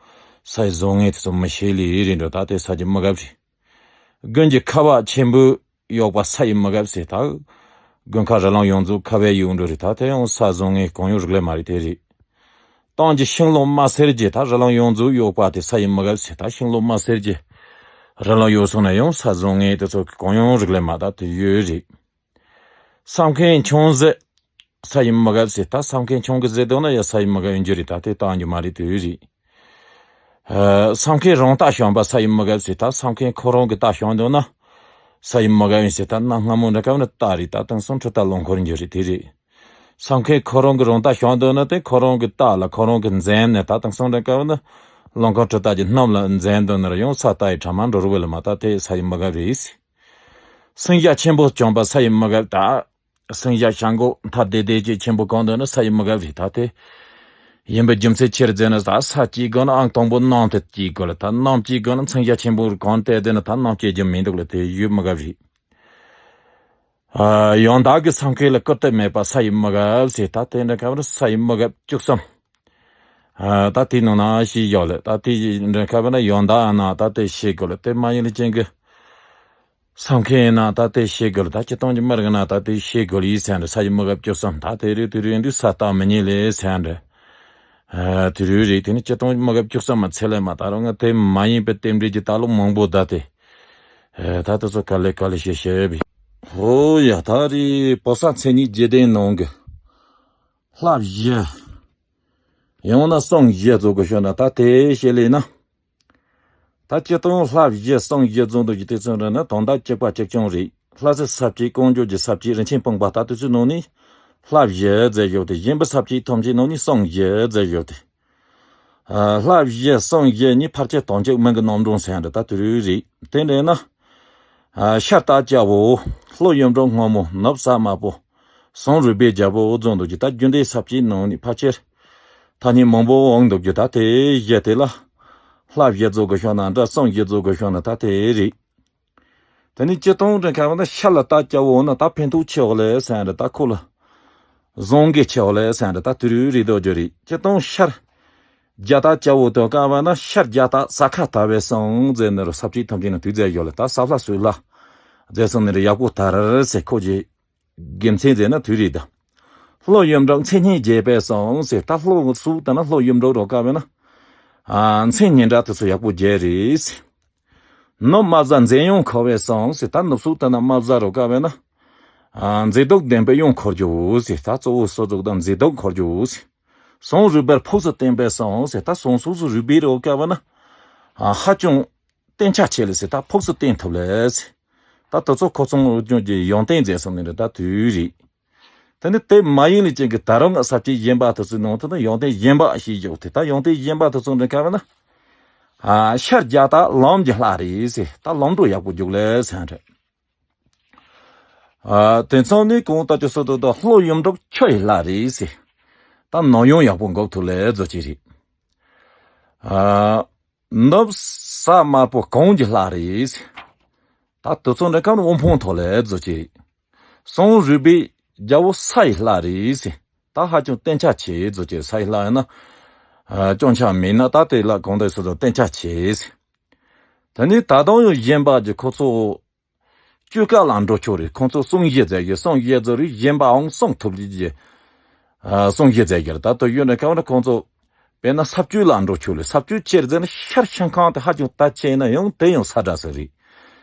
ས་ཡི་བཟང་ངན་དེ་ཚོ་མི་ཤེས་ལེ་རེད་འགྲོ། ད་དེ་ས་ཀྱི་མི་རྒབ་རེད། དགུན་གྱི་ཁ་བ་ཆེན་པོ་གཡོགས་པ་ས་ཡི་མི་རྒབ་ཟེར། ད་དགུན་ཁ་རི་ལང་ཡོངས་རྫོགས་ཁ་བས་གཡོགས་འགྲོ་རེད། ད་དེ་ཡང་ས་བཟང་ངན་གང་ཡང་རིག་ལེ་མ་རེད་དེ་རེད། སྟོན་གྱི་ཤིང་ལོ་མ་སེར་གྱི་ད་རི་ལང་ཡོངས་རྫོགས་གཡོགས་པ་དེ་ས་ཡི་མི་རྒབ་ཟེར། ད་ཤིང་ལོ་མ་སེར་གྱི་རི་ལང་གཡོགས་སོང་ན་ཡང་ས་བཟང་ངན་དེ་ཚོ་གང་ཡང་རིག་ལེ་མ་ད་དེ་ཡོད་རེད། ས་མཁན་ཆུང་ཟད་ས་ཡི་མི་རྒབ་ཟེར། ད་ས་མཁན་ཆུང་གི་ཟད་འདུག་ན་ཡ་ས་ཡི་མི་རྒབ་ཡིན་རྒྱུ་རེད། ད་དེ་བཏང་རྒྱུ་མ་རེད་དེ་རེད། ཨ་ས་མཁན་རང་རྟ་ཞོན་པ་ས་ཡི་མི་རྒབ་ཟེར། ད་ས་མཁན་ཁོ་རང་གི་རྟ་ཞོན་འདུག་ན་ས་ཡི་མི་རྒབ་ཡིན་ཟེར། ད་གནའ་སྔ་མོ་འདྲ་སྐབས་ནི་རྟ་རེད། ད་དེང་སང་འཕྲུལ་རྟ་རླངས་འཁོར་རྒྱུ་རེད་དེ་རེད། ས་མཁན་ཁོ་རང་གི་རང་རྟ་ཞོན་འདུག་ན་དེ་ཁོ་རང་གི་རྟ་ལ་ཁོ་རང་གི་འཛེམ་ནས། ད་དེང་སང་འདྲ་སྐབས་ནི་རླངས་འཁོར་འཕྲུལ་རྟ་གྱི་སྣུམ་ལ་འཛེམ་འདུག་ན་ར་ཡང་ས་རྟ་ཡི་གྲ་མ་འགྲོ་རུ་བ་ལ་མ་ད་དེ་ས་ཡི་མི་རྒབ་རེད། སེང་ཞྭ་ཆེན་པོ་གྱོན་པ་ས་ཡི་མི་རྒབ། ད་སེང་ཞྭ་ཞྭ་མགོ་མཐའ་བདེ་བདེ་ཅིག་ཆེན་པོ་གང་འདུག་ན་ས་ཡི་མི་རྒབ་རེད། ད་དེ་ཡིན་པའི་རྒྱུ་མཚན་ཆེར་མཛད་ན་ད་ས་སྐྱེས་དགོས་ན་ཨང་དང་པོ་གནམ་དེ་སྐྱེས་དགོས་ལ། ད་གནམ་སྐྱེས་དགོས་ན་སེང་ཞྭ་ཆེན་པོ་གང་བལྟས་བསྡད་ན་ད་གནམ་སྐྱེས་རྒྱུ་མི་འདུག་ལ་དེ་ཡོད་མི་རྒབ་རེད། ཨ་ཡང་དག་གི་ས་མཁན་ལ་བཀུར་སྟི་མེད་པ་ས་ཡི་མི་རྒབ་ཟེར། ད་དེ་འདྲ་ཁ་བར་ས་ཡི་མི་རྒབ་བཅུ་གསུམ། ཨ་ད་དེའི་ནང་ན་ཞིག་ཡོད་ལ། ད་དེ་འདྲ་ཁ་བར་ན་ཡང་དག་ཨ་ན་ད་དེ་ཤེས་དགོས་ལ། དེ་མ་ཡིན་ལ་ཅན་གི་ས་མཁན་ཡིན་ན་ད་དེ་ཤེས་དགོས་ལ། ད་སྤྱིར་བཏང་གི་མི་རིགས་ན་ད་དེ་ཤེས་དགོས་ལ་ཡིན་ཟེར་འདྲ། ས་ཡི་མི་རྒབ་བཅུ་གསུམ། ད་དེ་རེད་དེ་རེད་འདུག་ས་རྟགས་མི་རྙེད་ལེ་ཟེར་འདྲ། ཨ་དེ་རུ་རེད། དེ་ནི་སྤྱིར་བཏང་མི་རྒབ་བཅུ་གསུམ་མ་ཚད་ལས་མ་ད་རུང་ང་དེ་མ་ཡིན་པའི་རྟེན་འབྲེལ་གྱི་ད་ལོ་མང་པོ་ད་དེ། ཨ་ད་དེ་ཚོ་ག་ལེ་ག་ལེ་བཤད་བཤད་བི། ཧོ་ཡ་ད་རེད། བོད་ས་མཚན་ཉིད་བརྒྱད་ལྡན་ནང་གི་ལྷ་བཞི། ཡང་ན་སྲུང་བཞི་ཚོ་གི་ཤོད་ན་ད་དེ་བཤད་ལས་ན། ད་སྤྱིར་བཏང་ལྷ་བཞི་སྲུང་བཞི་རྫོང་དུ་ཀྱི་དེ་ཚོ་འདྲ་ན་དོན་དག་གཅིག་པ་གཅིག་རྐྱང་རེད། ལྷ་སའི་ས་བཅད་ཀོང་ཇོ་གི་ས་བཅད་རིན་ཆེན་སྤུངས་པ་ལྟ་དུས་ཚོད་ནང་ནས་ལྷ་བཞི་མཛད་ཡོད་དེ། གཞན་པའི་ས་བཅད་ཐམས་ཅད་ནང་ནས་སྲུང་བཞི་མཛད་ཡོད་དེ། ལྷ་བཞི་སྲུང་བཞི་གཉིས་ཕལ་ཆེར་དོན་གཅིག་མིང་གི་རྣམ་གྲངས་ཟེར་ཡང་འདྲ་ད་དུ་རུ་རེད། དེ་འདྲ་ན། ཤར་རྟ་རྒྱལ་པོ། ལྷོ་གཡུ་འབྲུག་སྔོན་མོ། ནུབ་ཟ་དམར་པོ། བྱང་རུས་སྦལ་རྒྱལ་པོ་རྫོང་དུ་ཀྱི་ད་རྒྱུན་ལྡན་ས་བཅད་ནང་ནས་ཕལ་ཆེར། ཐ་སྙད་མང་པོ་འོང་འདུག་རྒྱུ་ད་དེ་བཞི་དེ་ལ། ལྷ་བཞི་བཟོ་དགོས་བྱུང་ན་འདྲ་གསུང་བཞི་བཟོ་དགོས་བྱུང་ན་ད་དེ་རེད། དེ་ནས་སྤྱིར་བཏང་འདྲ་ཁ་བ་ན་ཤར་ལ་ད་སྐྱ་བོ་ན་ད་ཕན་ཐོགས་ཆེ་བ་ལས་ཟེར་འདྲ་ད་ཁོ་ལ། བཟང་གི་ཆེ་བ་ལས་ཟེར་འདྲ་ད་དུ་རུ་རི་དོ་ཇོ་རི་སྤྱིར་བཏང་ཤར། རྒྱ་ད་སྐྱ་བོ་དོ་ཀ་བ་ན་ཤར་རྒྱ་ད་ས་ཁ་ད་བས་སོང་ཟེར་ནི་རུ་ས་བཅུད་ཐམས་ཅད་ན་དུས་ཟེར་ཡོད་ལ་ད་ས་ལྷ་སུ་ལ། ཟེར་སོང་ནི་རུ་ཡག་པོ་ད་རར་ཟེར་ཁོ་ཇི། དགེ་མཚན་ཟེར་ན་དུས་རེད་ད། ལྷོ་ཡུམ་འབྲོག་མཚན་སྙན་རྒྱས་པས་སོང་ཟེར་ད་ལྷོ་སུ་ད་ན་ལྷོ་ཡུམ་འབྲོག་རོ་ཀ་བས་ན། ཨ་མཚན་སྙན་གྲགས་དུ་སུ་ཡག་པོ་རྒྱས་རེད་ཟེར། ནུབ་རྨ་བྱ་མཛེས་ཡོང་ཁོ་བས་སོང་ཟེར་ད་ནུབ་སུ་ད་ན་རྨ་བྱ་རོ་ཀ་བས་ན། ཨ་མཛེས་སྡུག་ལྡན་པའི་ཡོང་འཁོར་རྒྱུ་ཟེར་ད་གཙོ་བོ་སོ་ཚུགས་དང་མཛེས་སྡུག་འཁོར་རྒྱུ་ཟེར། ཟངས་རུས་པར་ཕུགས་སུ་བརྟན་པས་སོང་ཟེར་ད་ཟངས་སུ་སུ་རུས་པའི་རོ་ཀ་བས་ན། ཨ་ཧ་ཅང་བརྟན་ཆ་ཆེ་ལེ་ཟེར་ད་ཕུགས་སུ་བརྟན་ཐུབ་ལེ་ཟེར། ད་དུ་ཚོ་ཁོ་ཚོང་ལོ་ཅུང་གི་ཡོན་ཏན་མཛད་སོང་ནི་རེད་ད་དུས་རེད། དེ་ནི་དེ་མ་ཡིན་ལས་ཅན་གྱི་ད་རུང་ས་བཅད་གཞན་པ་དུ་ཚོའི་ནང་དུ་ནི་ཡོན་ཏན་གཞན་པ་ཞེས་བརྗོད་དེ་ད་ཡོན་ཏན་གཞན་པ་དུ་ཚོ་འདྲ་ཁ་བ་ན། ཨ་ཤར་རྒྱ་ད་ལམ་གྱི་ལྷ་རེད་ཟེར་ད་ལམ་འགྲོ་ཡག་པོ་རྒྱུག་ལེ་ཟེར་རེད། ཨ་དེ་ཚང་ནི་གོང་ལྟ་ཅི་སོ་དུ་ད་ལྷོ་ཡུམ་འབྲོག་ཆུ་ཡི་ལྷ་རེད་ཟེར། ད་ནོར་ཡོང་ཡག་པོ་འགོག་ཐུབ་ལེ་བཟོ་ཅི་རེད། ཨ། ནུབ་ས་དམར་པོ་གངས་ཀྱི་ལྷ་རེད། ད་དུ་ཚོ་འདྲ་ཁམས་དབུ་འཕང་མཐོ་ལས་རྫོ་ཅེ། ཟངས་རུས་པའི་རྒྱལ་པོ་ས་ཡི་ལྷ་རེད། ད་ཧ་ཅང་བརྟན་ཆ་ཆེ་རྫོ་ཅེ་ས་ཡི་ལྷ་ཡིན་ན། སྐྱོན་ཆ་མེད་ན་ད་དེ་ལ་གང་འདྲ་སོ་སོ་བརྟན་ཆ་ཆེ། དེ་ནས་ད་དུང་ཡང་གཞན་པ་གྱི་ཁོ་ཚོ། བཅོས་ཀ་ལ་འགྲོ་ཆོག་རེད། ཁོང་ཚོ་གསུང་བཞི་མཛད་རྒྱུ་གསུང་བཞི་ཚོ་རེད། གཞན་པའང་གསུང་ཐུབ་ཀྱི། གསུང་བཞི་མཛད་རྒྱུ་རེད། ད་ལྟ་ཡོད་ན་གང་ན་ཁོང་ཚོ་དཔེར་ན་ས་བཅུད་ལ་འགྲོ་ཆོག་རེད། ས་བཅུད་ཆེར་མཛད་ན་ཤར་ཤིང་ཁང་དེ་ཧ་ཅང་དར་ཆེ་ན་ཡང་དེ་ཡང་ས་འདྲ་ས་རེད།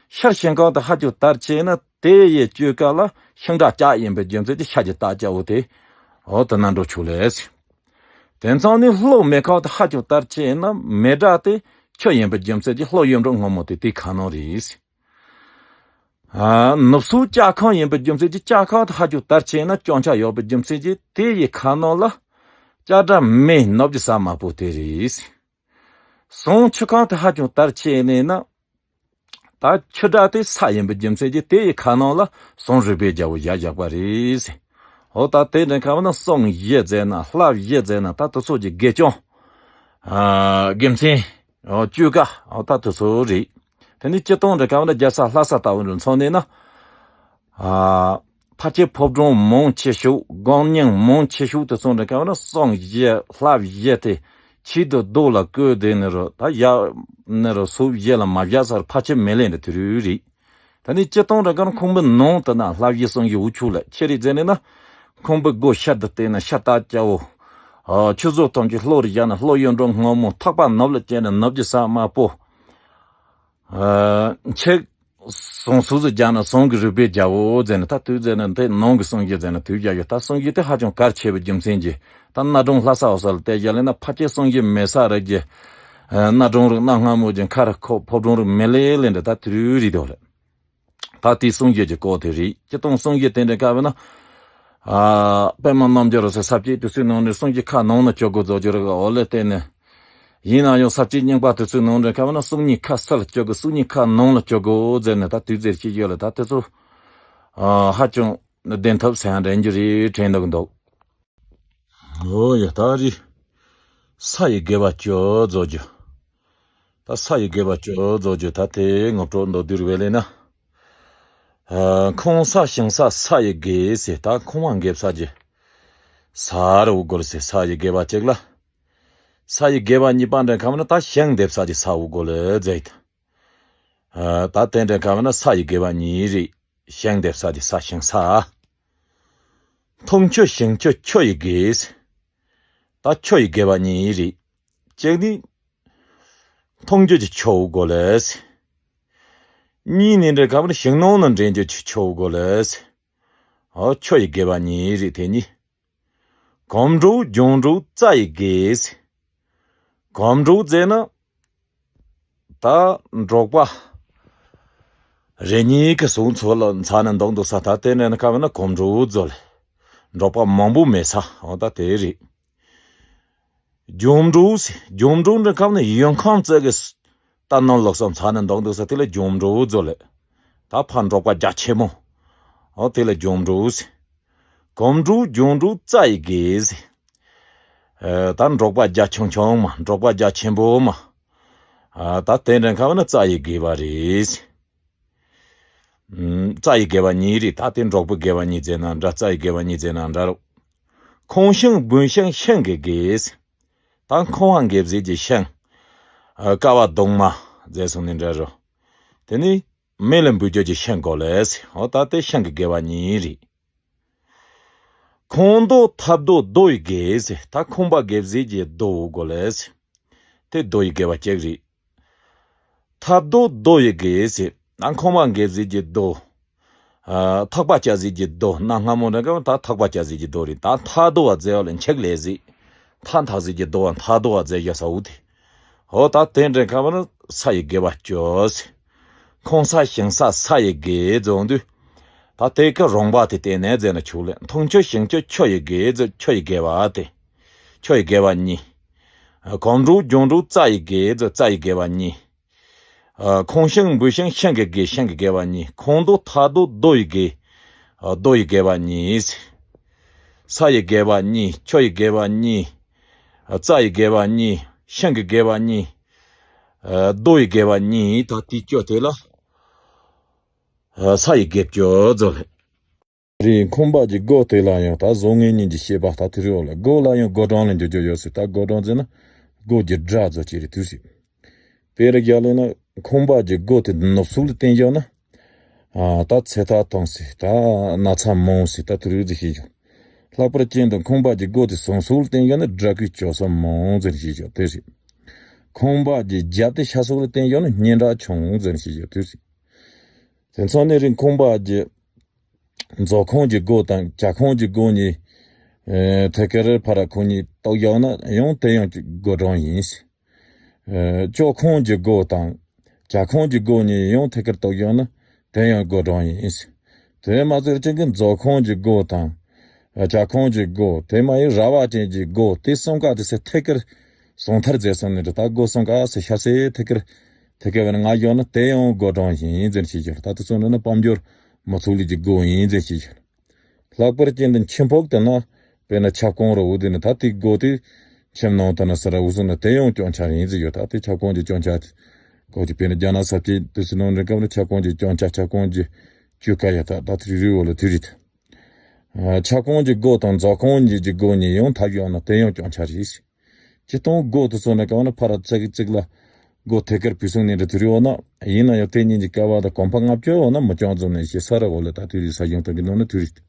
ཤར་ཤིང་ཁང་དེ་ཧ་ཅང་དར་ཆེ་ན་དེ་ཡི་བཅོས་ཀ་ལ་ཤིང་འདྲ་ལྕགས་ཡིན་པའི་རྒྱུ་མཚན་གྱིས་ཤར་གྱི་རྟགས་ལྕགས་འོ་དེ། འོ་དེ་ན་འགྲོ་ཆོག་ལས། དེ་མཚུངས་ནས་ལྷོ་མེ་ཁང་དེ་ཧ་ཅང་དར་ཆེ་ན་མེ་འདྲ་དེ་ཆུ་ཡིན་པའི་རྒྱུ་མཚན་གྱིས་ལྷོ་ཡུམ་འབྲོག་སྔོན་མོ་དེ་དེ་ཁ་ནང་རེད། ཨ། ནུབ་སོ་ལྕགས་ཁང་ཡིན་པའི་རྒྱུ་མཚན་གྱིས་ལྕགས་ཁང་དེ་ཧ་ཅང་དར་ཆེ་ན་སྐྱོན་ཆ་ཡོད་པའི་རྒྱུ་མཚན་གྱིས་དེ་ཡི་ཁ་ནང་ལ་ལྕགས་འདྲ་མེ་ནུབ་ཀྱི་ས་དམར་པོ་དེ་རེད། ཟངས་ཆུ་ཁང་དེ་ཧ་ཅང་དར་ཆེ་ནས་ན། ད་ཆུ་འདྲ་དེ་ས་ཡིན་པའི་རྒྱུ་མཚན་གྱིས་དེ་ཡི་ཁ་ནང་ལ་ཟངས་རུས་པའི་རྒྱལ་པོ་བཞག་བཞག་པ་རེད། འོ་ད་དེ་འདྲ་ཁ་བ་ན་གསུང་བཞི་མཛད་ན་ལྷ་བཞི་མཛད་ན་ད་དེ་ཚོ་གི་དགེ་སྦྱོང་། ཨ། དགེ་མཚན། ཨོ་བཅོས་ཀ་ཨོ་ད་དེ་ཚོ་རེད། དེ་ནས་སྤྱིར་བཏང་འདྲ་ཁ་བ་ན་རྒྱལ་ས་ལྷ་ས་ལྟ་བུ་འདྲ་མཚོན་ནས་ན། ཨ། ཕལ་ཆེར་ཕོ་བྲང་མང་ཆེ་ཤོས་དགོན་རྙིང་མང་ཆེ་ཤོས་དེ་ཚོ་འདྲ་ཁ་བ་ན་གསུང་བཞི་ལྷ་བཞི་དེ་ཆེད་དུ་རྡོ་ལ་བརྐོས་དེ་ནི་རུ་ད་ཡ་ནི་རུ་སོ་བཞི་ལ་མ་བཞག་ས་རུ་ཕལ་ཆེར་མེད་ལེ་འདྲ་དེ་རུ་རེད། ད་ནི་སྤྱིར་བཏང་ར་གར་ཁང་པའི་ནང་དུ་ན་ལྷ་བཞི་གསུང་བཞི་འུ་ཆུ་ལ་ཆེ་རིགས་མཛད་ནས་ན། ཁང་པའི་སྒོ་ཤར་དུ་བལྟས་ན་ཤར་རྟ་སྐྱ་བོ། ཨ། ཆུ་ཟོ་ཐམས་ཅད་ལྷོ་རུ་བཞག་ན་ལྷོ་ཡུལ་འགྲོ་སྔོན་མོ། ཐག་པ་ནུབ་ལ་བཅད་ན་ནུབ་ཀྱི་ས་དམར་པོ། ཨ། ཆེ། ཟངས་སུ་སུ་བཞག་ན་ཟངས་ཀྱི་རུས་པའི་རྒྱལ་པོ་མཛད་ནས་ད་དུས་མཛད་ན་དེ་ནང་གི་གསུང་བཞི་མཛད་ན་དུས་རྒྱ་ཡོད། ད་གསུང་བཞི་དེ་ཧ་ཅང་གལ་ཆེ་བའི་རྒྱུ་མཚན་གྱིས་ད་གནའ་གྲོང་ལྷ་ས་འོ་ས་ལ་བལྟས་བཞག་ལེ་ན་ཕལ་ཆེར་གསུང་བཞི་མེད་ས་རེད་ཀྱི། གནའ་གྲོང་རིགས་གནའ་སྔ་མོ་གྱི་མཁར་ཁོག་ཕོ་བྲང་རིགས་མེད་ལེ་ལེ་འདྲ་ད་དུས་རུ་རིགས་དེ་རེད། ད་དེའི་གསུང་བཞི་གི་སྐོར་དེ་རེད། སྤྱིར་བཏང་གསུང་བཞི་དེ་འདྲ་ཁ་བ་ན། ཨ། པདྨ་རྣམ་རྒྱལ་རོ་སའི་ས་བཅད་དུས་ཚོད་ནང་ནས་གསུང་བཞི་ཁ་ནང་ན་བཅུག་དགོས་བཟོ་རྒྱུ་རེད་འོ་ལེ་བལྟས་ནས། ཡིན་ན་ཡང་ས་བཅད་རྙིང་པ་དུས་ཚོད་ནང་འདྲ་ཁ་བ་ན་གསུང་གཉིས་ཁ་སར་བཅུག་དགོས་གསུང་གཉིས་ཁ་ནང་ལ་བཅུག་དགོས་ཟེར་ནས་ད་དུས་ཚོད་ཅིག་ཡོད་ལ་ད་དེ་ཚོ། ཨ། ཧ་ཅང་བདེན་ཐུབ་ཟེར་ཡང་འདྲ་འགྱུར་རེད་དྲན་འདུག་འདུག་འོ་ཡ་ད་རེད། ས་ཡི་དགེ་བ་བཅུ་རྫོགས་རྒྱུ། ད་ས་ཡི་དགེ་བ་བཅུ་རྫོགས་རྒྱུ་ད་དེ་ངོ་སྤྲོད་མདོར་བསྡུས་བས་ལེ་ན། ཨ། ཁང་ས་ཞིང་ས་ས་ཡི་དགེ་ཟེར་ད་ཁང་བ་འགེབས་ས་ཀྱི། ས་རུ་དགོས་ཟེར་ས་ཡི་དགེ་བ་གཅིག་ལ། ས་ཡི་དགེ་བ་གཉིས་པ་འདྲ་ཁ་བ་ན་ད་ཞིང་འདེབས་ས་ཀྱི་ས་འུ་དགོས་ལ་ཟེར། ཨ། ད་དེ་འདྲ་ཁ་བ་ན་ས་ཡི་དགེ་བ་གཉིས་རེད། ཞིང་འདེབས་ས་ཀྱི་ས་ཞིང་ས། འཐུང་ཆུ་ཞིང་ཆུ་ཆུ་ཡི་དགེ་ཟེར། ད་ཆུ་ཡི་དགེ་བ་གཉིས་རེད། གཅིག་ནི། འཐུང་རྒྱུ་གྱི་ཆུ་བོ་དགོས་ལས། གཉིས་ནི་འདྲ་ཁ་བ་ན་ཞིང་ནང་ན་འདྲེན་རྒྱུ་གྱི་ཆུ་བོ་དགོས་ལས། འོ་ཆུ་ཡི་དགེ་བ་གཉིས་རེད་དེ་གཉིས། གོམ་འགྲོ་རྒྱུང་འགྲོ་རྩྭ་ཡི་དགེ། གོམ་འགྲོ་ཟེར་ན། ད་འབྲོག་པ། རེ་གཉིས་ཀྱི་གསུང་ཚོ་ལ་མཚན་ནས་འདོགས་འདུག་ས་ད་དེ་ནས་ཁ་བ་ན་གོམ་འགྲོ་ཟེར་ལ། འབྲོག་པ་མང་པོ་མེད་ས་འོ་ད་དེ་རེད། རྒྱུང་འབྲུག་ཟེར། རྒྱུང་འབྲུག་འདི་ཁམས་ནི་ཡོན་ཁམས་རྩེ་གི་ལྟ་ནོར་ལོག་སོང་ཚ་ནི་འདོགས་འདུག་ས་དེ་ལ་རྒྱུང་འབྲུག་ཟེར་ལེ། ད་ཕ་འབྲོག་པ་རྒྱ་ཆེན་མོ། འོ་དེ་ལ་རྒྱུང་འབྲུག་ཟེར། གོམ་འབྲུག་རྒྱུང་འབྲུག་རྩྭ་ཡི་དགེ་ཟེར། ད་འབྲོག་པ་རྒྱ་ཆུང་ཆུང་མ། འབྲོག་པ་རྒྱ་ཆེན་པོ་མ། ད་དེ་འདྲ་ཁ་བ་ན་རྩ་ཡི་དགེ་བ་རེད། རྩ་ཡི་དགེ་བ་གཉིས་རེད། ད་དེ་འབྲོག་པའི་དགེ་བ་གཉིས་ཟེར་ན་འདྲ། རྩ་ཡི་དགེ་བ་གཉིས་ཟེར་ན་འདྲ་རོ། ཁང་ཤིང་སྦུན་ཤིང་ཤིང་གི་དགེ། ད་ཁང་བ་འགེབས་ཟས་ཀྱི་ཤིང་། ཀ་བ་གདུང་མ་ཟེར་སོང་ནི་འདྲ་རོ། དེ་ནི་མེ་ལ་འབུད་རྒྱུ་གྱི་ཤིང་དགོས་ལས། འོ་ད་དེ་ཤིང་གི་དགེ་བ་གཉིས་རེད། ཁང་རྡོ་ཐབ་རྡོ་རྡོ་ཡི་དགེ་ཟེར། ད་ཁང་པ་འགེབས་ཟས་ཀྱི་རྡོ་དགོས་ལས། དེ་རྡོ་ཡི་དགེ་བ་གཅིག་རེད། ཐབ་རྡོ་རྡོ་ཡི་དགེ་ཟེར། ད་ཁང་པ་འགེབས་ཟས་ཀྱི་རྡོ། ཐག་པ་བཅད་ཟས་ཀྱི་རྡོ། གནའ་སྔ་མོ་འདྲ་ག་ད་ཐག་པ་བཅད་ཟས་ཀྱི་རྡོ་རེད། ད་མཐའ་རྡོ་བ་ཟེར་བ་ལ་འཁྱག་ལས་ཟེར། མཐའ་འཐག་ཟས་ཀྱི་རྡོ་བ་མཐའ་རྡོ་བ་ཟེར་ཡ་ས་འུ་དེ། འོ་ད་དེ་འདྲ་ཁ་བ་ན་ས་ཡི་དགེ་བ་བཅུ་ཟེར། ཁང་ས་ཞིང་ས་ས་ཡི་དགེ་རྫོང་དུས། ད་དེ་ཀ་རོང་པ་དེ་བལྟས་ནས་ཟེར་ན་ཆོག་ལེ། འཐུང་ཆུ་ཞིང་ཆུ་ཆུ་ཡི་དགེ་ཟེར། ཆུ་ཡི་དགེ་བ་དེ། ཆུ་ཡི་དགེ་བ་གཉིས། གོམ་འགྲོ་རྒྱང་འགྲོ་རྩ་ཡི་དགེ་ཟེར། རྩ་ཡི་དགེ་བ་གཉིས། ཁང་ཤིང་འབུད་ཤིང་ཤིང་གི་དགེ། ཤིང་གི་དགེ་བ་གཉིས། ཁང་རྡོ་ཐབ་རྡོ་རྡོ་ཡི་དགེ། རྡོ་ཡི་དགེ་བ་གཉིས། ས་ཡི་དགེ་བ་གཉིས། ཆུ་ཡི་དགེ་བ་གཉིས། རྩ་ཡི་དགེ་བ་གཉིས། ཤིང་གི་དགེ་བ་གཉིས། རྡོ་ཡི་དགེ་བ་གཉིས། ད་དེ་བཅུ་དེ་ལ་ས་ཡི་དགེ་བཅུ་ཟེར་ལེ། རེད། ཁང་པ་གི་སྒོ་དེ་ལ་ཡང་ད་བཟང་ངན་གཉིས་ཀྱི་བཤད་པ་ད་དེ་རེད་ལ། སྒོ་ལ་ཡང་སྒོ་འགྲམ་ལ་འགྱོ་རྒྱུ་ཡོད་ཟེར། ད་སྒོ་འགྲམ་ཟེར་ན་སྒོ་གི་སྒྲ་ཟེར་གྱི་རེད་དུས་ཟེར། དཔེར་བཞག་ལེ་ན་ཁང་པ་གི་སྒོ་དེ་ནོར་སུག་ལ་བསྟན་བཞག་ན། ད་ཚེ་ཐག་ཐུང་ཟེར། ད་ན་ཚ་མང་ཟེར། ད་དེ་རེད་ཟེར་བཤད་བཞག། ལྷག་པར་ཅན་དུ་ཁང་པ་གི་སྒོ་དེ་བཟང་སུག་ལ་བསྟན་བཞག་ན་དགྲ་བོའི་སྐྱོ་ས་མང་ཟེར་བཤད་བཞག་དེ་ཟེར། ཁང་པ་གི་རྒྱབ་དེ་ཤ་སུག་ལ་བསྟན་བཞག་ན་སྙན་གྲགས་ཆུང་ཟེར་བཤད་བཞག་དེ་ཟེར། དེ་ཚོ་ནི་རིང་ཁང་པ་གི་མཛོ་ཁང་གི་སྒོ་དང་ཇ་ཁང་གི་སྒོ་གཉིས། ཨེ་ཐད་ཀར་ཕར་ཁོ་གཉིས་གཏོགས་བཞག་ན་ཡང་དེ་ཡང་སྒོ་འགྲམ་ཡིན། ཨེ་ཇ་ཁང་གི་སྒོ་དང་ཇ་ཁང་གི་སྒོ་གཉིས་ཡང་ཐད་ཀར་གཏོགས་བཞག་ན་དེ་ཡང་སྒོ་འགྲམ་ཡིན། དེ་མ་ཚད་ཅན་གྱི་མཛོ་ཁང་གི་སྒོ་དང་། ཇ་ཁང་གི་སྒོ། དེ་མ་ཡིན་ར་བ་ཅན་གྱི་སྒོ། དེ་གསུམ་ཀ་དེ་སེ་ཐད་ཀར་ཟུང་མཐར་མཛད་སོང་ནི་འདྲ། ད་སྒོ་གསུམ་ཀ་སེ་ཤ་སེ་ཐད་ཀར་ཐད་ཀར་བས་ན་ང་ཡོང་ན་དེ་ཡང་སྒོ་འགྲམ་ཡིན་ཟེར་བཤད་ཀྱི་ཡོད། ད་དེ་ཚོ་ནི་ན་དཔལ་འབྱོར་མི་ཚུགས་ལུགས་ཀྱི་སྒོ་ཡིན་ཟེར་བཤད་ཀྱི་ཡོད། ལྷག་པར་ཅན་དུ་ཁྱིམ་ཕོག་དེ་ན་དཔེར་ན་ཆབ་ཁང་རུ་འུ་དེ་ནི་ད་དེ་སྒོ་དེ་ཁྱིམ་ནང་དུ་ན་ས་ར་འུ་སུ་ན་དེ་ཡང་སྐྱོང་ཆ་ཡིན་ཟེར་ཡོད། ད་དེ་ཆབ་ཁང་གི་སྐྱོང་ཆ་དེ་སྒོ་དེ་དཔེར་ན་རྒྱ་ནག་ས་ཆའི་དུས་སུ་ནང་རིང་སྐབས་ན་ཆབ་ཁང་གི་སྐྱོང་ཆ་ཆབ་ཁང་གི་བཅུ་ཀ་ཡ་ད་ད་དེ་རི་རི་འོ་ལ་དེ་རེད། ཆབ་ཁང་གི་སྒོ་དང་མཛོ་ཁང་གི་སྒོ་གཉིས་ཡང་ཐབས་ཡོད་ན་དེ་ཡང་སྐྱོང་ཆ་རེད། སྤྱིར་བཏང་སྒོ་དེ་ཚོ་ནི་གང་ན་ཕར་ཙིག་ཙིག་ལ་སྒོ་ཐད་ཀར་བུད་སོང་ནས་འདྲ་དུ་རེད་འོ་ན། ཡིན་ན་ཡང་དེ་གཉིས་ཀྱི་ཀ་བ་དང་གོམ་པ་ལྔ་བཅུ་འོ་ན་མི་སྐྱོང་ཙམ་ནས་ཞེ་ས་ར་འོ་ལ་ད་དུས་རེད་ས་ཡོང་ཐུབ་ཀྱི་ནོ་ན་དུས་རེད།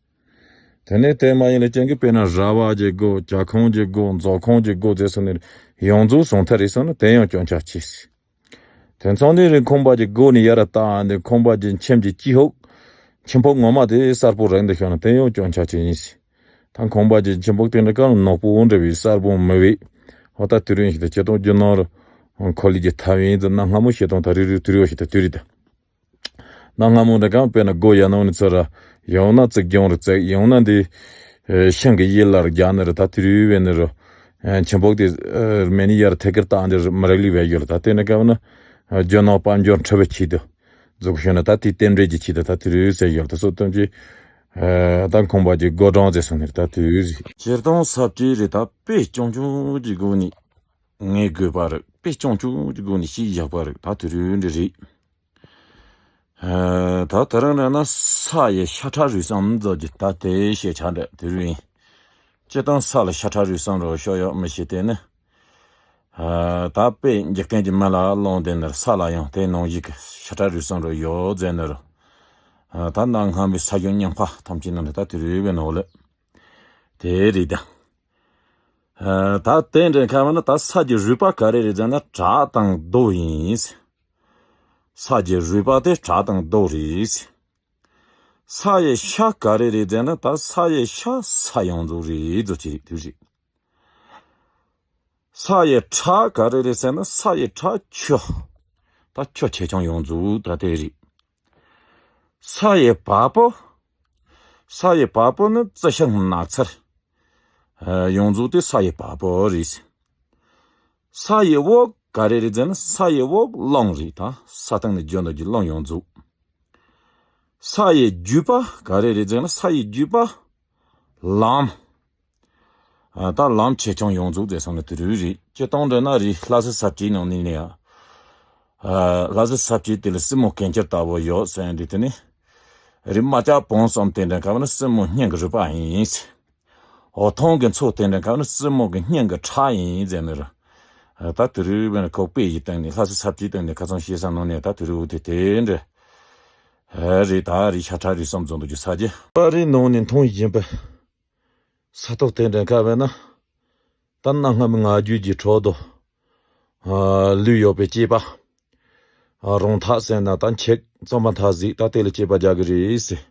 དེ་ནས་དེ་མ་ཡིན་ལ་ཅན་གྱི་དཔེར་ན་ར་བ་གི་སྒོ་ཇ་ཁང་གི་སྒོ་མཛོ་ཁང་གི་སྒོ་དེ་ཚོ་ནི་ཡོངས་རྫོགས་ཟུང་ཐར་རེད་སོང་ན་དེ་ཡང་སྐྱོང་ཆ་ཆེ། དེ་ཚང་ནི་རིང་ཁང་པ་གི་སྒོ་ནས་ཡར་བལྟ་འདི་ཁང་པ་གི་ཁྱིམ་གྱི་སྤྱི་ཧོག་ཁྱིམ་ཕོག་ངོ་མ་དེ་གསར་པོ་རང་དུ་ཤོང་ན་དེ་ཡང་སྐྱོང་ཆ་ཆེ་ཡིན་ཟེར། ད་ཁང་པ་གི་ཁྱིམ་ཕོག་དེ་འདྲ་གང་ནག་པོ་འདྲ་བའི་གསར་པོ་མི་བས། ཧོ་ད་དུས་རིང་ཞིག་ཏུ་ཁྱེད་དང་རྒྱུ་ནོར་འཁོར་ལུགས་ཀྱི་ཐབས་ཡིན་ཟེར་ན་སྔ་མོ་ཤེས་དང་ད་རི་རི་དུས་རིང་ཞིག་ཏུ་དུས་རི་ད། ན་སྔ་མོ་འདྲ་གང་དཔེར་ན་སྒོ་ཡ་ནང་ནས་ཚུར་ར། ཡང་ན་ཙིག་རྒྱང་རུ་བཙུགས། ཡང་ན་འདི། ཨེ་ཤིང་གི་ཡི་ལ་རྒྱག་ནི་རུ་ད་དུས་རིང་བས་ནི་རུ། ཨེ་ཁྱིམ་ཕོག་དེ་ཨེ་མེ་ནི་ཡར་ཐད་ཀར་བཏང་འདི་རུ་མི་རིགས་ལུས་བས་ཡོད་ལ་ད་དེ་ནི་གང་ན། ཨེ་རྒྱུ་ནོར་དཔལ་འབྱོར་འཕྲོ་བའི་ཆེད་དུ། རྫོགས་ཤོད་ན་ད་དེ་རྟེན་འབྲེལ་གྱི་ཆེད་དུ་ད་དུས་རིང་ཟེར་ཡོད་ལ་ད་སོ་སྟོན་གྱི། ཨེ་ད་ཁང་པ་གི་སྒོ་འགྲམ་ཟེར་སོང་ནི་རུ་ད་དུས་རིང་། སྤྱིར་བཏང་ས་བཅད་རེད་ད་དཔེ་ཆུང་ཆུང་གི་སྒོ་ནས། ངས་དགོས་པ་རེད་དཔེ་ཆུང་ཆུང་གི་སྒོ་ནས་ཤེས་བཞག་པ་རེད་ད་དུས་རིང་འདི་རེད། ད་དེ་རིང་རེད་ན་ས་ཡི་ཤ་ཁྲག་རུས་གསུམ་རྫོགས་ཀྱི་ད་དེ་ཤེས་བྱ་འདྲ་དེ་རུ་ཡིན། སྤྱི་དང་ས་ལ་ཤ་ཁྲག་རུས་གསུམ་རུ་ཤོ་ཡོག་མི་ཤེས་དེ་ནི། ད་དཔེ་འཇིག་རྟེན་གྱི་མི་ལ་ལོང་དེ་ནི་ས་ལ་ཡང་དེ་ནང་བཞིན་གྱི་ཤ་ཁྲག་རུས་གསུམ་རུ་ཡོད་ཟེར་ནི་རུ། ད་གནའ་སྔ་མོའི་ས་གཞུང་རྙིང་པ་ཐམས་ཅད་ནང་ནས་ད་དེ་རུ་ཡོད་པའི་ནང་ལ། དེ་རེད་ད། ད་དེ་འདྲ་ཁ་བ་ན་ད་ས་ཀྱི་རུས་པ་ག་རེ་རེད་ཟེར་ན་བྲག་དང་རྡོ་ཡིན། ས་ཀྱི་རུས་པ་དེ་བྲག་དང་རྡོ་རེད། ས་ཡི་ཤ་ག་རེ་རེད་ཟེར་ན་ད་ས་ཡི་ཤ་ས་ཡོངས་རྫོགས་རེད་ཟེར་གྱི་རེད་དུས་རེད། ས་ཡི་ཁྲག་ག་རེ་རེད་ཟེར་ན་ས་ཡི་ཁྲག་ཆུ། ད་ཆུ་ཆེ་ཆུང་ཡོངས་རྫོགས་ད་དེ་རེད། ས་ཡི་བ་སྤུ། ས་ཡི་བ་སྤུ་ནི་རྩི་ཤིང་ནགས་ཚལ། ཡོངས་རྫོགས་དེ་ས་ཡི་བ་སྤུ་རེད། ས་ཡི་འོབས་ག་རེ་རེད་ཟེར་ན་ས་ཡི་འོབས་རླུང་རེད་ད་ས་སྟེང་ནས་རྒྱུ་ནོར་གྱི་རླུང་ཡོངས་རྫོགས། ས་ཡི་རྒྱུས་པ་ག་རེ་རེད་ཟེར་ན་ས་ཡི་རྒྱུས་པ། ལམ། ཨ། ད་ལམ་ཆེ་ཆུང་ཡོངས་རྫོགས་ཟེར་སོང་ན་དེ་རུ་རེད། སྤྱིར་བཏང་འདྲ་ན་རི་ལྷ་ས་ས་སྐྱིད་ནང་ནས་ནི་ཡ། ཨ། ལྷ་ས་ས་སྐྱིད་དེ་ལ་སྲིན་མོ་གན་རྐྱལ་ལྟ་བུ་ཡོད་ཟེར་ཡ་འདི་དེ་ནི། རི་རྨ་བྱ་སྤུངས་གསུམ་དེ་འདྲ་ཁ་བ་ནི་སྲིན་མོ་སྙིང་གི་རུས་པ་ཡིན། འོ་ཐང་གི་མཚོ་དེ་འདྲ་ཁ་བ་ནི་སྲིན་མོ་གི་སྙིང་གི་ཁྲག་ཡིན་ཟེར་ནི་རུ། ད་དེ་རུ་བས་ནི་ཁོག་པའི་ཡི་སྟེང་ནས་ལྷ་ས་ས་སྐྱིད་སྟེང་ནས་ཁ་ཚང་ཤེས་ས་ནང་ནས་ད་དེ་རུ་དེ་དེ་འདྲ། རི་ད་རི་ཤ་ཁྲག་རི་གསུམ་ཚོ་འདུག་རྒྱུ་ས་རྒྱུ། པ་རི་ནང་ནས་མཐོང་བཞིན་པའི་ས་ཐོག་དེ་འདྲ་ཁ་བས་ན། ད་གནའ་སྔ་མོའི་ང་རྒྱལ་གྱི་ཁྲོད་དུ། ཨ། ལུས་ཡོད་པའི་སྐྱེས་པ། ཨ། རོང་ཐག་ཟེར་ན་ད་འཁྱིག་རྩོམ་པ་མཐའ་གཟིགས་ད་དེ་ལ་དཔྱད་པ་རྒྱག་གི་རེད་ཟེར།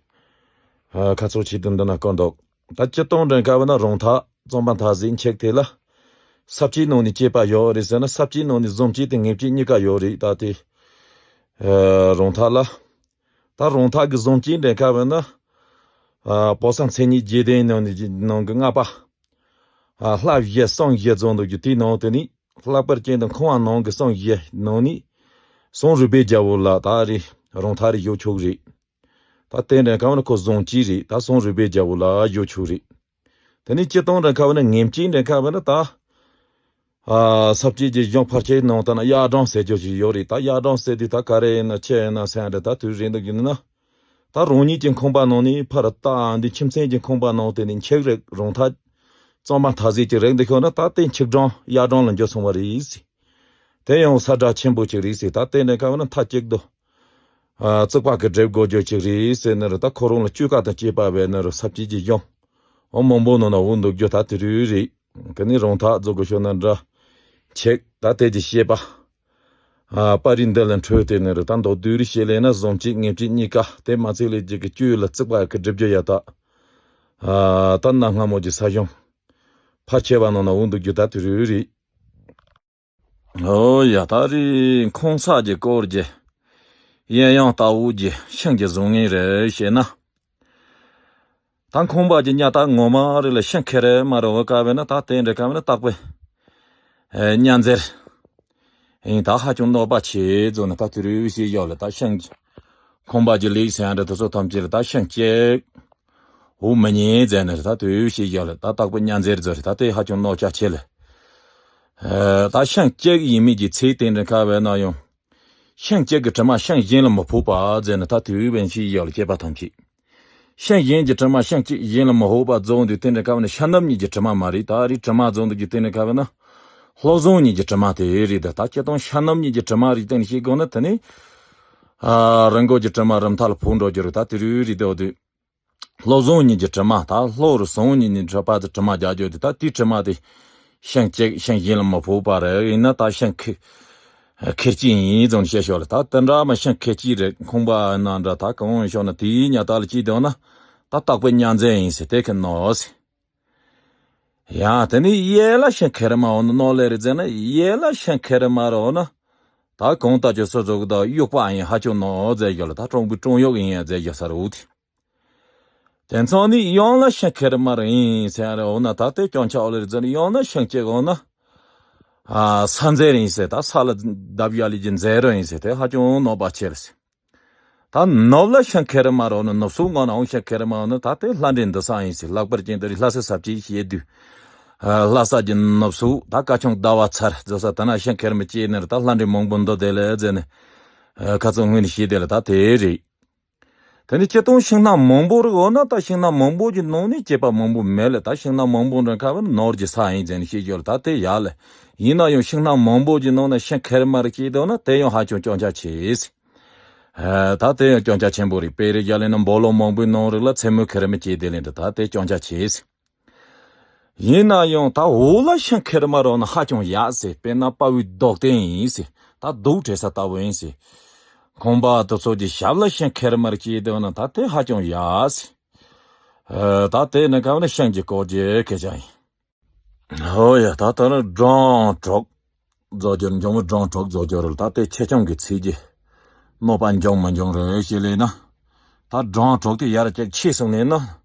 ཨ། ཁ་ཚོགས་ཆེད་དུ་འདི་ན་བཀོད་འདུག་ད་སྤྱིར་བཏང་འདྲ་ཁ་བས་ན་རོང་ཐག་རྩོམ་པ་མཐའ་གཟིགས་འཁྱིག་དེ་ལ། ས་སྐྱིད་ནང་ནས་སྐྱེས་པ་ཡོད་རེད་ཟེར་ན་ས་སྐྱིད་ནང་ནས་ཟོམ་སྐྱིད་དེ་ངེམ་སྐྱིད་གཉིས་ཀ་ཡོད་རེད་ད་དེ། ཨ། རོང་ཐག་ལ། ད་རོང་ཐག་གི་ཟོམ་སྐྱིད་འདྲ་ཁ་བས་ན། ཨ། བོད་གསར་མཚན་ཉིད་བརྒྱད་ལྡན་ནང་ནས་ནང་གི་ལྔ་པ། ཨ། ལྷ་བཞི་སྲུང་བཞི་རྫོང་དུ་རྒྱུ་དེའི་ནང་དུ་ནི་ལྷག་པར་ཅན་དུ་ཁང་བ་ནང་གི་སྲུང་བཞི་ནང་ནི་སྲུང་རུས་པའི་རྒྱལ་པོ་ལ་ད་རི་རོང་ཐག་རི་ཡོད་ཆོག་རེད། ད་དེ་འདྲ་ཁ་བ་ན་ཁོ་ཟོང་སྐྱིད་རེད། ད་སྲུང་རུས་པའི་རྒྱལ་པོ་ལ་ཡོད་ཆོག་རེད། དེ་ནི་སྤྱིར་བཏང་འདྲ་ཁ་བ་ན་ངེམ་སྐྱིད་འདྲ་ཁ་བ་ན་ད། ཨ། ས་སྐྱིད་ཀྱི་གཞུང་ཕལ་ཆེར་ནང་ད་ན་གཡའ་སྦྲང་ཟེར་རྒྱུ་ཞིག་ཡོད་རེད། ད་གཡའ་སྦྲང་ཟེར་དུས་ད་ག་རེ་ཡིན་ན་ཆི་ཡིན་ན་ཟེར་ཡ་འདྲ་ད་དུས་རིང་དུ་གྱུར་ན། ད་རང་ཉིད་ཀྱི་ཁང་པ་ནང་ནས་ཕར་ལྟ་འདི་ཁྱིམ་མཚེས་ཀྱི་ཁང་པ་ནང་དེ་ནས་འཁྱིག་རེད། རོང་ཐག་རྩོམ་པ་མཐའ་གཟིགས་ཀྱི་རེད་འདི་ཤོད་ན་ད་དེ་འཁྱིག་སྦྲང་གཡའ་སྦྲང་ལ་འགྱུར་སོང་བ་རེད་ཟེར། དེ་ཡང་ས་དགྲ་ཆེན་པོ་ཅིག་རེད་ཟེར། ད་དེ་ནས་ཁ་བ་ན་མཐའ་གཅིག་ཏུ། ཨ། རྩིག་པ་གི་སྒྲིབ་དགོས་རྒྱུ་ཅིག་རེད་ཟེར་ནི་རུ་ད་ཁོ་རང་ལ་བཅོས་ཁ་དང་བཅས་པ་བས་ནི་རུ་ས་སྐྱིད་ཀྱི་གཞུང་། འོ་མང་པོ་ནང་ན་འོ་འདུག་རྒྱུ་ད་དེ་རུ་རེད། དེ་ནི་རོང་ཐག་རྫོགས་དགོས་ཤོད་ན་འདྲ། འཁྱིག་ད་དེ་ཀྱི་བཤད་པ། ཨ། པར་རིས་འདི་ལ་འཕྲོས་ཏེ་ནི་རུ་ད་མདོར་བསྡུས་རིགས་བཤད་ལས་ན་ཟོམ་སྐྱིད་ངེམ་སྐྱིད་གཉིས་ཀ་དེ་མ་ཚད་ལས་ཀྱི་གི་བཅོས་ལ་རྩིག་པ་གི་སྒྲིབ་རྒྱུ་ཡ་ད། ཨ། ད་གནའ་སྔ་མོ་གྱི་ས་གཞུང་ཕལ་ཆེ་བ་ནང་ན་འོ་འདུག་རྒྱུ་ད་དེ་རུ་རེད། ཨོ་ཡ། ད་རེས་ཁོང་ས་ཀྱི་སྐོར་གྱི་གཡས་གཡོན་ལྟ་བུ་གྱི་ཤིང་གི་བཟང་ངན་རེད་བཤད་ན། ད་ཁང་པ་གྱི་གཉའ་ཐག་ངོ་མ་རེད་ལ་ཤིང་ཁེར་མ་རེད། འོ་ཀ་བས་ན་ད་དེ་འདྲ་ཀ་བས་ན་བརྟག་པའི་གཉའ་རྫས་ཡིན། ད་ཧ་ཅང་གནོད་པ་ཆེ་ཟེར་ནས་ད་དེ་རུ་བཤད་ཡོད་ལ། ད་ཤིང་ཁང་པ་གྱི་ལེགས་ཟེར་ཡ་འདྲ་དེ་ཚོ་ཐམས་ཅད་ལ་ད་ཤིང་གཅིག་འོ་མི་ཉན་ཟེར་ནས་ད་དེ་བཤད་ཡོད་ལ། ད་བརྟག་པའི་གཉའ་རྫས་ཟེར་ད་དེ་ཧ་ཅང་གནོད་ཆ་ཆེ་ལ། ཨ། ད་ཤིང་གཅིག་ཡིན་མིན་གྱི་ཚིག་དེ་འདྲ་ཁ་བས་ན་ཡང་། ཤིང་གཅིག་གི་དྲི་མ་ཤིང་གཞན་ལ་མི་ཕོག་པ་ཟེར་ནས་ད་དུས་བན་ཤི་ཡག་ལ་སྐྱེས་པ་ཐམས་ཅད། ཤིང་གཞན་གྱི་དྲི་མ་ཤིང་གཅིག་གཞན་ལ་མི་ཕོག་པ་རྫོགས་འདུག་དེ་འདྲ་ཁ་བས་ན་ཤ་སྣབས་གཉིས་ཀྱི་དྲི་མ་མ་རེད། ད་རེས་དྲི་མ་རྫོགས་འདུག་རྒྱུ་དེ་འདྲ་ཁ་བས་ན་བློ་བཟང་གཉིས་ཀྱི་དྲི་མ་དེ་རེད། ད་སྤྱིར་བཏང་ཤ་སྣབས་གཉིས་ཀྱི་དྲི་མ་རེད་དེ་ནི་ཤེས་དགོས་ན་དེ་ནི། ཨ། རི་མགོ་གི་དྲི་མ་རི་མཐའ་ལ་ཕོག་འགྲོ་རྒྱུ་རེད། ད་དེ་རུ་རེད་དེ་འོ་དུས། བློ་བཟང་གཉིས་ཀྱི་དྲི་མ་ད་བློ་རུ་བཟང་གཉིས་ནི་འཕྲད་པ་དེ་དྲི་མ་རྒྱག་རྒྱུ་དེ་ད་དེའི་དྲི་མ་དེ་ཤིང་གཅིག་ཤིང་གཞན་ལ་མི་ཕོག་པ་རེད། ཡིན་ན་ད་ཤིང་ཁེ་ཁེར་གཅིག་ཡིན་ཙང་བཤད་ཤོག་ལ། ད་དེ་འདྲ་མ་ཤིང་ཁེར་གཅིག་རེད། ཁང་པ་ན་འདྲ་ད་གང་ཤོག་ན་དེའི་གཉའ་ཐག་ལ་སྐྱེས་དོན་ན་ད་བརྟག་པའི་གཉའ་རྫས་ཡིན་ཟེར་དེ་ཁེ་ནོ་ཟེར། ཡང་དེ་ནི་གཡས་ལ་ཤིང་ཁེར་མ་འོ་ན་ནོ་ལེ་རེད་ཟེར་ན་གཡས་ལ་ཤིང་ཁེར་མ་རེད་འོ་ན་ད་གང་ལྟར་ཀྱི་སོ་ཚོགས་ད་གཡོག་པ་ཡིན་ཧ་ཅང་ནོ་ཟེར་ཡོད་ལ། ད་སྤྲང་པོའི་སྤྲང་གཡོག་ཡིན་ཡ་ཟེར་ཡོད་ས་རེད་འོ་དེ། དེ་ཚང་ནི་གཡོན་ལ་ཤིང་ཁེར་མ་རེད་ཡིན་ཟེར་ཡ་རེད་འོ་ན་ད་དེ་སྐྱོན་ཆ་འོ་ལེ་རེད་ཟེར་ན་གཡོན་ལ་ཤིང་གཅིག་འོ་ན། ཨ། ས་འཛེར་ཡིན་ཟེར། ད་ས་ལ་བརྡབ་ཡ་ལི་གི་འཛེར་རོ་ཡིན་ཟེར་དེ་ཧ་ཅང་གནོད་པ་ཆེ་རེད་ཟེར། ད་ནུབ་ལ་ཤིང་ཁེར་མ་རེད་འོ་ན་ནུབ་སོ་ངོ་ན་འོང་ཤིང་ཁེར་མ་འོ་ན་ད་དེ་ལྷ་འདྲེ་འདུ་ས་ཡིན་ཟེར། ལྷག་པར་ཅན་དུ་རི་ལྷ་ས་ས་བཅད་བཤད་དུས། ཨ། ལྷ་ས་གི་ནུབ་སོ་ད་ཀ་ཆུང་ཟླ་བ་ཚར་རྫོགས་ས་དེ་ན་ཤིང་ཁེར་མ་སྐྱེས་ནི་རེད། ད་ལྷ་འདྲེ་མང་པོ་འདུ་དེ་ལ་ཟེར་ནས། ཨ། ཁ་ཚོ་སྔོན་ནས་བཤད་དེ་ལ་ད་དེ་རེད། དེ་ནི་སྤྱིར་བཏང་ཤིང་སྣ་མང་པོ་རིགས་འོ་ན་ད་ཤིང་སྣ་མང་པོ་གི་ནང་ནས་སྐྱེས་པ་མང་པོ་མེད་ལ། ད་ཤིང་སྣ་མང་པོ་འདྲ་ཁ་བ་ནོར་གྱི་ས་ཡིན་ཟེར་ནས་བཤད་རྒྱུ་ལ་ད་དེ་ཡག་ལ། ཡིན་ན་ཡང་ཤིང་སྣ་མང་པོ་གི་ནང་ན་ཤིང་ཁེར་མ་རེ་སྐྱེས་འདུག་ན་དེ་ཡང་ཧ་ཅང་སྐྱོན་ཆ་ཆེ། ཨ། ད་དེ་ཡང་སྐྱོན་ཆ་ཆེན་པོ་རེད། དཔེ་རེ་རྒྱག་ལེ་ན་སྦོ་ལོགས་མང་པོའི་ནང་རིགས་ལ་མཚན་མོ་ཁེར་མ་སྐྱེས་དེ་ལེན་འདུག་ད་དེ་སྐྱོན་ཆ་ཆེ། ཡིན་ན་ཡང་ད་འོག་ལ་ཤིང་ཁེར་མ་རེ་ན་ཧ་ཅང་ཡག་ཟེར། དཔེར་ན་དཔའ་བོའི་རྡོག་སྟེང་ཡིན་ཟེར། ད་རྡོག་བྲེ་ས་ལྟ་བུ་ཡིན་ཟེར། ཁང་པ་དེ་ཚོ་གི་ཞབས་ལ་ཤིང་ཁེར་མ་རེ་སྐྱེས་འདུག་ན་ད་དེ་ཧ་ཅང་ཡག་ཟེར། ཨ། ད་དེ་ནི་ག་བ་ན་ཤིང་གི་སྐོར་གྱི་སྐད་ཆ་ཡིན། ཨོ་ཡ། ད་ལྟ་ནི་སྦྲང་གྲོགས་རྫོགས་སྦྱོར་འབྱུང་བའི་སྦྲང་གྲོགས་རྫོགས་སྦྱོར་རེད། ད་དེ་ཆེ་ཆུང་གི་ཚིག་གི་གནོད་པ་འབྱུང་མི་འབྱུང་རེད་ཞེས་ལས་ན། ད་སྦྲང་གྲོགས་དེ་ཡར་ཅིག་ཆེ་སོང་ནས་ན།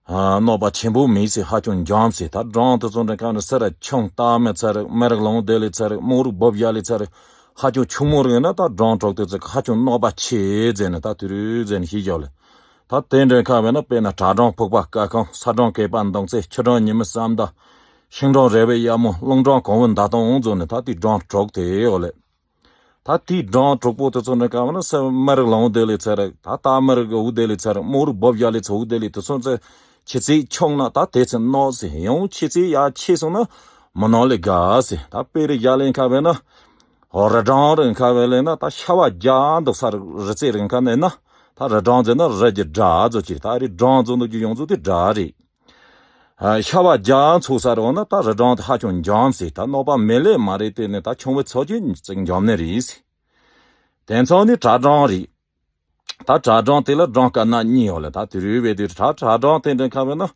ཨ། གནོད་པ་ཆེན་པོ་མེད་ཟེར། ཧ་ཅང་འཇམ་ཟེར། ད་སྦྲང་དེ་ཚོ་འདྲ་གང་ནས་སེ་ར་ཆུང་ལྟ་མི་ཚར། མི་རིགས་ལོང་དེ་ལས་ཚར། དམག་རིགས་བབ་ཡ་ལས་ཚར། ཧ་ཅང་ཆུང་མོ་རིགས་ན་ད་སྦྲང་གྲོགས་དེ་ཚོ་ཧ་ཅང་གནོད་པ་ཆེ་ཟེར་ནས་ད་དུ་རུ་ཟེར་ནས་ཤེས་བཞག་ལ། ད་ ད་དེ་འདྲའི་ཁ་བས་ན་དཔེར་ན་བྲག་འགྲམ་ཕུག་པ་སྐལ་ཁང་། ས་འགྲམ་གད་པ་མདུང་རྩེ། ཆུ་འགྲམ་ཉི་མའི་ཟམ་པ། ཤིང་འགྲམ་རེ་བའི་གཡབ་མོ། ཀླུང་འགྲམ་གངས་བུ་མདའ་སྟོང་། འོང་རྫོང་ནི་ད་དེའི་འགྲམ་དྲུག་དེ་ཡོད་ལེ། ད་དེའི་འགྲམ་དྲུག་པོ་དེ་ཚོ་འདྲའི་ཁ་བས་ན་སེ་མི་རིགས་ལ་འོ་དེ་ལས་ཚེ་རིགས། ད་རྟ་མི་རིགས་འོ་དེ་ལས་ཚེ་རིགས། མོ་རིགས་འབབ་ཡ་ལས་ཚེ་འོ་དེ་ལས། དེ་ཚོ་ཚེ་ཆི་ཚེ་ཆུང་ན་ད་དེ་ཚེ་ནོག་ཟེར། ཡང་ཆི་ཚེ་ཡ་ཆེ་སོང་ན་མི་ནོག་ལས་དགའ་ཟེར། ད་དཔེ་རིགས་ཡ་ལེན་ཁ་བས་ན། ཧོ། རི་འགྲམ་རེ་ཁ་བས་ལེན་ན་ད་ཤ་བ་རྒྱག་འདུག་ས་རི་རྩེ་རེ་ཁ་ནས་ན། ད་རི་འགྲམ་ཟེར་ན་རི་གི་སྒྲ་ཚོ་ཅིག་ད་རི་འགྲམ་ཚོ་འདུག་རྒྱུ་ཡོངས་རྫོགས་དེ་སྒྲ་རེད། ཨ། ཤ་བ་རྒྱག་ཚུགས་ས་རེ་འོང་ན་ད་རི་འགྲམ་དེ་ཧ་ཅང་འཇམ་ཟེར། ད་གནོད་པ་མེད་ལེ་མ་རེད། དེ་ནས་ད་ཆུང་བའི་ཚོ་ཅིག་ཅིག་འཇམ་ནི་རེད་ཟེར། དེ་མཚམས་ནི་བྲག་འགྲམ་རེད། ད་བྲག་འགྲམ་དེ་ལ་འགྲམ་དཀར་ནག་གཉིས་ཡོད་ལེ། ད་དེ་རུ་བས་དེ་བྲག་བྲག་འགྲམ་དེ་འདྲའི་ཁ་བས་ན།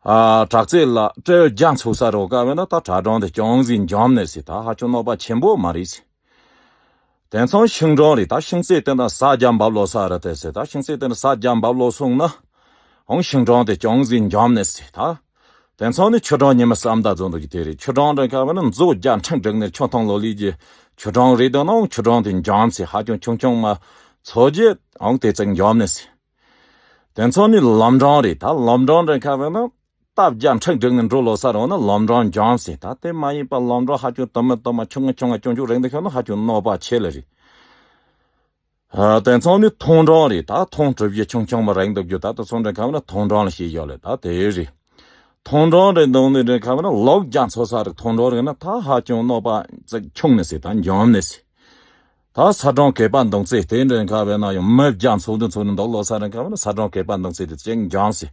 ཨ། བྲག་རྩེ་ལ་སྤྲེའུ་རྒྱག་ཚུགས་ས་རེ་འོང་ཁ་བས་ན་ད་བྲག་འགྲམ་དེ་ཅུང་ཟད་འཇམ་ནི་ཟེར། ད་ཧ་ཅང་གནོད་པ་ཆེན་པོ་མ་རེད་ཟེར། དེ་མཚམས་ཤིང་འགྲམ་རེད། ད་ཤིང་རྩེ་དེ་ན་ཟ་རྒྱག་འབབ་ལོག་ས་རེད་དེ་ཟེར། ད་ཤིང་རྩེ་དེ་ན་ཟ་རྒྱག་འབབ་ལོག་སོང་ན། འོང་ཤིང་འགྲམ་དེ་ཅུང་ཟད་འཇམ་ནི་ཟེར། ད་དེ་མཚམས་ནི་ཆུ་འགྲམ་ཉི་མའི་ཟམ་པ་ཚོ་འདུག་རྒྱུ་དེ་རེད། ཆུ་འགྲམ་འདྲའི་ཁ་བས་ན་མཛོ་རྒྱག་ཕྲེང་སྒྲིག་ནས་ཆུ་འཐུང་ལོ་ལེ་གི་ཆུ་འགྲམ་རེད་འདུག་ན། འོང་ཆུ་འགྲམ་དེ་འཇམ་ཟེར། ཧ་ཅང་ཆུང་ཆུང་མ་ཚོ་རྗེས་འོང་དེ་ཙིག་འཇམ་ནི་ཟེར། དེ་མཚམས་ནི་ལམ་འགྲམ་རེད། ད་ལམ་འགྲམ་འདྲའི་ཁ་བས་ན། རྟ་བརྒྱ་ཕྲག་བསྒྲིགས་ནས་འགྲོ་ལོག་ས་རེ་འོང་ན་ལམ་འགྲམ་འཇམ་ཟེར། ད་དེ་མ་ཡིན་པ་ལམ་འགྲམ་ཧ་ཅང་དུ་མ་དུ་མ་ཆུང་ངུ་ཆུང་ངུ་ཅུང་ཅུང་རེད་འདུག་ཤོག་ན་ཧ་ཅང་གནོད་པ་ཆེ་ལེ་རེད། ཨ། དེ་མཚམས་ནི་ཐང་འགྲམ་རེད། ད་ཐང་གྲུ་བཞི་ཆུང་ཆུང་མ་རེད་འདུག་རྒྱུ། ད་དེ་ཚོ་འདྲའི་ཁ་བས་ན་ཐང་འགྲམ་ལ་བཤད་ཡོད་ལེ། ད་དེ་རེད། ཐང་འགྲམ་རེད་འདུག་ནི་འདྲའི་ཁ་བས་ན་ལོག་རྒྱག་ཚུགས་ས་རེ་ཐང་འགྲམ་རེད་ན་ད་ཧ་ཅང་གནོད་པ་ཙིག་ཆུང་ནི་ཟེར། ད་འཇམ་ནི་ཟེར། ད་ས་འགྲམ་གད་པ་མདུང་རྩེ་དེ་འདྲའི་ཁ་བས་ན་ཡང་མི་བརྒྱ་ཚོགས་འདུ་ཚོགས་ནས་འདུག་ལོག་ས་རེ་ཁ་བས་ན་ས་འགྲམ་གད་པ་མདུང་རྩེ་དེ་ཅིག་འཇམ་ཟེར།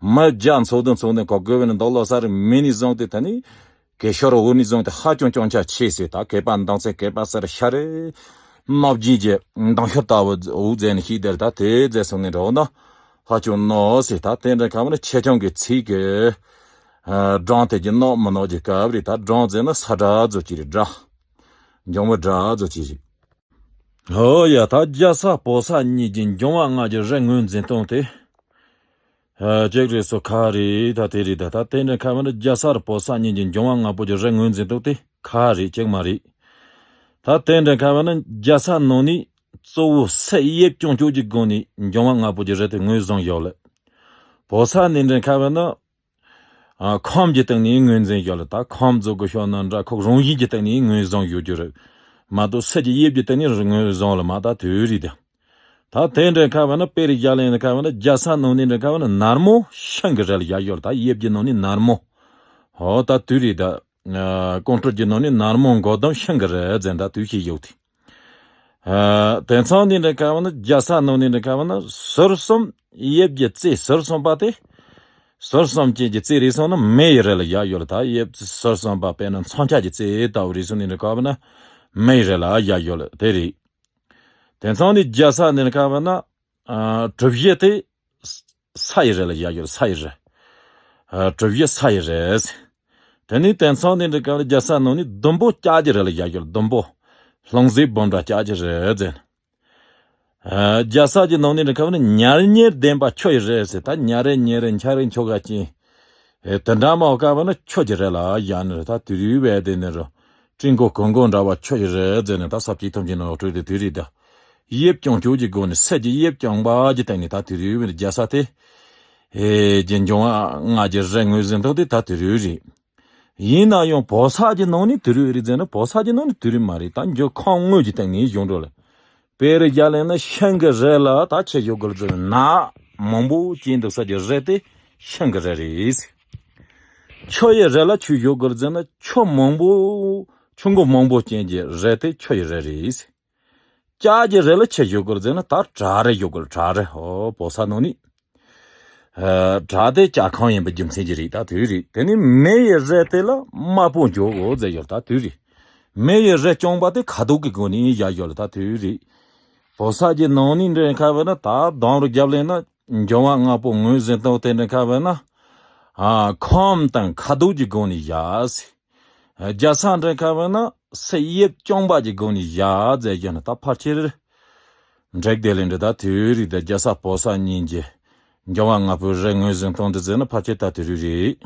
མི་བརྒྱ་ཚོགས་འདུ་ཚོགས་ནས་གོ་དགོས་བས་ན་འདུག་ལོག་ས་རེ་མི་ནི་བཟང་དེ་ད་ནི་གད་ཤོར་འོ་ནི་བཟང་དེ་ཧ་ཅང་ཅུང་ཆ་ཆེ་ཟེར། ད་གད་པ་མདུང་རྩེ་གད་པ་ཟེར་ཤ་རེ་གནོད་སྦྱིན་གྱི་མདུང་ཤོར་ལྟ་བུ་འུ་ཟེར་ནས་ཤིག་དེར་ད་དེ་ཟེར་སོང་ནས་འགྲོ་ན་ཧ་ཅང་གནོད་ཟེར། ད་དེ་འདྲའི་ཁ་བས་ན་ཆེ་ཆུང་གི་ཚིག་གི་ཨ། འགྲམ་དེ་གི་གནོད་མི་གནོད་ཀྱི་སྐབས་རེད། ད་འགྲམ་ཟེར་ན་ས་སྒྲ་ཚོ་ཅིག་རེད། སྒྲ། འགྲམ་བུ་སྒྲ་ཚོ་ཅིག་རེད། ཨོ་ཡ། ད་རྒྱ་ཚ་བོད་ཚ་གཉིས་ཀྱི་འབྱུང་བ་ལྔ་གི་རི་ངོས་འཛིན་སྟངས་དེ། ཨ། ཅིག་རེད་སོ་ཁ་རེད། ད་དེ་རེད། ད་ད་དེ་འདྲའི་ཁ་བས་ན་རྒྱ་ཚ་བོད་ཚ་གཉིས་ཀྱི་འབྱུང་བ་ལྔ་པོ་གི་རི་ངོས་འཛིན་སྟངས་དེ་ཁ་རེད། ཅིག་མ་རེད། ད་དེ་འདྲའི་ཁ་བས་ན་རྒྱ་ཚ་ནང་ནས་གཙོ་བོ་སད་དབྱིབས་རྐྱང་རྐྱང་གི་སྒོ་ནས་འབྱུང་བ་ལྔ་པོ་གི་རི་དེ་ངོས་བཟུང་ཡོད་ལེ། བོད་ཚ་ནི་འདྲའི་ཁ་བས་ན། ཨ། ཁམས་ཀྱི་སྟེང་ནས་ངོས་འཛིན་ཡོད་ལེ། ད་ཁམས་རྫོགས་དགོས་ཤོག་ན་འདྲ་ཁོག་རང་བཞིན་གྱི་སྟེང་ནས་ངོས་བཟུང་ཡོད་རྒྱུ་རེད། མ་གཏོགས་སད་ཀྱི་དབྱིབས་ཀྱི་སྟེང་ནས་ངོས་བཟུང་ལེ་མ། ད་དེ་རེད་དེ། ད་དེ་འདྲའི་ཁ་བས་ན་དཔེ་རེ་བཞག་ལེན་ནི་ཁ་བས་ན་རྒྱ་ཚ་ནང་ནས་འདྲའི་ཁ་བས་ན་ནར་མོ་ཤིང་གི་རི་ལ་བཞག་ཡོད་ལེ། ད་དབྱིབས་ཀྱི་ནང་ནས་ནར་མོ། ཨོ་ད་དེ་རེད་ད། ཨ། ཀོང་སྤྲུལ་གྱི་ནང་ནས་ནར་མོ་མགོ་ལྡེམ་ཤིང་གི་རི་ཟེར་ད་དེ་ཤེས་ཡོད་དེ། ཨ། དེང་སང་ནི་འདྲ་ཁ་བ་ན་རྒྱ་ས་ནང་ནི་འདྲ་ཁ་བ་ན་ཟུར་གསུམ་དབྱིབས་ཀྱི་རྩེ་ཟུར་གསུམ་པ་དེ། ཟུར་གསུམ་ཅན་གྱི་རྩེ་རེ་ཟུང་ན་མེ་ཡི་རི་ལ་བཞག་ཡོད་ལ། ད་དབྱིབས་ཟུར་གསུམ་པ་དཔེར་ན་མཚོན་ཆ་གྱི་རྩེ་ལྟ་བུ་རེ་ཟུང་ནི་འདྲ་ཁ་བ་ན་མེ་ཡི་རི་ལ་བཞག་ཡོད་ལ་དེ་རེད། དེང་སང་ནི་རྒྱ་ས་ནི་འདྲ་ཁ་བ་ན། ཨ། གྲུ་བཞི་དེ་ས་ཡི་རི་ལ་བཞག་ཡོད་ལ་ས་ཡི་རི། ཨ། གྲུ་བཞི་ས་ཡི་རི། དེ་ནས་དེང་སང་ནི་འདྲ་ཁ་བ་ན་རྒྱ་ས་ནང་ནི་ཟླུམ་པོ་ལྕགས་ཀྱི་རི་ལ་བཞག་ཡོད་ལ་ཟླུམ་པོ། ལྷུང་བཟེད་འབུམ་ཕྲག་ལྕགས་ཀྱི་རི་ཟེར། ཨ། རྒྱ་ས་ཀྱི་ནང་ནི་འདྲ་ཁ་བ་ན་ཉེར་ཉེར་ལྡན་པ་ཆུ་ཡི་རི་ཟེར། ད་ཉ་རེ་ཉེ་རེ་འཆར་རེ་འཁྱོག་ག་ཅིང་། ཨེ། དེ་འདྲ་མ་བ་ཀ་བ་ན་ཆུ་ཡི་རི་ལ་བཞག་ནི་རེད། ད་དུས་རིག་བས་དེ་ནི་རུ། སྤྲིན་གོ་གོན་གོ་འདྲ་བ་ཆུ་ཡི་རི་ཟེར་ནས་ད་ས་བཅུ་ཐམས་ཅད་ནང་འོག་སྤྲོས་ཏེ་དུས་རིག་ད། དབྱིབས་རྐྱང་རྐྱང་གི་སྒོ་ནས་སད་ཀྱི་དབྱིབས་རྐྱང་པ་གྱི་སྟེང་ནས་ད་དུས་རིག་བས་རྒྱ་ས་དེ། ཨེ། ཀྱི་འབྱུང་བ་ལྔ་གྱི་རི་ངོས་ཟིན་ཐོག་དེ་ད་དུས་རིག་རེད། ཡིན་ན་ཡང་བོད་ས་ཀྱི་ནང་ནས་དུས་རིག་རེད་ཟེར་ན་བོད་ས་ཀྱི་ནང་ནས་དུས་རིག་མ་རེད། ད་འཇུ་ཁམས་དངོས་ཀྱི་སྟེང་ནས་བྱུང་འགྲོ་ལ། དཔེ་རེ་བཞག་ལེན་ན་ཤིང་གི་རི་ལ་ད་ཆུ་ཞུགས་དགོས་ཟེར་ན་ནགས་མང་པོ་ཅན་འདུག་ས་ཀྱི་རི་དེ་ཤིང་གི་རི་རེད། ཆུ་ཡི་རི་ལ་ཆུ་ཞུགས་དགོས་ཟེར་ན་ཆུ་མང་པོ་ཆུ་མགོ་མང་པོ་ཅན་གྱི་རི་དེ་ཆུ་ཡི་རི་རེད། ལྕགས་ཀྱི་རི་ལ་ཆུ་ཞུགས་དགོས་ཟེར་ན་ད་བྲག་རི་ཞུགས་དགོས་བྲག་རི། ཨོ་བོད་ས་ནང་ནས། ཨ། བྲག་དེ་ལྕགས་ཁམས་ཡིན་པའི་རྒྱུ་མཚན་གྱིས་རེད། ད་དུས་རེད། དེ་ནས་མེ་ཡི་རི་དེ་ལ་དམར་པོ་འཇོག་དགོས་ཟེར་ཡོད་ད་དུས་རེད། མེ་ཡི་རི་རྐྱང་པ་དེ་ཁ་དོག་གི་སྒོ་ནས་བཞག་ཡོད་ལ་ད་དུས་རེད། བོད་ས་ཀྱི་ནང་ནས་འདྲ་ཁ་བ་ན་ད་དོན་རུ་བརྒྱབ་ལེན་ན་འབྱུང་བ་ལྔ་པོ་ངོས་ཟིན་སྟངས་དེ་འདྲ་ཁ་བ་ན། ཨ། ཁམས་དང་ཁ་དོག་གི་སྒོ་ནས་བཞག་ཟེར། རྒྱ་ས་འདྲ་ཁ་བ་ན་སད་དབྱིབས་རྐྱང་པ་གྱི་སྒོ་ནས་བཞག་ཟེར་རྒྱུ་ན་ད་ཕལ་ཆེར། འགྲིག་དེ་ལས་འདྲ་ད་དུས་རིག་ད་རྒྱ་ས་བོད་ས་གཉིས་ཀྱི་འབྱུང་བ་ལྔ་པོའི་རི་ངོས་ཟིན་སྟངས་འདི་ཟེར་ན་ཕལ་ཆེར་ད་དུས་རིག་རེད།